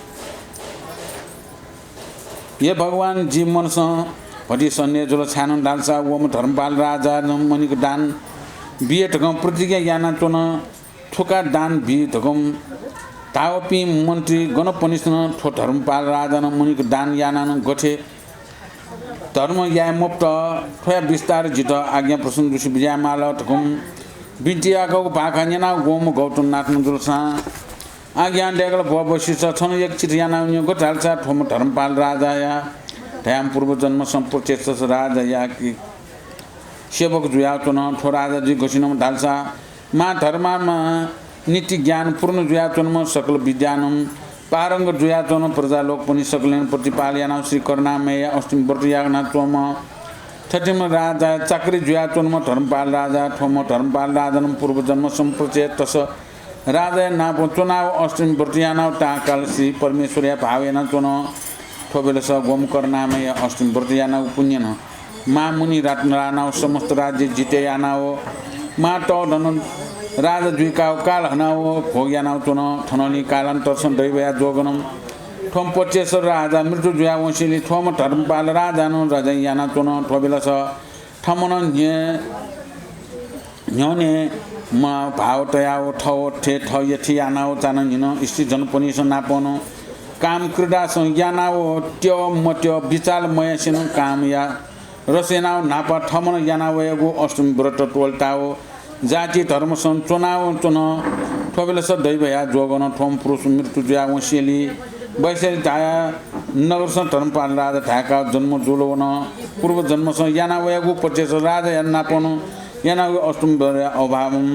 हे भगवान, जि मनसं भति सन्देह जुल, छाय्‌नं धालसा वम्ह धर्मपाल राजानं मणिक दान बिये धकं प्रतिज्ञा यानाच्वन। थुका दान बी धकं धाःपिं मन्त्री गणपनिसेनं थ्व धर्मपाल राजानं मणिक दान यानानं गथे धर्म याये मफुत, थ्वया विस्तार जितः आज्ञा प्रसन्न जुसे बिज्याये माल धकं बिन्ति याकागु भाखा न्यनाः वम्ह गौतमनाथं जुलसां आज्ञा दय्‌कल, भो वशिष्ठ, छं एक चिज यानाः न्यँ, गथे धालसा थ्वम्ह धर्मपाल राजाया धयाम्ह पूर्वजन्मसं प्रचेतस राजाया कि सेवक जुयाच्वन। थ्व राजा जुइ गथिनं धालसा मां धर्मामा नीति ज्ञान पूर्ण जुयाच्वंम्ह, सकल विद्यानं पारंगत जुयाच्वंम्ह, प्रजालोकपनि सकलेन प्रतिपाल यानाः श्री करुणामयया अष्टमी व्रत यानाच्वंम्ह, थथिम्ह राजा चाकरी जुयाच्वंम्ह धर्मपाल राजा। थ्वम्ह धर्मपाल राजानं पूर्वजन्मसं प्रचेतस राजाया नापं च्वनाव अष्टमी व्रत यानाव ताःकाल श्री परमेश्वरया भाव यानाच्वन। थ्व बेलस ग्वम्ह करुणामय अष्टमी व्रत यानाव पुण्यनं मां मुनि रत्न लानाव समस्त राज्य जिते यानाव मां तःधनं राजा जुइकाव काल हनाव भोग यानाव च्वन। थनंलि कालान्तरसं दैवया जोगनं थ्वम्ह प्रचेतस राजा मृत्यु जुया वंसेंलि थ्वम्ह धर्मपाल राजानं राज्य यानाच्वन। थ्व बेलस थमनं न्ह्य-, न्ह्यःने म भाव तयाव थव थें थः यथि यानाव चानं न्हिनं स्त्री जनपनिस नापनं काम क्रीडासं यानाव त्यः मत्यः बिचाल मयासेनं कामया रस यानाव न्हापा थमनं याना वयागु अष्टमी व्रत त्वलताव जाति धर्मसं च्वनाव च्वन। थ्व बेलस दैवया जोगनं थ्वम्ह पुरुष मृत्यु जुया वंसेंलि वैशाली धाया नगरसं धर्मपाल राजा धाय्‌काव जन्म जुल वन। पूर्वजन्मसं याना वयागु प्रचेतस राजाया नापनं यानाव अष्टमी व्रतया अभावं,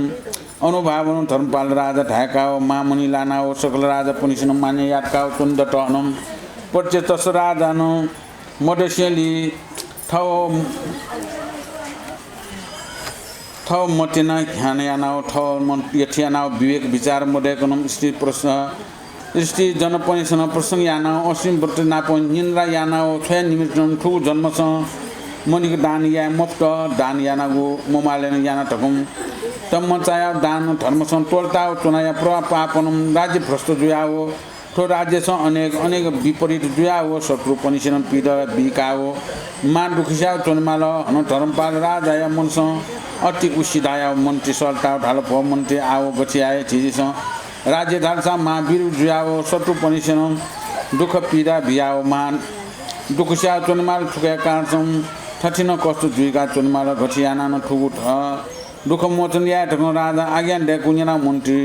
अनुभावनं धर्मपाल राजा धाय्‌काव मां मुनि लानाव सकल राजापनिसेनं मान्य यातकाव च्वन दत। हनं प्रचेतस राजानं मदसेंलि थव, थव मतिना ध्यान यानाव थव मन यथि यानाव विवेक विचार मदय्‌कनं स्त्री प्रस-, स्त्री जनपनिसेनं प्रसंग यानाव अष्टमी व्रत नाप निन्द्रा यानाव छ्वया निमित्तं थुगु जन्मसं मणिक दान याये मफुत, दान यानागु ममालेनं याना धकं तम्म चायाव दान धर्मसं त्वलताव च्वनाया प्रभाव पापनं राज्य भ्रष्ट जुयाव थ्व राज्यसं अनेक अनेक विपरीत जुयाव शत्रुपनिसेनं पीडा बीकाव मां दुःखिस्याव च्वनेमाल। हनं धर्मपाल राजाया मनसं अति उसिदायाव मन्त्री सल्ताव धाल, भो मन्त्री, आव गथे याये? झीसं राज्य धालसा मां वीर जुयाव शत्रुपनिसेनं दुःख पीडा बियाव मां दुःखिस्याव च्वनेमाल। थुकया कारणसं थथिनं कष्ट जुइका च्वनेमाल। गथे यानानं थुगु ध-, दुःख मोचन याये धकं राजा आज्ञा दय्‌कूगु न्यनाव मन्त्री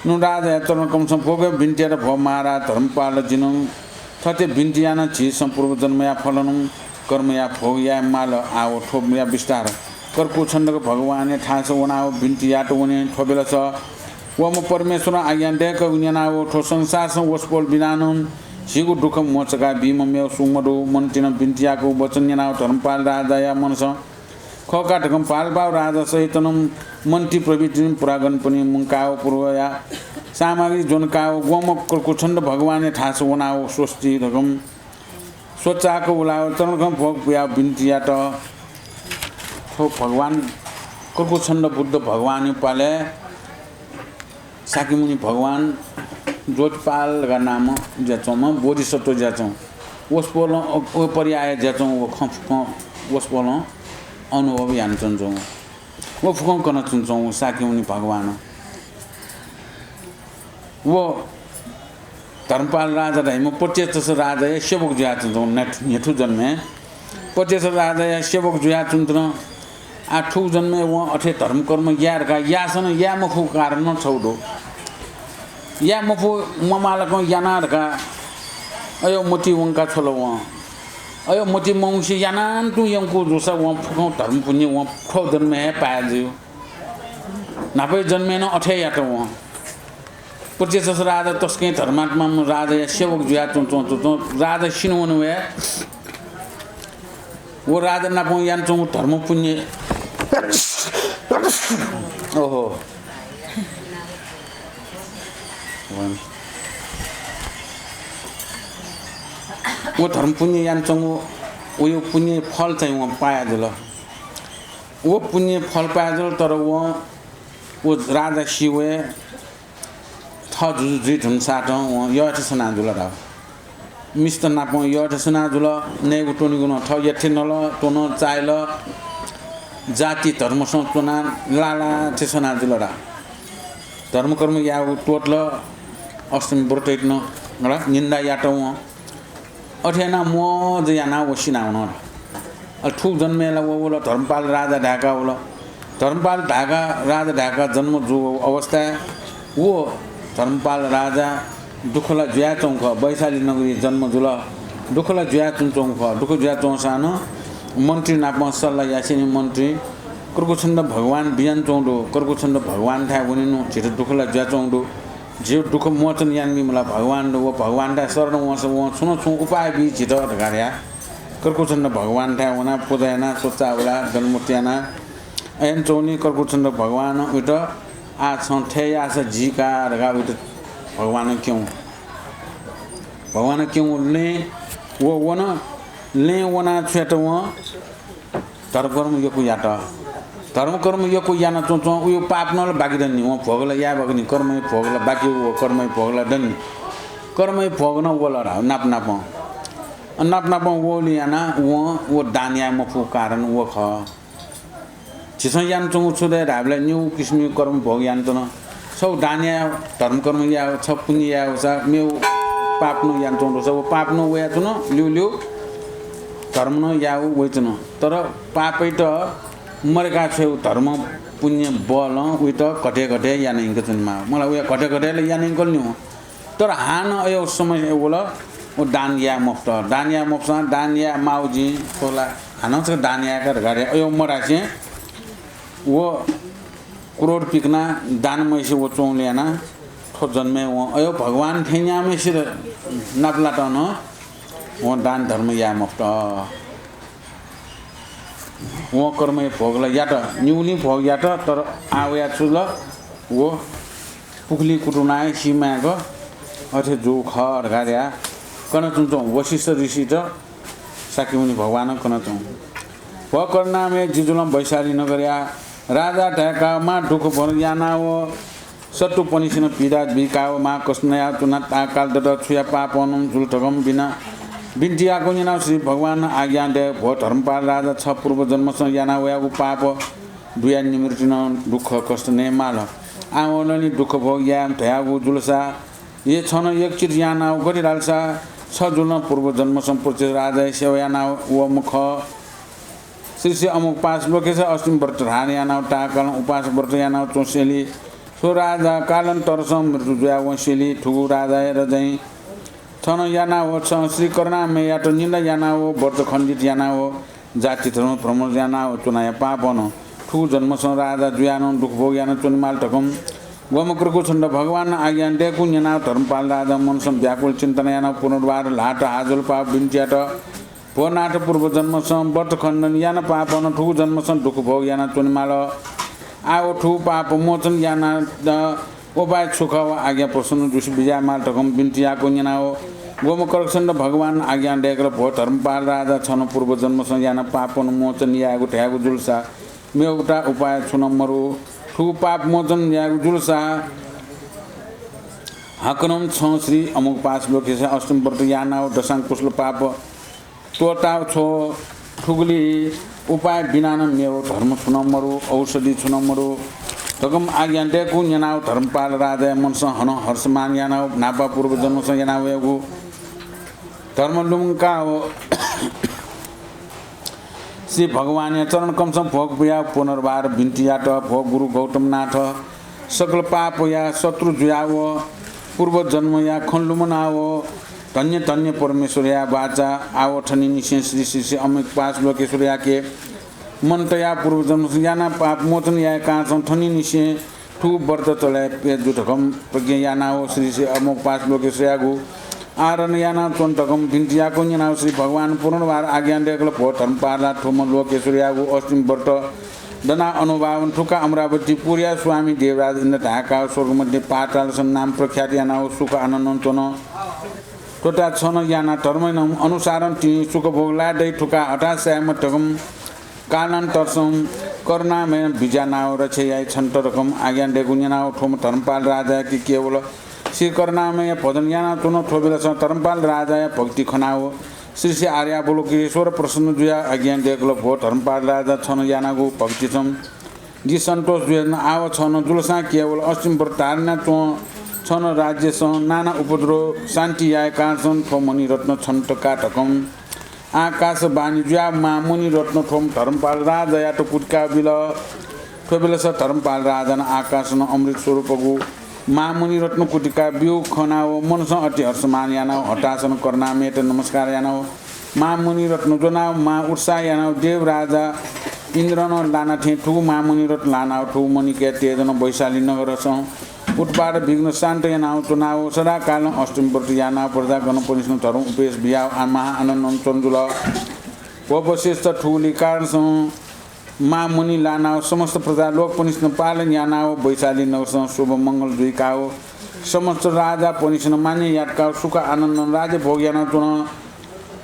नु राजाया चरणकमलसं भोगया बिन्ति यात, भो महाराज धर्मपाल, जिनं थथे बिन्ति याना, झीसं पूर्वजन्मया फलनं कर्मया भोग याये माल। आव थ्वया विस्तार कर्कू छन्दक भगवानया थासं वनाव बिन्ति यात वने। थ्व बेलस वम्ह परमेश्वरं आज्ञा दय्‌कःगु न्यनाव थ्व संसारसं वसपोल बिनानं झीगु दुःख मोचका बीम्ह मेव सुं मदु। मन्त्रीनं बिन्ति याःगु वचन न्यनाव धर्मपाल राजाया मनसं खः का धकं पाल्पाव राजा सहितनं मन्त्री प्रभृतिं पुरागणपनि मुंकाव पूर्वया सामग्री ज्वनकाव ग्वम्ह क्रकुच्छन्द भगवानया थासय् वनाव स्वस्ति धकं स्वचाक उलाव चरणकं भोग पुयाव बिन्ति यात। थ्व भगवान क्रकुच्छन्द बुद्ध भगवानया पालय् शाक्यमुनि भगवान ज्योतिपाल धकाः नाम जुयाच्वंम्ह बोधिसत्व जुयाच्वं। वसपोलं व पर्याय जुयाच्वं व खँ फुक्कं वसपोलं अनुभव यानाच्वंच्वं। व फुक्कं कनाच्वंच्वं व शाक्यमुनि भगवान। व धर्मपाल राजा धाइम्ह प्रचेतस राजाया सेवक जुयाच्वंच्वं न्ह्यथु जन्मय्। प्रचेतस राजाया सेवक जुयाच्वंच्वन। आः थुगु जन्मय् वं अथे धर्मकर्म याये धकाः याःसां याये मफुगु कारण नं छगू दु। याये मफु ममालकं याना धकाः अय् मति वंका छ्वल वं। अय् मति मवंसे यानां तुं यंकू जूसा वं फुक्कं धर्म पुण्य वं थ्व जन्मय् हे पाये जुइ। न्हापाया जन्मय् नं अथे यात वं। प्रचेतस राजा तसकं धर्मात्मा राजाया सेवक जुयाच्वंच्वं राजा सिनावन वया। व राजा नाप यानाच्वंगु धर्म पुण्य। ओहो। व धर्म पुण्य यानाच्वंगु वया पुण्य फल चाहिँ वं पाया जुल। व पुण्य फल पाया जुल, तर वं व राजा सिवय् थः जुजु जुइ धुंसातं वं यःथे सना जुल धाः। मिस्त नाप यःथे सना जुल, नयेगु त्वनेगु नं थः यःथे नल, त्वन चायल, जाति धर्मसं च्वना लालाथे सना जुल धाः। धर्मकर्म यायेगु त्वःतल, अष्टमी व्रत यात नं निन्दा यात वं। अथे यानाः मौज यानाः व सिनावन। अले थुगु जन्मय् ला व वल धर्मपाल राजा धायेका वल। धर्मपाल धायेका राजा धायेका जन्म जूगु अवस्थाय् व धर्मपाल राजा दुःख ला जुयाच्वंगु खः। वैशाली नगरी जन्म जुल। दुःख ला जुयाच्वंगु खः। दुःख जुयाच्वंसां नं मन्त्री नाप सल्लाह यासेंलि मन्त्री क्रकुच्छन्द भगवान बिज्यानाच्वंगु दु। क्रकुच्छन्द भगवानथाय् वनेनु झीत दुःख ला जुयाच्वंगु दु। झीगु दुःख मोचन यानाबीम्ह ला भगवान दु। व भगवानथाय् शरण वंसा वं छुं न छुं उपाय बी झीत धकाः धयाः क्रकुच्छन्द भगवानथाय् वनाः पुजा यानाः स्वचाः वलाः दलमुत यानाः अय् यानाच्वंगुलिं क्रकुच्छन्द भगवानं वइत आः छं थथे याःसा जुइ का धकाः वइत भगवानं क्यं। भगवानं क्यंगु लँय् व वन। लँय् वनाः छु यात वं? धर्मकर्म यक्व यात। धर्मकर्म यक्व यानाच्वंच्वं उयो पाप नं ला बाकि दनि। वं भोग ला याये बाकि नि, कर्मया भोग ला बाकि, व कर्मया भोग ला दनि। कर्मया भोग नं वल धाः नाप नापं। अ, नाप नापं वःगुलिं यानाः वं व दान याये मफुगु कारण व खः। झीसं यानाच्वंगु छु दइ धाःबलय् निगू किसिमया कर्म भोग यानाच्वन। छगू दान याये, धर्मकर्म याये, छगू पुण्य याये, वसा मेगु पाप नं यानाच्वंगु दु। व पाप नं वयाच्वन, ल्यू ल्यू धर्म नं याये वइच्वन। तर पापयात मदय्‌का छ्वयेगु धर्म पुण्य बलं वइत घटे घटे याना यंकाच्वनेमाः। मला वया घटे घटे ला याना यंकल नि वं। तर हानं अय् समय वल, व दान याये मफुत। दान याये मफुसां दान याये माःगु जिं थ्व ला हानं छकः दान याये का धकाः अय् मधासें व क्रोध पिकनाः दान मयासें व च्वंगुलिं यानाः थ्व जन्मय् वं अय् भगवान थें न्याम्हय्‌सित नापलात नं वं दान धर्म याये मफुत। वं कर्मया भोग ला यात, निगुलिं भोग यात, तर आः वया छु जुल, व पुखुली कुतुनाः सी माय्‌क अथे जूगु खः धकाः धयाः कनाच्वंच्वं वसिष्ठ ऋषित शाक्यमुनि भगवानं कनाच्वं। भो करुणामय जि जुलं वैशाली नगरया राजा धायेकाः मा दुःख भोग यानाव शत्रुपनिसेनं पीडा बीकाव मा कष्ट नयाव च्वना ताःकाल दत। छुया पापनं जुल धकं बिना बिन्ति याःगु न्यनाव श्री भगवानं आज्ञा दय्‌कल, भो धर्मपाल राजा, छ पूर्व जन्मसं याना वयागु पाप दुया निमित्तिनं दुःख कष्ट नयेमाल। आवंलनि दुःख भोग याये धयागु जुलसा हे छं एकचित्त यानाव गथे धालसा छ जुलं पूर्व जन्मसं प्रचेतस राजाया सेवा यानाव वःम्ह खः। श्री श्री अमुक उपास लोकेश अष्टमी व्रत धारण यानाव ताःकालं उपास व्रत यानाव च्वंसेंलि थ्व राजा कालान्तरसं मृत्यु जुया वंसेंलि थुगु राजाया रजय् छं यानाव छं श्री करुणामययात निन्दा यानाव व्रत खण्डित यानाव जाति धर्म भ्रमण यानाव च्वनाया पापनं थुगु जन्मसं राजा जुयानं दुःख भोग याना च्वनेमाल धकं गोमकरकु छन्त भगवान आज्ञा दय्कू न्यनाव धर्मपाल राजा मनसं व्याकुल चिन्तन यानाव पुनर्वार ल्हात हाजल पाव बिन्ति यात। भो नाथ, पूर्व जन्मसं व्रत खण्डन याना पापन थुगु जन्मसं दुःख भोग याना च्वनेमाल। आव थुगु पाप मोचन याना द उपाय छु खः व आज्ञा प्रसन्न जुसे बिज्यायेमाल धकं बिन्ति याकू न्यनाव गोमकरकु छन्त भगवान आज्ञा दय्कल, भो धर्मपाल राजा, छन पूर्व जन्मसं याना पापन मोचन यायेगु धयागु जुलसा मेगुता उपाय छुनं मरु। थुगु पाप मोचन यायेगु जुलसा हाकनं छं श्री अमोघपाश लोकेश अष्टमी व्रत यानाव दशांकुशल पाप त्वःताव छ्व। थुगुली उपाय बिनानं मेव धर्म छुनं मरु, औषधि छुनं मरु धकं आज्ञा दय्कू न्यनाव धर्मपाल राजाया मनसं हनं हर्षमान यानाव न्हापा पूर्व जन्मसं यानावयागु धर्म लुमंकाव श्री भगवानया चरण कमसं भोग पुयाव पुनर्वार बिन्ति यात, भो गुरु गौतमनाथ, सकल पापया शत्रु जुयाव पूर्व जन्मया खँ लुमनाव धन्य धन्य परमेश्वरया बाचा आव थनिनिसें श्री श्री श्री अमोघपाश लोकेश्वरयाके मन तयाव पूर्व जन्मसं याना पाप मोचन याये कारणसं थनिनिसें थुगु व्रत चले पे जु धकं प्रतिज्ञा यानाव श्री श्री अमोघपाश लोकेश्वरयागु आराधना याना च्वन धकं बिन्ति याकू न्यनाव श्री भगवान पुनर्वार आज्ञा दय्कल, भो धर्मपाला, थ्वम्ह लोकेश्वरयागु अष्टमी व्रत दना अनुभावन थुका अमरावतीपुरया स्वामी देवराज इन्द्र धायेकाव स्वर्ग मध्य पातालसं नाम प्रख्यात यानाव सुख आनन्दं च्वन। थ्वता छन याना धर्मय् अनुसारं तिनि सुख भोग लाये दइ थुका हताश याये मत धकं कालान्तरसं करुणामय बिज्यानाव रक्षा याइ छन्त धकं आज्ञा दय्कू न्यनाव थ्वम्ह धर्मपाल राजायाके केवल श्री करुणामय भजन यानाव च्वन। थ्वबेलसं धर्मपाल राजाया भक्ति खनाव श्री श्री आर्यावलोकितेश्वर प्रसन्न जुयाव आज्ञा दय्कल, भो धर्मपाल राजा, छन यानागु भक्तिसं जि सन्तोष जुयाच्वन। आव छन जुलसां केवल अष्टमी व्रत धारण याना च्वँ। छन राज्यसं नाना उपद्रव शान्ति याये कारणसं थ्व मणिरत्न छन्त का धकं आकाशवाणी जुयाव मां मणिरत्न थ्वम्ह धर्मपाल राजायात कुतिकाव बिल। थ्वबेलस धर्मपाल राजानं आकाशनं अमृत स्वरूपगु मां मणिरत्न कुतिकाव ब्यूगु खनाव मनसं अति हर्षमान यानाव हताशनं करुणामयत नमस्कार यानाव मां मणिरत्न ज्वनाव मां उत्साह यानाव देवराजा इन्द्रनं लाना थें थुगु मां मणिरत्न लानाव थुगु मणिकया तेजनं वैशाली नगरसं उत्पात विघ्न शान्त यानाव च्वनाव सदाकालं अष्टमी व्रत यानाव प्रजागणपनिसन धर्म उपदेश बियाव आ महा आनन्दं च्वन जुल। व वशिष्ठ थुगुली कारणसं मां मणि लानाव समस्त प्रजा लोकपनिसन पालन यानाव वैशाली नगरसं शुभ मंगल जुइकाव समस्त राजापनिसन मान्य यातकाव सुख आनन्दं राज्य भोग यानाव च्वन।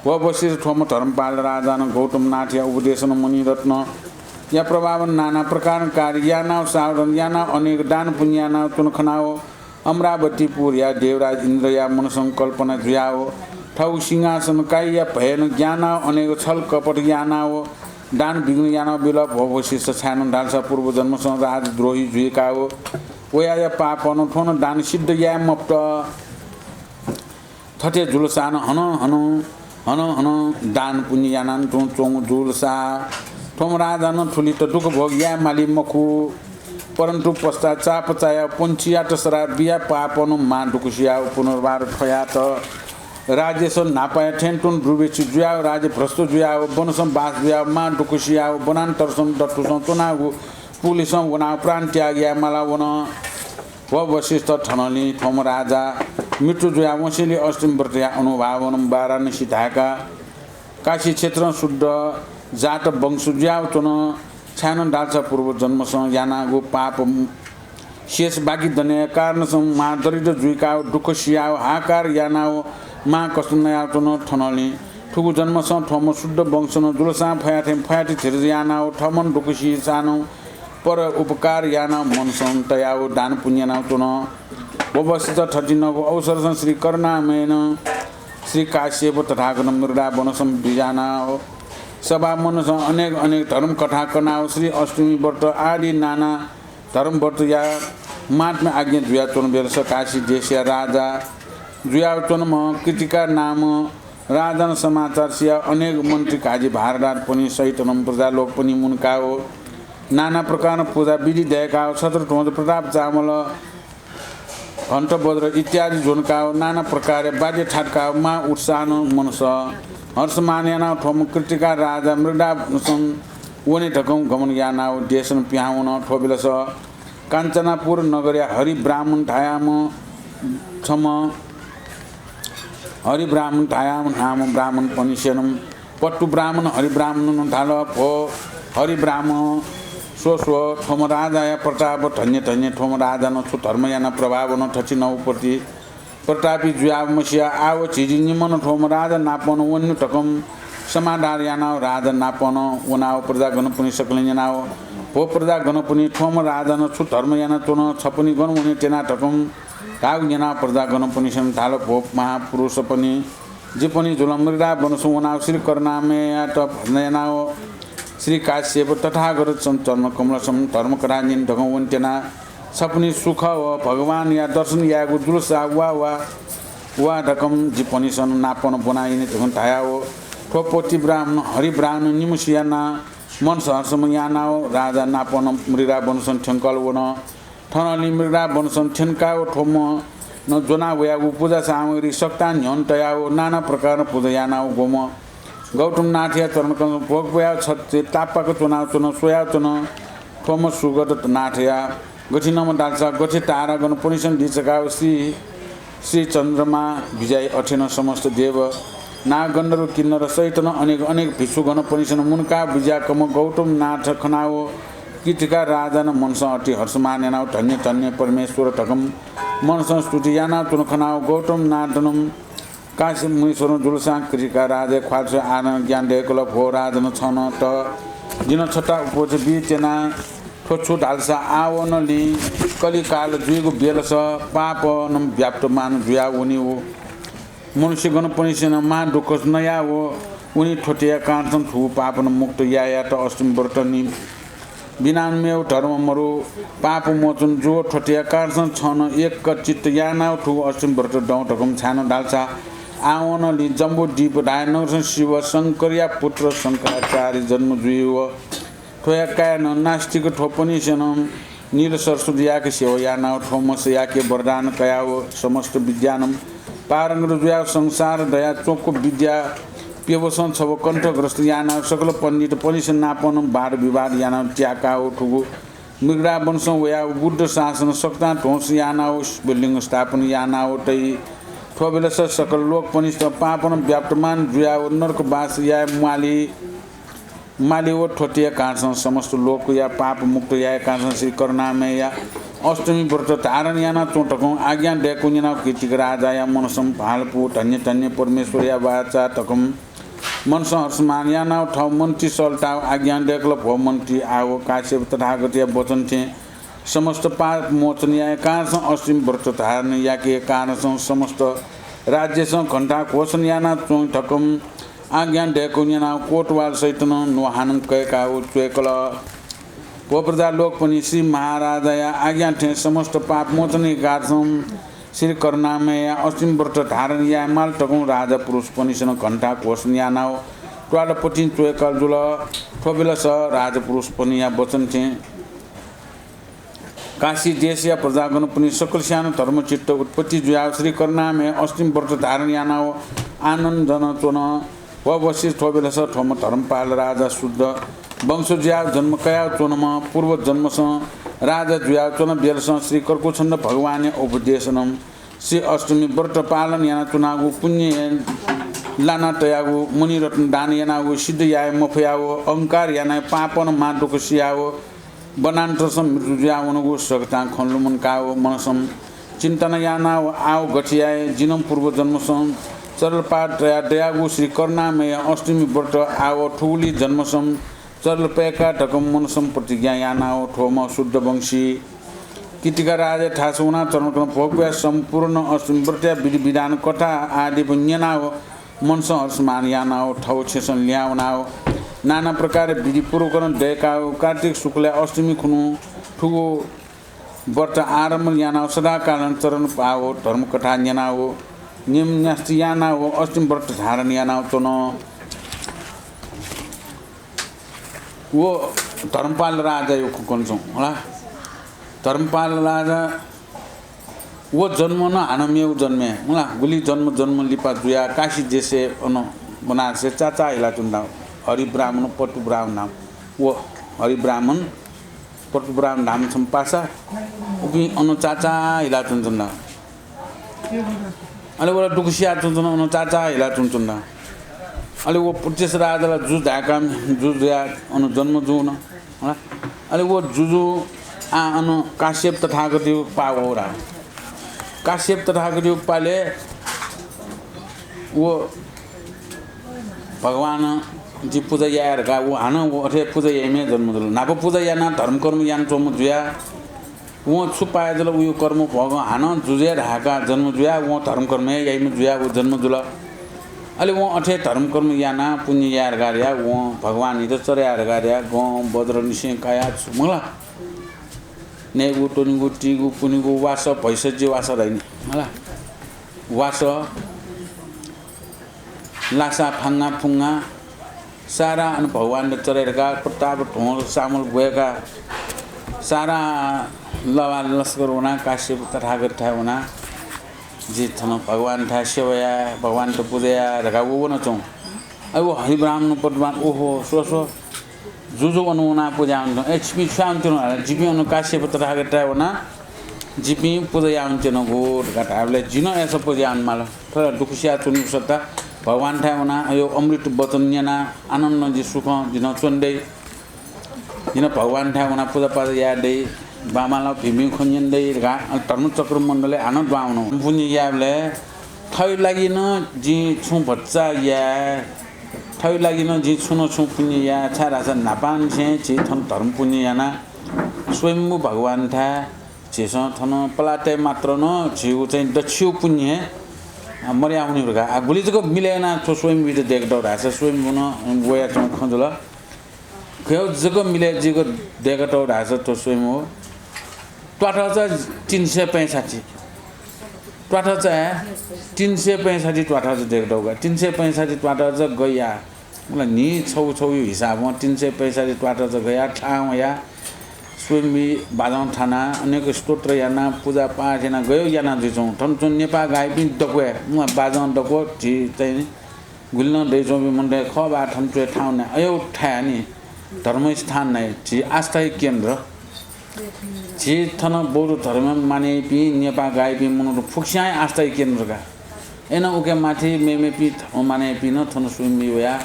व वशिष्ठ थ्वम्ह धर्मपाल राजानं गौतमनाथया उपदेशन मणिरत्नया प्रभावन नाना प्रकारं कार्य यानाव साधन यानाव अनेक दान पुण्य यानाव च्वन खनाव अमरावतीपुरया देवराज इन्द्रया मनसं कल्पना जुयाव थव सिंहासन काइया भयनं ग्यानाव अनेक छल कपट यानाव दान विघ्न यानाव बिल। भो वशिष्ठ, छाय्नं धालसा पूर्व जन्मसं राजद्रोही जुइकाव वयाया पापनं थ्वनं दान सिद्ध याये मफुत। थथे जुलसानं हनं हनं हनं हनं दान पुण्य यानान तुं च्वंगु जुलसा थ्वम्ह राजानं थुलित दुःख भोग याये माली मखु। परन्तु पश्चाताप चायाव पन्छियात श्राप बियाव पापनं मां दुःख सियाव पुनर्वार थ्वयात। राज्यसं न्हापाया थें तुं दुर्वेशी जुयाव राज्य भ्रष्ट जुयाव वनसं बास जुयाव मां दुःख सियाव वनान्तरसं दथुसं च्वनागु पुलिसं वनाव प्राण त्याग याये माला वन। व वशिष्ठ, थनंलि थ्वम्ह राजा मृत्यु जुयाव वंसेंलि अष्टमी व्रतया अनुभावनं वाराणसी धाय्का काशी क्षेत्रं शुद्ध जात वंश जुयाव च्वन। छाय्नं धालसा पूर्व जन्मसं यानागु पाप शेष बाकी दनेया कारणसं महादरिद्र जुइकाव दुःख सियाव हाहाकार यानाव महाकष्ट नयाव च्वन। थनंलि थुगु जन्मसं थ्वम्ह शुद्ध वंशन जुलसां फयाथें फयाथि धीरज यानाव थमन दुःख सिसानं पर उपकार यानाव मनसं तयाव दान पुण्य यानाव च्वन। व वशिष्ठ, थथिंगु अवसरसं श्री करुणामयनं श्री काश्यप तथागत मृगदा वनसं बिज्यानाव सभा मनसं अनेक अनेक धर्म कथा कनाव श्री अष्टमी व्रत आदि नाना धर्म व्रतया महात्म्य आज्ञा जुयाच्वन। बेलस काशी देशया राजा जुयाव च्वंम्ह कृतिका नाम राजानं समाचार सियाव अनेक मन्त्री काजी भारदारपनि सहितनं प्रजालोकपनि मुनकाव नाना प्रकारं पूजा विधि दयकाव छत्र ध्वज प्रताप चामल घण्ट वज्र इत्यादि ज्वनकाव नाना प्रकारया वाद्य थातकाव महा उत्साहनं मनसं हर्षमान यानाव थ्वम्ह कृतिका राजा मृगदासं वने धकं गमन यानाव देशनं पिहां वन। थ्वबेलस काञ्चनापुर नगरया हरि ब्राह्मण धायाम्ह छम्ह हरि ब्राह्मण धायाम्ह नाम ब्राह्मणपनिसेनं पट्टु ब्राह्मण हरि ब्राह्मणं धाल, भो हरि ब्राह्मण, स्व स्व, थ्वम्ह राजाया प्रताप धन्य धन्य। थ्वम्ह राजानं छु धर्म यानाः प्रभावनं थचिनव प्रति प्रतापी जुयाव मसिया। आव झिझी निम्हं थ्वम्ह राजा नापं वन्यु धकं समाधार यानाव राजा नापं वनाव प्रजागणपनि सकलें न्यनाव, भो प्रजागणपनि, थ्वम्ह राजानं छु धर्म यानाच्वन, छपनि गन वने त्यना धकं धाःगु न्यनाव प्रजागणपनिसेनं धाल, भो महापुरुषपनि, जिपनि जुल मृगराज वनसं वनाव श्री करुणामययात भजन यानाव श्री काश्यप तथागत चरण कमलसं धर्मकथा न्यने धकं वने त्यना। छपनि सुख व भगवानया दर्शन यायेगु जुलसा वा वा वा धकं जिपनिसेनं नापं ब्वना यने धकं धायाव थ्व पट्टु ब्राह्मण हरि ब्राह्मण निम्हसिया नां मनसं हर्षम यानाव राजा नापं मृगराज वनसं थ्यंकल वन। थनंलि मृगराज वनसं थ्यंकाव थ्वम्हं ज्वना वयागु पूजा सामग्री सकतां न्ह्यःने तयाव नाना प्रकारं पूजा यानाव ग्वम्ह गौतमनाथया चरणकं भोग पुयाव छते तापाक च्वनाव च्वन, स्वयाव च्वन। थ्वम्ह सुगत नाथया गथिनम्ह धालसा गथे तारागणपनिसेनं लिचकाव श्री श्री चन्द्रमा बिज्याइ। अथेनं समस्त देव नाग गन्धर्व किन्नर सहितनं अनेक अनेक भिक्षुगणपनिसेनं मुनकाव बिज्याकम्ह गौतमनाथ खनाव कीर्तिकार राजानं मनसं अति हर्षमान यानाव धन्य धन्य परमेश्वर धकं मनसं स्तुति यानाव च्वन खनाव गौतमनाथनं काश्यप मुनीश्वरं जुलसां कीर्तिकार राजाया ख्वालसय् आनन्द ज्ञान दय्कल। भो राजन, छनं त जिं छता उपदेश बी त्यना। थ्व छु धालसा आवनलि कलिकाल जुइगु बेलस पापनं व्याप्तमान जुया वनीव। मनुष्यगणपनिसेनं महादुःख नयाव वनी। थ्वतेया कारणसं थुगु पापनं मुक्त यायेत अष्टमी व्रतनि बिनान मेव धर्म मरु। पाप मोचन जुव। थ्वतेया कारणसं छनं एक चित्त यानाव थुगु अष्टमी व्रत दँ धकं छाय्नं धालसा आवनलि जम्बुद्वीप धाये नगरसं शिव शंकरया पुत्र शंकराचार्य जन्म जुइव। थ्वया काय्नं नास्तिक थ्वपनिसेनं नील सरस्वतीयाके सेवा यानाव थ्वम्हसयाके वरदान कयाव समस्त विद्यानं पारंगत जुयाव संसार दया च्वंक विद्या प्यवसं छव कण्ठग्रस्त यानाव सकल पण्डितपनिसेन नापनं वाद विवाद यानाव त्याकाव थुगु मृगराज वनसं वयाव बुद्ध शासन सकतां ध्वंस यानाव शिवलिंग स्थापन यानाव तइ। थ्वबेलस सकल लोकपनिसेन पापनं व्याप्तमान जुयाव नरकवास याये म्वाली माली व थ्वतेया कारणसं समस्त लोकया पाप मुक्त याये कारणसं श्री करुणामयया अष्टमी व्रत धारण याना च्वँ धकं आज्ञा दय्कू न्यनाव कीर्तिक राजाया मनसं भालपु धन्य धन्य परमेश्वरया वाचा धकं मनसं हर्षमान यानाव थव मन्त्री सल्ताव आज्ञा दय्कल। भो मन्त्री, आव काश्यप तथागतया वचन थें समस्त पाप मोचन याये कारणसं अष्टमी व्रत धारण याके कारणसं समस्त राज्यसं घण्टा घोषण याना च्वँ धकं आज्ञा दय्कू न्यनाव कोतवाल सहितनं न्वहानं कय्काव च्वय्कल। भो प्रजा लोकपनि, श्री महाराजाया आज्ञा थें समस्त पाप मोचन याये कारणसं श्री करुणामयया अष्टमी व्रत धारण याये माल धकं राजपुरुषपनिसेनं घण्टा घोषण यानाव त्वालपतिं च्वय्कल जुल। थ्वबेलस राजपुरुषपनिया वचन थें काशी देशया प्रजागणपनि सकलस्यानं धर्मचित्त उत्पत्ति जुयाव श्री करुणामय अष्टमी व्रत धारण यानाव आनन्दनं च्वन। व वसित थ्वबेलस थ्वम्ह धर्मपाल राजा शुद्ध वंश जुयाव जन्म कयाव च्वनम्ह पूर्व जन्मसं राजा जुयाव च्वन बेलसं श्री क्रकुच्छन्द भगवानया उपदेशनं श्री अष्टमी व्रत पालन यानाच्वनागु पुण्य लाना तयागु मणिरत्न दान यानागु सिद्ध याये मफयाव अहंकार यानाव पापनं महादुःख सियाव वनान्तरसं मृत्यु जुया वनागु सकतां खँ लुमंकाव मनसं चिन्तन यानाव आव गथे याये? जिनं पूर्व जन्मसं चरलपाद तया दयागु श्री करुणामय अष्टमी व्रत आव थुगुलि जन्मसं चरलपय्का धकं मनसं प्रतिज्ञा यानाव थ्वम्ह शुद्ध वंशी कीर्तिका राजाया थासय् वनाव चरणकनं भोग कयाव सम्पूर्ण अष्टमी व्रतया विधि विधान कथा आदि न्यनाव मनसं हर्षमान यानाव थव छेँसं लिहां वनाव नाना प्रकार विधिपूर्वकनं दय्काव कार्तिक शुक्लया अष्टमी खुन्हु थुगु व्रत आरम्भ यानाव सदाकालं चरण पाव धर्मकथा न्यनाव नियम न्यास्ति यानाव अष्टमी व्रत धारण यानाव च्वन। व धर्मपाल राजाया खँ कनाच्वं हला। धर्मपाल राजा व जन्म नं हानं मेव जन्मे हला। गुलि जन्म जन्म लिपा जुया काशी देशय् अन बनारसय् चाचा हिलाच्वंता हरि ब्राह्मण पट्टु ब्राह्मण नाम। व हरि ब्राह्मण पटुब्राह्मण धाम छम्ह पासा, उपिं अन चाचा हिला च्वंच्वन। अले व ला दुःख सिया च्वंच्वन, अन चाचा हिला च्वंच्वन। अले व पुचेस राजा ला जुजु धाय्‌का, जुजु जुया अन जन्म जून। अले व जुजु आ अन काश्यप तथागतयो पाः वः रा। काश्यप तथागतयो पालय् व भगवान जि पुजा याये धकाः व हानं व अथे पुजा याइम्ह जन्म जुल। न्हापा पुजा यानाः धर्मकर्म यानाच्वंम्ह जुया वं छु पाये जुल, उयो कर्म भोगं हानं जुजु धाय्‌का जन्म जुया, वं धर्मकर्म हे याइम्ह जुया व जन्म जुल। अले वं अथे धर्मकर्म यानाः पुण्य याये धकाः या, वं भगवानयात चरे याये धकाः या, गं वज्र निसें काया छु मला। नयेगु, त्वनेगु, तीगु, पुनेगु, वासः, भैषज्य वासः धाइ नि मला। वासः, लासा, फांगा, फुंगा, सारा अन भगवानयात चरे धकाः, पत्ताब, ध्वंस, चामल ग्वय्‌का, सारा लवा लस्कर वनाः काश्यप तथागतथाय् वनाः, जि थन भगवानथाय् सेवा याये, भगवानयात पुजा याये धकाः व वनाच्वं। अले व हरिब्राह्मण पटुब्राह्मण, ओहो, स्व, स्व, जुजु अन वनाः पुजा यानाच्वन। ए, छिपिं छु यानाच्वनागु धाःसा, जिपिं अन काश्यप तथागतथाय् वनाः जिपिं पुजा यानाच्वनागु धकाः धायेबलय् जि नं अय्‌सा पुजा याना माल। थ्व दुःख सिया च्वनीगु सत्ता, भगवानथाय् वनाः अयो अमृत वचन न्यनाः आनन्दं जि सुखं जि नं च्वने दइ। जि नं भगवानथाय् वनाः पुजापाजा याये दइ, बांबांलाःगु भिंभिं खँ न्यने दइ धकाः धर्मचक्र मण्डलय् हानं दुहां वनागु। पुण्य यायेबलय् थःगु लागि नं जिं छुं भचा याये, थःगु लागि नं जिं छुं न छुं पुण्य याये, छाय्‌धाःसा न्हापांनिसें झी थन धर्म पुण्य यानाः स्वयम्भू भगवानथाय् झीसं थन पलाः तये मात्र नं झीगु चाहिँ दच्छिया पुण्य हे, अ, मदया वनी धकाः। आ, गुलि जक मिले यानाः थ्व स्वयम्भूयात दय्‌कातःगु धाःसा स्वयम्भूं नं वयाच्वंगु खँ जुल। गय् जक मिले जक दय्‌कातःगु धाःसा थ्व स्वयम्भू त्वाथःचा तीन सय पैंसठ्ठी। त्वाथःचा हे तीन सय पैंसठ्ठी त्वाथःचा दय्‌कातःगु का। तीन सय पैंसठ्ठी त्वाथःचा गया। मला न्हि छगू छगूया हिसाबं तीन सय पैंसठ्ठी त्वाथःचा गया, थाहां वया, स्वयम्भूइ बाजं थानाः, अनेक स्तोत्र यानाः, पुजापाठ यानाः, गय् याना जुइच्वं। थन च्वं नेपाः गाःपिं दक्वय्, मला बाजं दक्व, झी चाहिँ गुलि नं दइच्वंपिं मनूतय् खः बा, थन च्वय् थाहां वने। अय् थाय् नि धर्मस्थान नाइ, झी आस्थाया केन्द्र। झी थन बौद्ध धर्म मानय्‌पिं, नेपाः गाःपिं मनूत फुक्कसियां आस्थाया केन्द्र का। अय्‌नं उके माथि मेमेपिं धर्म मानय्‌पिं नं थन स्वयम्भूइ वयाः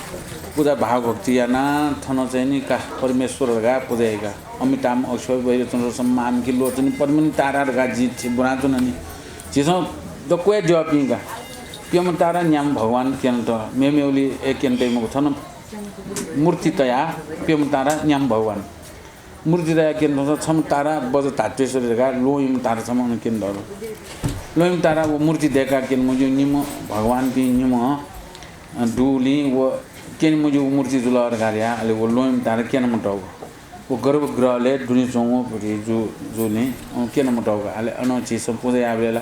पुजा भावभक्ति यानाः थन चाहिँ नि का परमेश्वर धकाः पुजा याइ का। अमिताभ, अक्षोभ्य, वैरोचन, रसम, मामकी, लोचनी, पद्मिनी तारा धकाः जिं थि ब्वनाच्वना नि। झीसं दक्वय् द्यःपिं का। प्यम्ह तारा न्याम्ह भगवान क्यनेत, मेमेगुलिइ क्यने तइ मखु, थन मूर्ति तयाः प्यम्ह तारा न्याम्ह भगवान। मूर्ति तयाः क्यने धुंसा छम्ह तारा वज्रधात्वेश्वरी धकाः ल्वहंम्ह तारा छम्ह अन क्यने धुंसा। ल्वहंम्ह तारा व मूर्ति दय्‌काः क्यने मज्यू, निम्ह भगवानपिं निम्ह, अ, दुगुलिं व क्यने मज्यूगु मूर्ति जुल धकाः धयाः अले व ल्वहंम्ह तारा क्यने मतःगु। व गर्भगृहलय् दुने च्वंगु भति जु-, जूगुलिं, अ, क्यने मतःगु। अले अन झीसं पुजा याःबलय् ला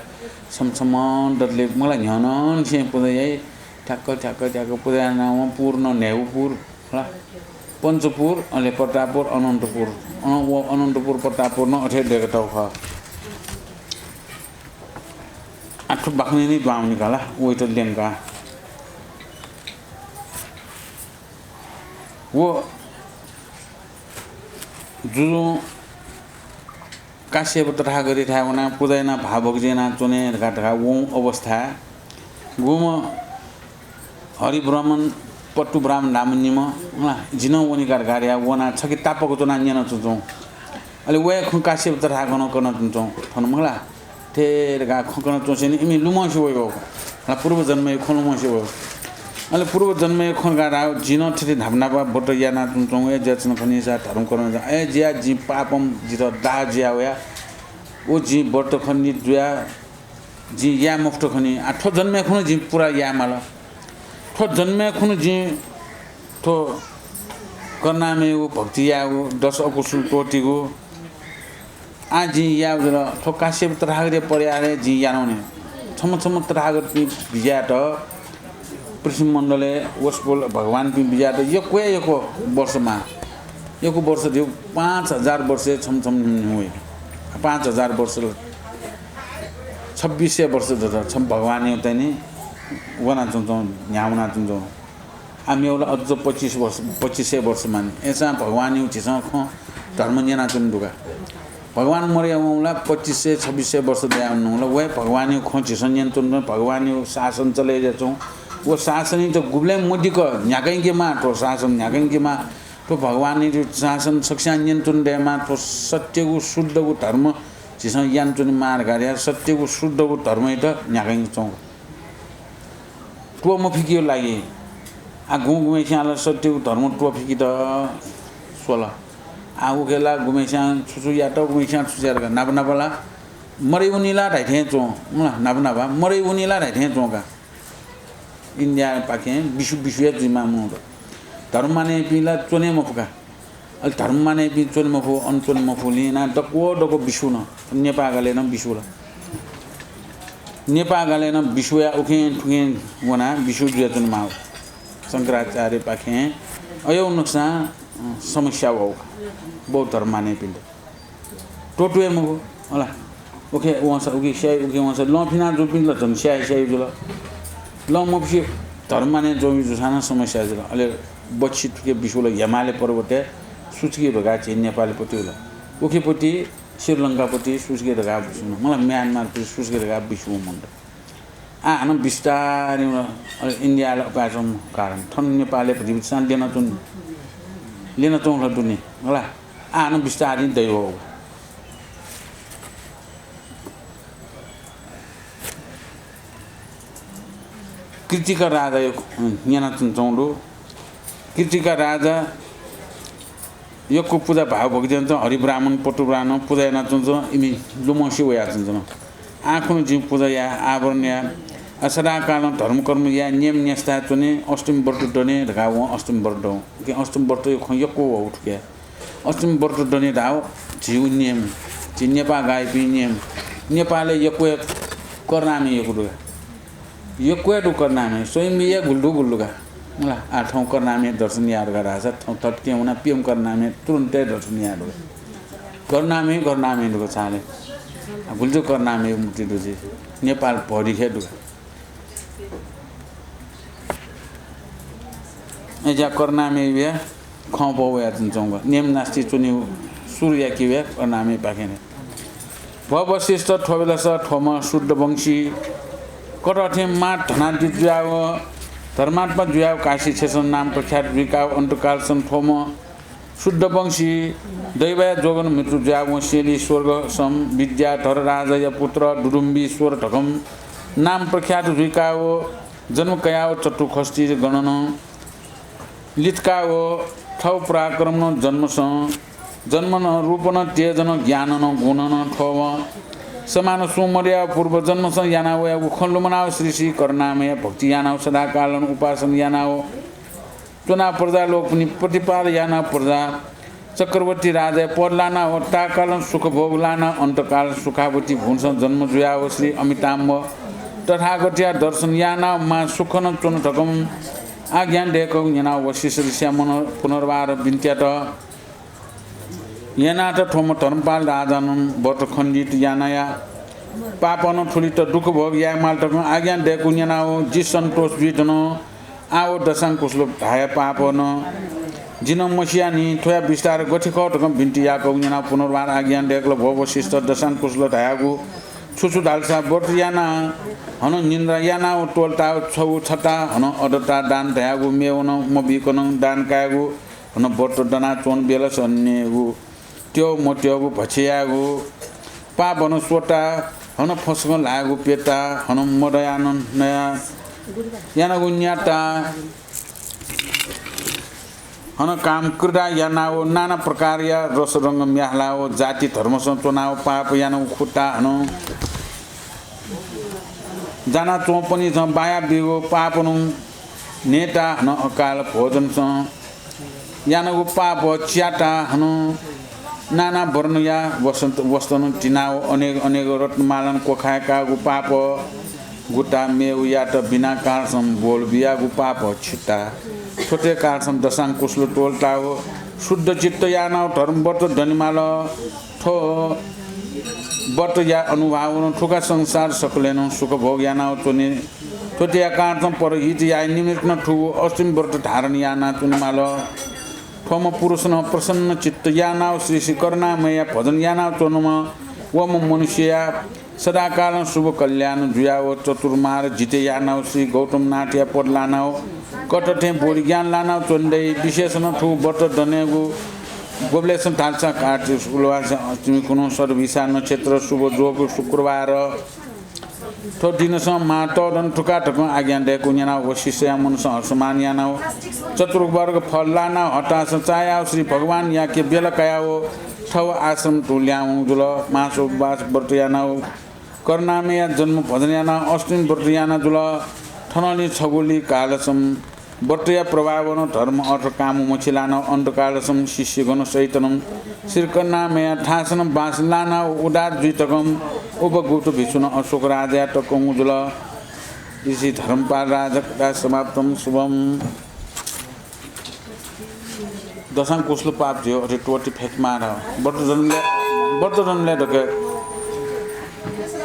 छम्ह छम्ह दतले मला न्ह्यःनंनिसें पुजा याइ। ठ्याक्क, ठ्याक्क, ठ्याक्क पुजा यानाः वं पुर नं न्हय्‌गू पुर, हला। पञ्चपुर, अले प्रतापपुर, अनन्तपुर। अन-, व अनन्तपुर, प्रतापपुर नं अथे दय्‌कातःगु खः। आः थ्व बाखनय् निं दुहां वनी का ला, वइत ल्यंकाः। व जुजुं काश्यप तथागतयाथाय् वनाः पुजा यानाः भावभक्ति यानाच्वने धकाः धकाः वंगु अवस्थाय् गुम्ह हरिब्राह्मण, पट्टुब्राह्मण नामं निम्ह, अँ, जि नं वने का धकाः धयाः वनाः छखे तापाक च्वनाः न्यनाच्वंच्वं। अले वया खँ काश्यप तथागतं कनाच्वंच्वं, थन मखु ला। थथे धकाः खँ कनाच्वंसेंलि इमि लुमंसे वयेगु। अले पूर्वजन्मया खँ लुमंसे वयेगु। अले पूर्वजन्मया खँ धकाः धाःगु, जिं नं थथे न्हापा न्हापा व्रत यानाच्वंच्वं, अय् ज्या च्वना खनी सा धर्म कर्म जा। अय् ज्या जिं पापं जितः दाह जुया वया। व जिं व्रत खनी जुया, जिं याये मफुत खनी। आ, थ्व जन्मय् खुन्हु जिं पूरा याये माल। थ्व जन्मय् खुन्हु जिं थ्व करुणामयगु भक्ति यायेगु, दश अकुशल त्वःतेगु, आः जिं याये जुल। थ्व काश्यप तथागतया परिहारय् जिं यानावने। छम्ह छम्ह तथागतपिं बिज्यात पृथ्वी मण्डलय् वसपोल भगवानपिं बिज्यात यक्व यक्व वर्ष माः। यक्व वर्ष धइगु पाँच हजार वर्ष छम्ह छम्ह निम्ह वइ। पाँच हजार वर्ष ल, छब्बिस सय वर्ष दत छम्ह भगवानया तनि वनाच्वंच्वं, न्ह्याः वनाच्वंच्वं। आः मेगु ला अझ पच्चिस वर्ष, पच्चिस सय वर्ष मानि। अय्‌सां भगवानया झीसं खँ धर्म न्यनाच्वने दुगा। भगवान मरया वंला पच्चिस सय छब्बिस सय वर्ष दया वंला वया भगवानयो खँ झीसं न्यनाच्वने दुगा। भगवानयो शासन चले याच्वं। व शासनइत गुबलें मदिक न्ह्याकंकेमा थ्व शासन न्ह्याकंकेमा। थ्व भगवानयो शासन सकस्यां न्यनाच्वने दयेमा। थ्व सत्यगु शुद्धगु धर्म झीसं यानाच्वनेमा धकाः सत्यगु शुद्धगु धर्मइत न्ह्याकंके च्वं। त्वःमफिकियो लागि। आ गुं गुम्हेस्यां ला सत्यगु धर्म त्वःफिकित स्वल। आ उखे ला गुम्हेस्यां छु छु यात, गुम्हेस्यां छु छु यात का। नाप नाप ला मरय् वनी ला धाइथें च्वं। मला नाप नाप मरय् वनी ला धाइथें च्वं का। इन्डियापाखें बिस्युं बिस्युं हे जुइमा मनूत। धर्म मानय्‌पिं ला च्वने मफु का। अले धर्म मानय्‌पिं च्वने मफु, अन च्वने मफु, लिना दक्व दक्व बिस्युं नं, नेपाः गालय् नं बिस्युं ला। नेपाः गालय् नं बिस्युंया उखें थुखें वनाः बिस्युं जुयाच्वने माः। शंकराचार्यपाखें अय् नकसां, अँ, समस्या वः बौद्ध धर्म मानय्‌पिन्त। त्वःतुये मखु, होला। उखे वंसा, उखे स्याइ, उखे वंसा, लं फिना जूपिन्त ला झन स्याइ स्याइ जुल। लं मफिसे धर्म मानय् जूपिं जूसां नं समस्या जुल। अले बच्छि थुखे बिस्युं ला हिमालय पर्वतय् सुचुके धकाः झी नेपालपति उल। उखेपति श्रीलंकापति सुचुके धकाः बिस्युं नं, मला म्यानमारपति सुचुके धकाः बिस्युं मनूत। आः हानं बिस्तारं, अले इन्डियाय् ला उपाय् च्वंगु कारण थन नेपालय् भतिभतिसां ल्यनाच्वं, ल्यनाच्वंगु ला दुने, होला। आः हानं बिस्तारं दइ वःगु। कृतिक राजा यक्व न्यनाच्वंगु दु। कृतिक राजा यक्व पुजा भाव भक्ति यानाच्वंगु, हरिब्राह्मण, पटुब्राह्मण पुजा यानाच्वंगु, इमि लुमंसे वयाच्वंगु। आः खुन्हु जिं पुजा याये, आवरण याये, आ सदाकालं धर्मकर्म याये, नियम न्यसताय् च्वने, अष्टमी व्रत दने धकाः वं अष्टमी व्रत दं। उकिं अष्टमी व्रतया खँ यक्व वः थुके। अष्टमी व्रत दने धाःगु झीगु नियम, झी नेपाः गाःयापिं नियम। नेपालय् यक्व हे करुणामय यक्व दु का। यक्व हे दु करुणामय, स्वयम्भूया गुलि दु गुलि दु का। मला, आः थौं करुणामय दर्शन याये धकाः धाःसा थौं थत्कें वनाः प्यम्ह करुणामय तुरुन्त हे दर्शन याये दु का। करुणामय, करुणामय दु का छाय् ले। आ, गुलि जक करुणामय मूर्ति दु झी नेपाल भरि हे दु का। अय्‌ज्या करुणामयया खँ पौ वयाच्वंगु, नियम न्यसताय् च्वनीगु सुरु याकेगु करुणामयपाखें। भो वसिष्ठ, थ्व बेलस थ्वम्ह शुद्ध वंशी कथं थें मां धनादि जुयाव धर्मात्मा जुयाव काशी क्षेत्रं नाम प्रख्यात जुइकाव अन्तकालसं थ्वम्ह शुद्ध वंशी दैवया जोगनं मृत्यु जुयाव सेली स्वर्गसं विद्याधर राजाया पुत्र दुदुम्बीश्वर धकं नाम प्रख्यात जुइकाव जन्म कयाव चतुःषष्टि गणनं लितकाव थव पराक्रमनं जन्मसं, जन्मनं रूपनं तेजनं ज्ञाननं गुणनं थ्वम्ह समान सुं मदयाव पूर्व जन्मसं याना वयागु खँ लुमनाव श्री श्री करुणामय भक्ति यानाव सदाकालं उपासन यानाव च्वनाव प्रजालोकपनि प्रतिपाल यानाव प्रजा चक्रवर्ती राजाया पद लानाव ताःकालं सुखभोग लानाव अन्तकालं सुखावती भुवनसं जन्म जुयाव श्री अमिताम्भ तथागतया दर्शन यानाव मां सुखनं च्वन धकं आज्ञा दय्‌कूगु न्यनाव वसिष्ठ ऋषिया मन पुनर्वार बिन्ति यात। यानात थ्वम्ह धर्मपाल राजानं व्रत खण्डित यानाया पापनं थुलित दुःख भोग यायेमाल धकं आज्ञा दय्‌कूगु न्यनाव जि सन्तोष जुइत नं आः व दशांकुशल धाया पापनं जिनं मसिया नि, थ्वया विस्तार गथे खः धकं बिन्ति याकूगु न्यनाव पुनर्वार आज्ञा दय्‌कल। भो वसिष्ठ, दशांकुशल धायागु छु छु धालसा व्रत याना, हनं निन्द्रा यानाव त्वलताव छगू छता, हनं अदता दान धायागु मेवनं मबीकनं दान कायेगु, हनं व्रत दनाच्वन बेलस न्ययेगु, त्यव मत्यवगु भक्ष्य यायेगु, पाप हनं स्वता, हनं फसकं ल्हायेगु प्यता, हनं मदयानं नया यानागु न्याता, हनं काम क्रीडा यानाव नाना प्रकारया रसरंग म्याहलाव जाति धर्मसं च्वनाव पाप यानाव खुता, हनं जानाच्वंपनिसं बाया बीगु पापनं न्हेता, हनं अकाल भोजनसं यानागु पाप च्याता, हनं नाना वर्णया वसन्त, वस्त्रनं तिनाव अनेक अनेक रत्नमालानं क्वखाय्‌कागु पाप गुता, मेवयात बिना कारणसं बोल बियागु पाप छिता। थ्वतया कारणसं दशांकुशल त्वलताव शुद्ध चित्त यानाव धर्मव्रत दनेमाल। थ्व व्रतया अनुभावनं थुका संसार सकलय् नं सुख भोग यानाव च्वने। थ्वतया कारणसं परहित याये निमित्तं थुगु अष्टमी व्रत धारण यानाव च्वनेमाल। थ्वम्ह पुरुषं प्रसन्न चित्त यानाव श्री श्री करुणामयया भजन यानाव च्वंम्ह वम्ह मनुष्यया सदाकालं शुभ कल्याण जुयाव चतुर्मार जिते यानाव श्री गौतमनाथया पद लानाव कतथें बोधि ज्ञान लानाव च्वने दइ। विशेषनं थ्व व्रत दनेगु गुबलेसं धालसा कार्तिक शुक्लवास अष्टमी कुन्हु सदभिषा नक्षत्र शुभ जोग शुक्रवार। थ्व दिनसं मां तःधन थुका धकं आज्ञा दयेकु न्यनाव वशिष्ठया मनसं हर्षमान यानाव चतुर्वर्ग फल लानाव हतासं चायाव श्री भगवानयाके बेला कयाव थव आश्रम तुल्यावं जुल। मास उपवास व्रत यानाव करुणामयया जन्म भजन यानाव अष्टमी व्रत याना जुल। थनंलि छगुलि कालसं व्रतया प्रभावनं धर्म अर्थ काम मोक्ष लानाव अन्तकालसं शिष्यगण सहितनं श्री करुणामयया थासनं बास लानाव उदार जुइतकं उपगुप्त भिक्षुनं अशोक राजाया तकं जुल। इति धर्मपाल राजा कथा समाप्तं। शुभम्। दसां कुसलु पाप जुयो अथे त्वःति फय्केमाः। व्रत दनेबलय्, व्रत दनेबलय् दक्व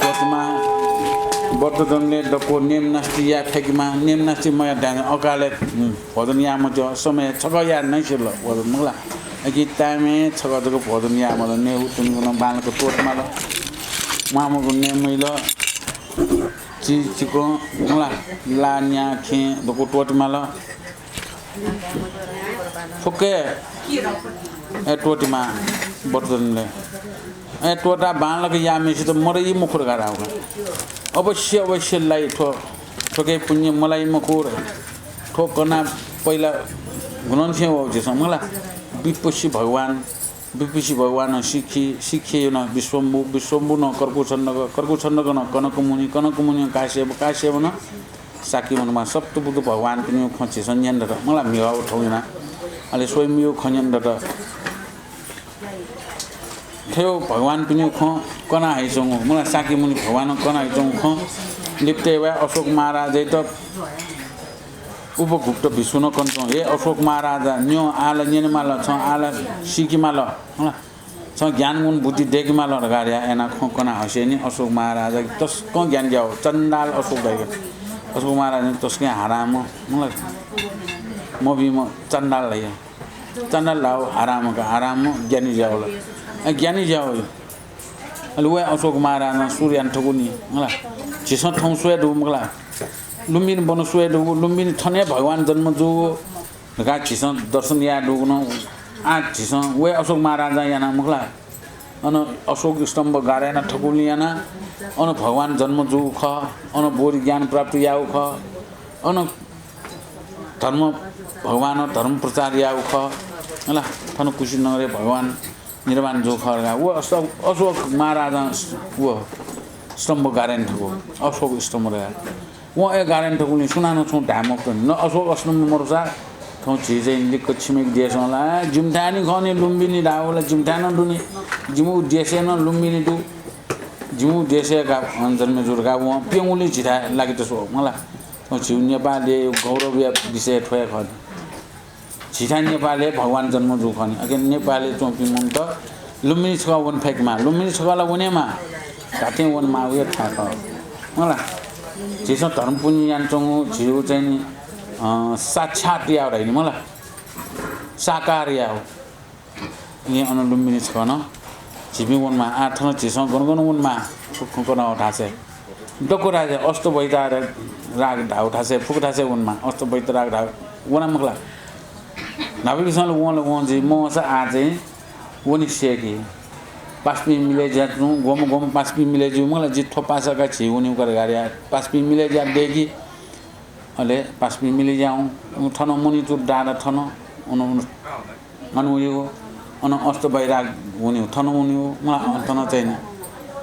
त्वःतिमाः। व्रत दनेबलय् दक्व नेम नास्ति याये फय्केमाः। नेम नास्ति मयाः धायेवं अकालय्, उम्, भोजन याये मज्यू। समय छकः याये नइसिल भोजन मखु ला। अकिं time-य् छकः जक भोजन याये माल। नेहु तुनिगु नं बांलाक त्वःतिमाल। म्वाःमगु नेम मजिल। चिज चिकं मखु ला, ला न्या खेँ दक्व त्वःतिमाल। फुक्क हे त्वःतिमाः व्रत दनेबलय्। अय् त्वःताः बांलाक याःम्हय्सित मदइ मखु धकाः धाःगु। अवश्य, अवश्य लाइ थ्व, थ्वके पुण्य मलाइ मखु धकाः। थ्व कनाः पहिला गुणंसें वः झीसं मखु ला। विपस्सी भगवान, विपस्सी भगवानं शिखि, शिखिं नं विश्वम्भु, विश्वम्भुनं क्रकुच्छन्दक, क्रकुच्छन्दकनं कनकमुनि, कनकमुनिं काश्यप, काश्यपनं शाक्यमुनि, सप्तबुद्ध भगवानपिनिगु खँ झीसं न्यने दत। मखु ला म्हिगः थौं यानाः। अले स्वयम्भूया खँ न्यने दत। थ्व भगवानपिनिगु खँ कना हयाच्वंगु, मखु ला शाक्यमुनि भगवानं कना हयाच्वंगु खँ लिपतय् वयाः अशोक महाराजयात उपगुप्त भिक्षुनं कनाच्वं। हे अशोक महाराज, न्यँ, आः ला न्यनेमाल, छं आः ला सीकेमाल, मखु ला। छं ज्ञान गुण बुद्धि दय्केमाल धकाः धयाः यानाः खँ कना हसेंलि अशोक महाराजयाके तसकं ज्ञान ज्याःगु, चण्डाल अशोक धाइगु। अशोक महाराजं तसकं हराम, मखु ला, मभिंम्ह चण्डाल धाइगु। चण्डाल धाःगु हराम का, हराम ज्ञानी ज्याःगु ला। अ, ज्ञानी ज्याःगु। अले वया अशोक महाराजं सुरु याना थकूनि, मखु ला। झीसं थौं स्वये दु, मखु ला। लुम्बिनी वन स्वये दु, लुम्बिनी थन हे भगवान जन्म जूगु धकाः झीसं दर्शन याये दुगु नं आः झीसं वया अशोक महाराजं यानाः, मखु ला। अन अशोक स्तम्भ गाडा याना थकूलिं यानाः अन भगवान जन्म जूगु खः, अन बोधि ज्ञान प्राप्त याःगु खः, अन धर्म, भगवानं धर्म प्रचार याःगु खः, हला, थन कुशीनगरय् भगवान निर्वाण जूगु खः धकाः व अशोक, अशोक महाराजं व स्तम्भ गाडा याना थकू, अशोक स्तम्भ धकाः। वं अय् गाडा याना थकूलिं सुनानं छुं धाये मफुत नि। न अशोक स्तम्भ मदुसा थौं झी चाहिँ लिक्क छिमेक देशं ला जिमिथाय् नि खः नि लुम्बिनी धाःगु ला जिमिथाय् नं दु नि। जिमिगु देशय् नं लुम्बिनी दु। जिमिगु देशय् का जन्मे जू धकाः वं प्यंगुलिं झीथाय् लाकेत स्वः, मला। थौं झीगु नेपालया गौरवया विषय थ्व हे खः नि। झीथाय् नेपालय् भगवान जन्म जू खः नि। अकिं नेपालय् च्वंपिं मनूत लुम्बिनी छकः वने फय्केमाः, लुम्बिनी छकः ला वनेमाः, धात्थें वनेमाः, व हे थाय् खः। मला, झीसं धर्म पुण्य यानाच्वंगु झीगु चाहिँ नि, अँ, साक्षात याः धाइ नि, मला, साकार याः। अकिं अन लुम्बिनी छकः नं झीपिं वनेमाः। आः थन झीसं गन गन वनेमाः, फुक्क कनाव थासय्। दक्व थासय् अष्टवैतराग धाःगु थासय्, फुक्क थासय् वनेमाः। अष्टवैतराग धाःगु वना मखु ला? न्हापांनिसें ला वं, वं जुइ, मवंसा आः चाहिँ वने सय्‌की। पासापिं मिलय् जुयाच्वं, ग्वम्ह ग्वम्ह पासापिं मिलय् जुइ मखु ला, जि थ्व पासा का झी वनेगु का धकाः धयाः पासापिं मिलय् जुयाः दय्‌की। अले पासापिं मिलय् जुयाः वं, थन मणिचूड डाँडा थन, अन, अन अन वनेगु, अन अष्टवैतराग वनेगु, थन वनेगु, मला, अन थन चाहिँ नि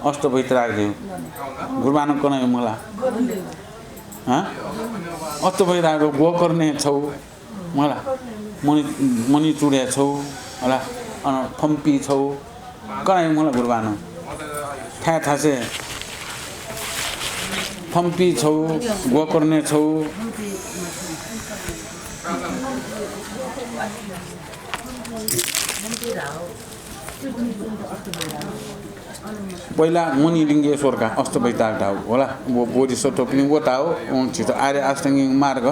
अष्टवैतराग धइगु। गुरुबानं कनागु मखु ला? हँ? अष्टवैतराग गोकर्णय् छगू, मला, मणि, मणिचूडय् छगू, मला, अन फम्पी छगू, कनागु मखु ला गुरुबानं? थाय् थासय् फम्पी छगू, गोकर्णय् छगू। पहिला मणिलिङ्गेश्वर का अष्टवैतराग धाःगु, होला, व बोधिसत्वपिनि व धाःगु, वं झीत आर्य अष्टाङ्गिक मार्ग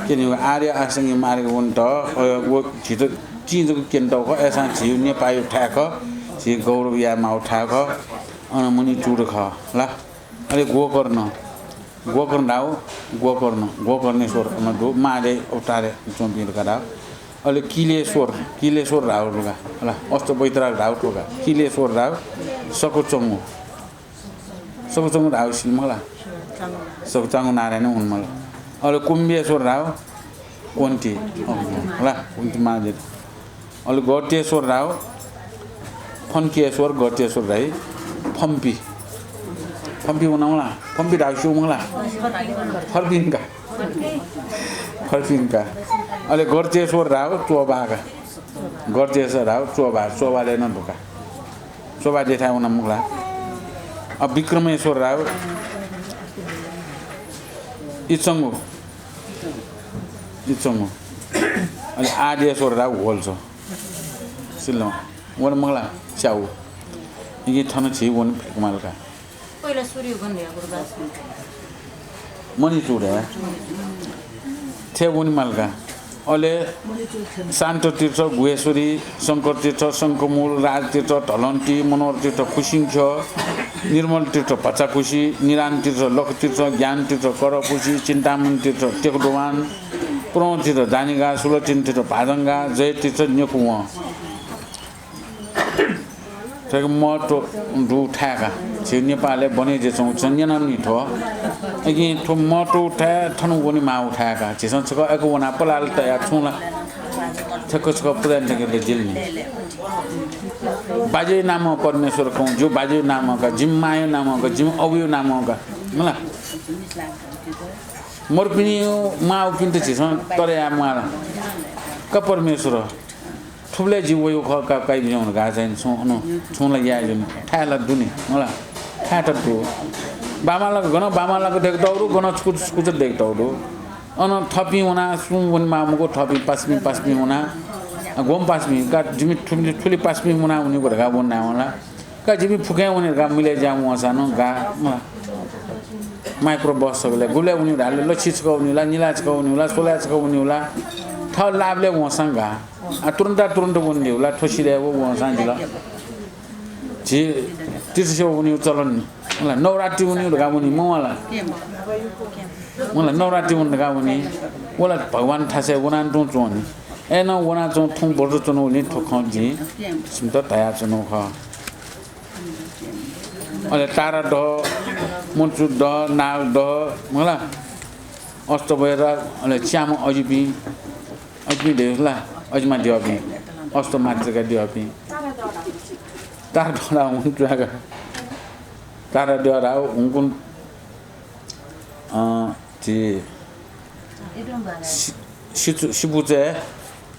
क्यनेगु आर्य अष्टाङ्गिक मार्ग वनेत, अ, व झीत चिं जक क्यनेत खः, अय्‌सां झीगु नेपाःया थाय् खः, झी गौरव यायेमाःगु थाय् खः, अन मणिचूड खः ला। अले गोकर्ण, गोकर्ण धाःगु, गोकर्ण, गोकर्णेश्वर अन दु, महाद्यः अवतारय् च्वंपिं धकाः धाःगु। अले किलेश्वर, किलेश्वर धाःगु धकाः ला, अष्टवैतराग धाःगु धकाः, किलेश्वर धाःगु, सकुचंगु, सकुचंगु धाःगु सिल मखु ला, सकुचंगु नारायण हुन मला। अले कुम्भेश्वर धाःगु, कुन्ती, अँ, ला, कुन्ती महाद्यः। अले गर्तेश्वर धाःगु, फन्केश्वर, गर्तेश्वर धाइ, फम्पी। फम्पी वना मला, फम्पी धाःगु स्यू मला। फर्पिंका। फर्पिंका। अले गर्तेश्वर धाःगु चोभाः का। गर्तेश्वर धाःगु चोभाः, चोभाःलय् नं दु का। चोभाः देथाय् वना मखु ला। अ, विक्रमेश्वर धाःगु इचंगु। इचंगु। अले आद्येश्वर धाःगु ह्वल्चो। सिल्लों। वन मखु ला स्याउ। इगि थन छि वन फेक माल का। पहिला सूर्य गन्धया गुरुबा। मणिचूड हे। थे वने माल का। अले शान्त तीर्थ, गुह्येश्वरी, शंकर तीर्थ, शंखमूल, राजतीर्थ, धलन्ती, मनोहर तीर्थ, खुसिंख्यः, निर्मल तीर्थ, भचाखुसी, निरान तीर्थ, लख तीर्थ, ज्ञान तीर्थ, करपुसी, चिन्तामणि तीर्थ, टेकुदोभान, प्रणव तीर्थ, दानिगा, सुलोचन तीर्थ, भाजंगा, जय तीर्थ, न्यखुवं। थ्वयागु महत्व दु थाय् का। झी नेपालय् बने जे च्वंगु छु न्यनानि थ्व। अकिं थ्व महत्व थाय् थन वने माःगु थाय् का। झीसं छकः अय्‌कू वनाः पलाल तयाः छुं ला छकः छकः पुजा याना थकेबलय् जिल नि। बाज्या नामं परमेश्वर खः, जिगु बाज्या नामं का, जिमि मांया नामं का, जिमि अबुया नामं का। मला। मरुपिनि माःपिन्त झीसं तरे याये म्वाः ला। का परमेश्वर। थुबलय् जि वयागु खः का, काइ बिज्याहुँ धकाः चाहिँ छुं अन छुं ला याये ज्यू नि। थाय् ला दु नि, मला। थाय्‌त दु। बांबांलाक गन, बांबांलाक दय्‌कातःगु दु, गन छुकुचा छुकुचा दय्‌कातःगु दु। अन थःपिं वनाः सुं वने माः मखु, थःपिं पासापिं पासापिं वनाः, अ, ग्वम्ह पासापिं का, जिमि थुलि, थुलि पासापिं वनाः वनीगु धकाः वने धायेवं ला। का जिमि फुक्कं वने धकाः मिले ज्यां वंसां नं गाः, मला। माइक्रो बस छकलय् गुबलय् वनी धाल, लच्छि छकः वनी ला, निला छकः वनी ला, स्वलाय् छकः वनी ला, थः लाभलय् वंसां गाः। आ, तुरुन्त तुरुन्त वने दु ला, थ्व सिलय् व वंसां जिल। झी तीर्थ सेवा वनीगु चलन नि। मला, नवरात्रि वनीगु धकाः वनी, मवं ला। मला, नवरात्रि वने धकाः वनी। व ला भगवान थासय् वनां तुं च्वं नि। अय्‌नं वनाच्वं थौं व्रत च्वनागुलिं थ्व खँ जिं छिमित धयाच्वनागु खः। अले तारादह, मणिचूड दह, नागदह, मला, अष्टभैरव, अले च्याम्ह अजिपिं, अजिपिं धइगु ला, अजिमा द्यःपिं, अष्टमातृका द्यःपिं। तारादह ला हुं तुयागा। तारादह ला हुंकुन, अँ, झी सि-, सिचु-, सिपुचय्,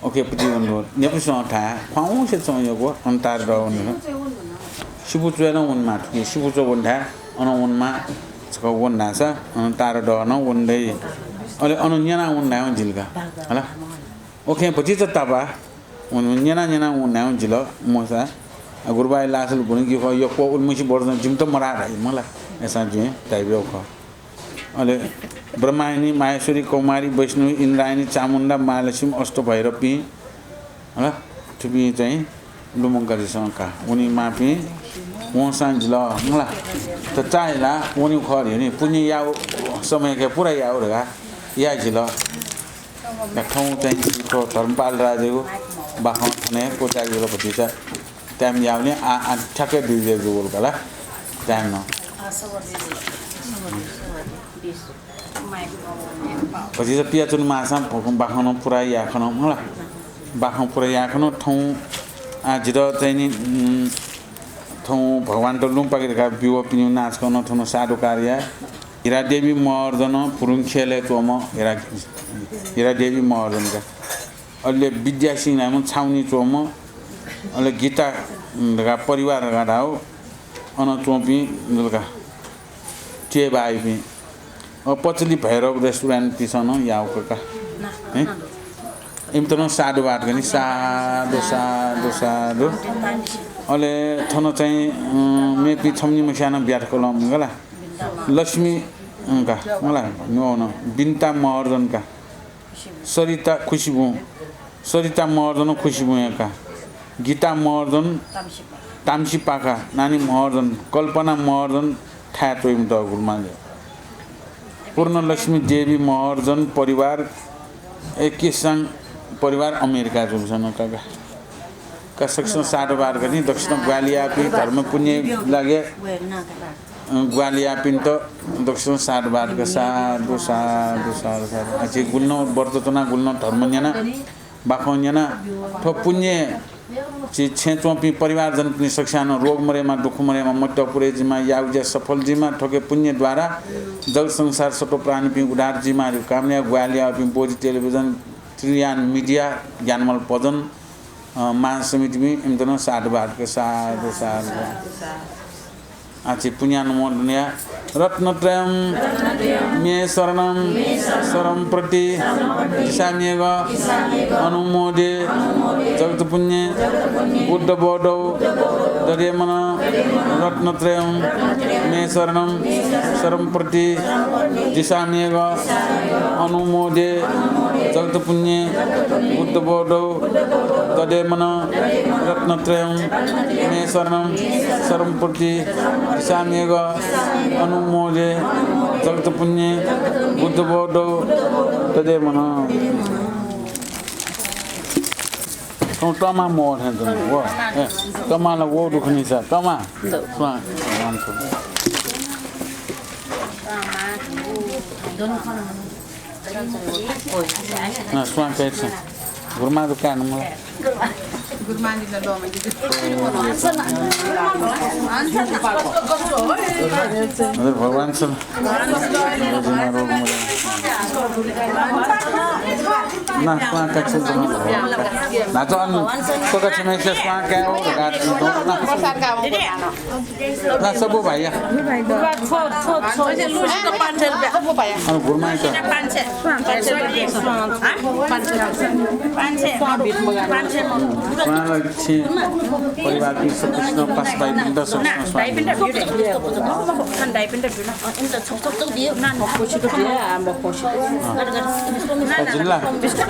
ओके, पति वंगु, न्यापिसं थाय्, ख्वाउँसे च्वंयागु, अन तारादह वंगु। सिपुचय् नं वनेमाः, थुकी सिपुचय् वने थाय्, अन वनेमाः, छकः वने धाःसा, अन तारादह नं वने दइ। अले अन न्यनाः वने धायेवं जिल का। हला? ओके, भतिचा तापाः, वने, न्यनाः न्यनाः वने धायेवं जिल, मोसा। आ, गुरुबाया लासा लुपुं कि खः, यक्व उलिमछि बर्जन जिमित मराः धाइ, मला। अय्‌सां जिं धाइब्यू खः। अले ब्रह्मायणी, माहेश्वरी, कौमारी, वैष्णवी, इन्द्रायणी, चामुण्डा, महालक्ष्मी, अष्टभैरवपिं, हला, थुपिं चाहिँ लुमंकादिसँ का। वनेमाःपिं वंसां जिल, मला। त चाहे ला वनेगु खः धइगु नि, पुण्य याःगु समय के पुरा याःगु धकाः याये जिल। का थौं चाहिँ थ्व धर्मपाल राजायागु बाखं थन हे क्वचायेगु भतिचा। Time याःबलय् आ, आ, ठ्याक्कै दुई बजे जूगु का ला। Time नं। भतिचा पियाच्वने माःसां बाखं नं पुरा याये खन, मला। बाखं पुरा याये खन, थौं, आ, जितः चाहिँ नि, उम्, थौं भगवानत लुँ पाके धकाः ब्यूपिनिगु नां छकः नं थन साधुकार याये। हिरादेवी महर्जन पुरुंख्यलय् च्वंम्ह हिरा, हिरादेवी महर्जन का। अले विद्यासिंह धाःम्ह छाउनी च्वंम्ह, अले गीता धकाः परिवार धकाः धाःगु, अन च्वंपिं जुल का, टिए बाइपिं। अ, पचली भैरव restaurant पिसं नं याःगु का। हैं? इमित नं साधुवाद गनि, साधु, साधु, साधु। अले थन चाहिँ, अँ, मेपिं छम्ह निम्हस्यां नं ब्यात कलं का ला। लक्ष्मी, अँ, का, मला, न्वं नं, बिन्ता महर्जन का। सरिता खुसिबुँ, सरिता महर्जन खुसिबुँया का, गीता महर्जन ताम्सिपाखा, नानी महर्जन, कल्पना महर्जन थाय् त्वइम्ह दःगु माले। पूर्णलक्ष्मी देवी महर्जन परिवार, एकेसाङ परिवार अमेरिका जुल सन काका। का सकसिनं साधुवाद का नि, दक्वसिनं ग्वाहालि याःपिं धर्म पुण्य लागे, अ, ग्वाहालि याःपिन्त दक्वसिनं साधुवाद का, साधु, साधु, साधु, साधु। आ, झी गुलिनं व्रत च्वना, गुलिनं धर्म न्यना, बाखं न्यना, थ्व पुण्य झी छेँय् च्वंपिं परिवारजनपिनि सकसियां नं रोग मरेमा, दुःख मरेमा, मत्यः पुरे जुइमा, याःगु ज्या सफल जुइमा, थ्वके पुण्य द्वारा जग संसार सत्व प्राणीपिं उद्धार जुइमा धइगु कामना याः ग्वाहालि याःपिं बोधि टेलिभिजन, त्रियान मिडिया, ज्ञानमाला भजन, अ, महासमितिपिं इमित नं साधुवाद का, साधु, साधु। आ, झी पुण्यानुमोदन याये। रत्नत्रयं मे शरणं, शरणं प्रति दिशाम्यघ अनुमोदे जगत्पुण्ये बुद्धबोधौ दधे मनः। रत्नत्रयं मे शरणं, शरणं प्रति दिशाम्यघ अनुमोदे जगत्पुण्ये बुद्धबोधौ दधे मनः। रत्नत्रयं मे शरणं, शरणं प्रति दिशाम्यघ अनुमोदे जगत्पुण्ये बुद्धबोधौ दधे मनः। थौं तमा मोर हे दन। व, ए, तमा ला वो दुखनिसा, तमा। स्वां, स्वां। ना, स्वां कहे छ। गुरुमा दुकान मला। हजुर, भगवान छ। ना, स्वां का छु। ना, तो अन, तो का छु में से स्वां का हो, ना। ना, सब भाइया। अन गुरुमा त। पाँच सय। पाँच सय। पाँच सय। पाँच सय। पाँच सय। परिवार की सब कृष्ण पास भाई पिंड सब कृष्ण स्वामी। जिल्ला।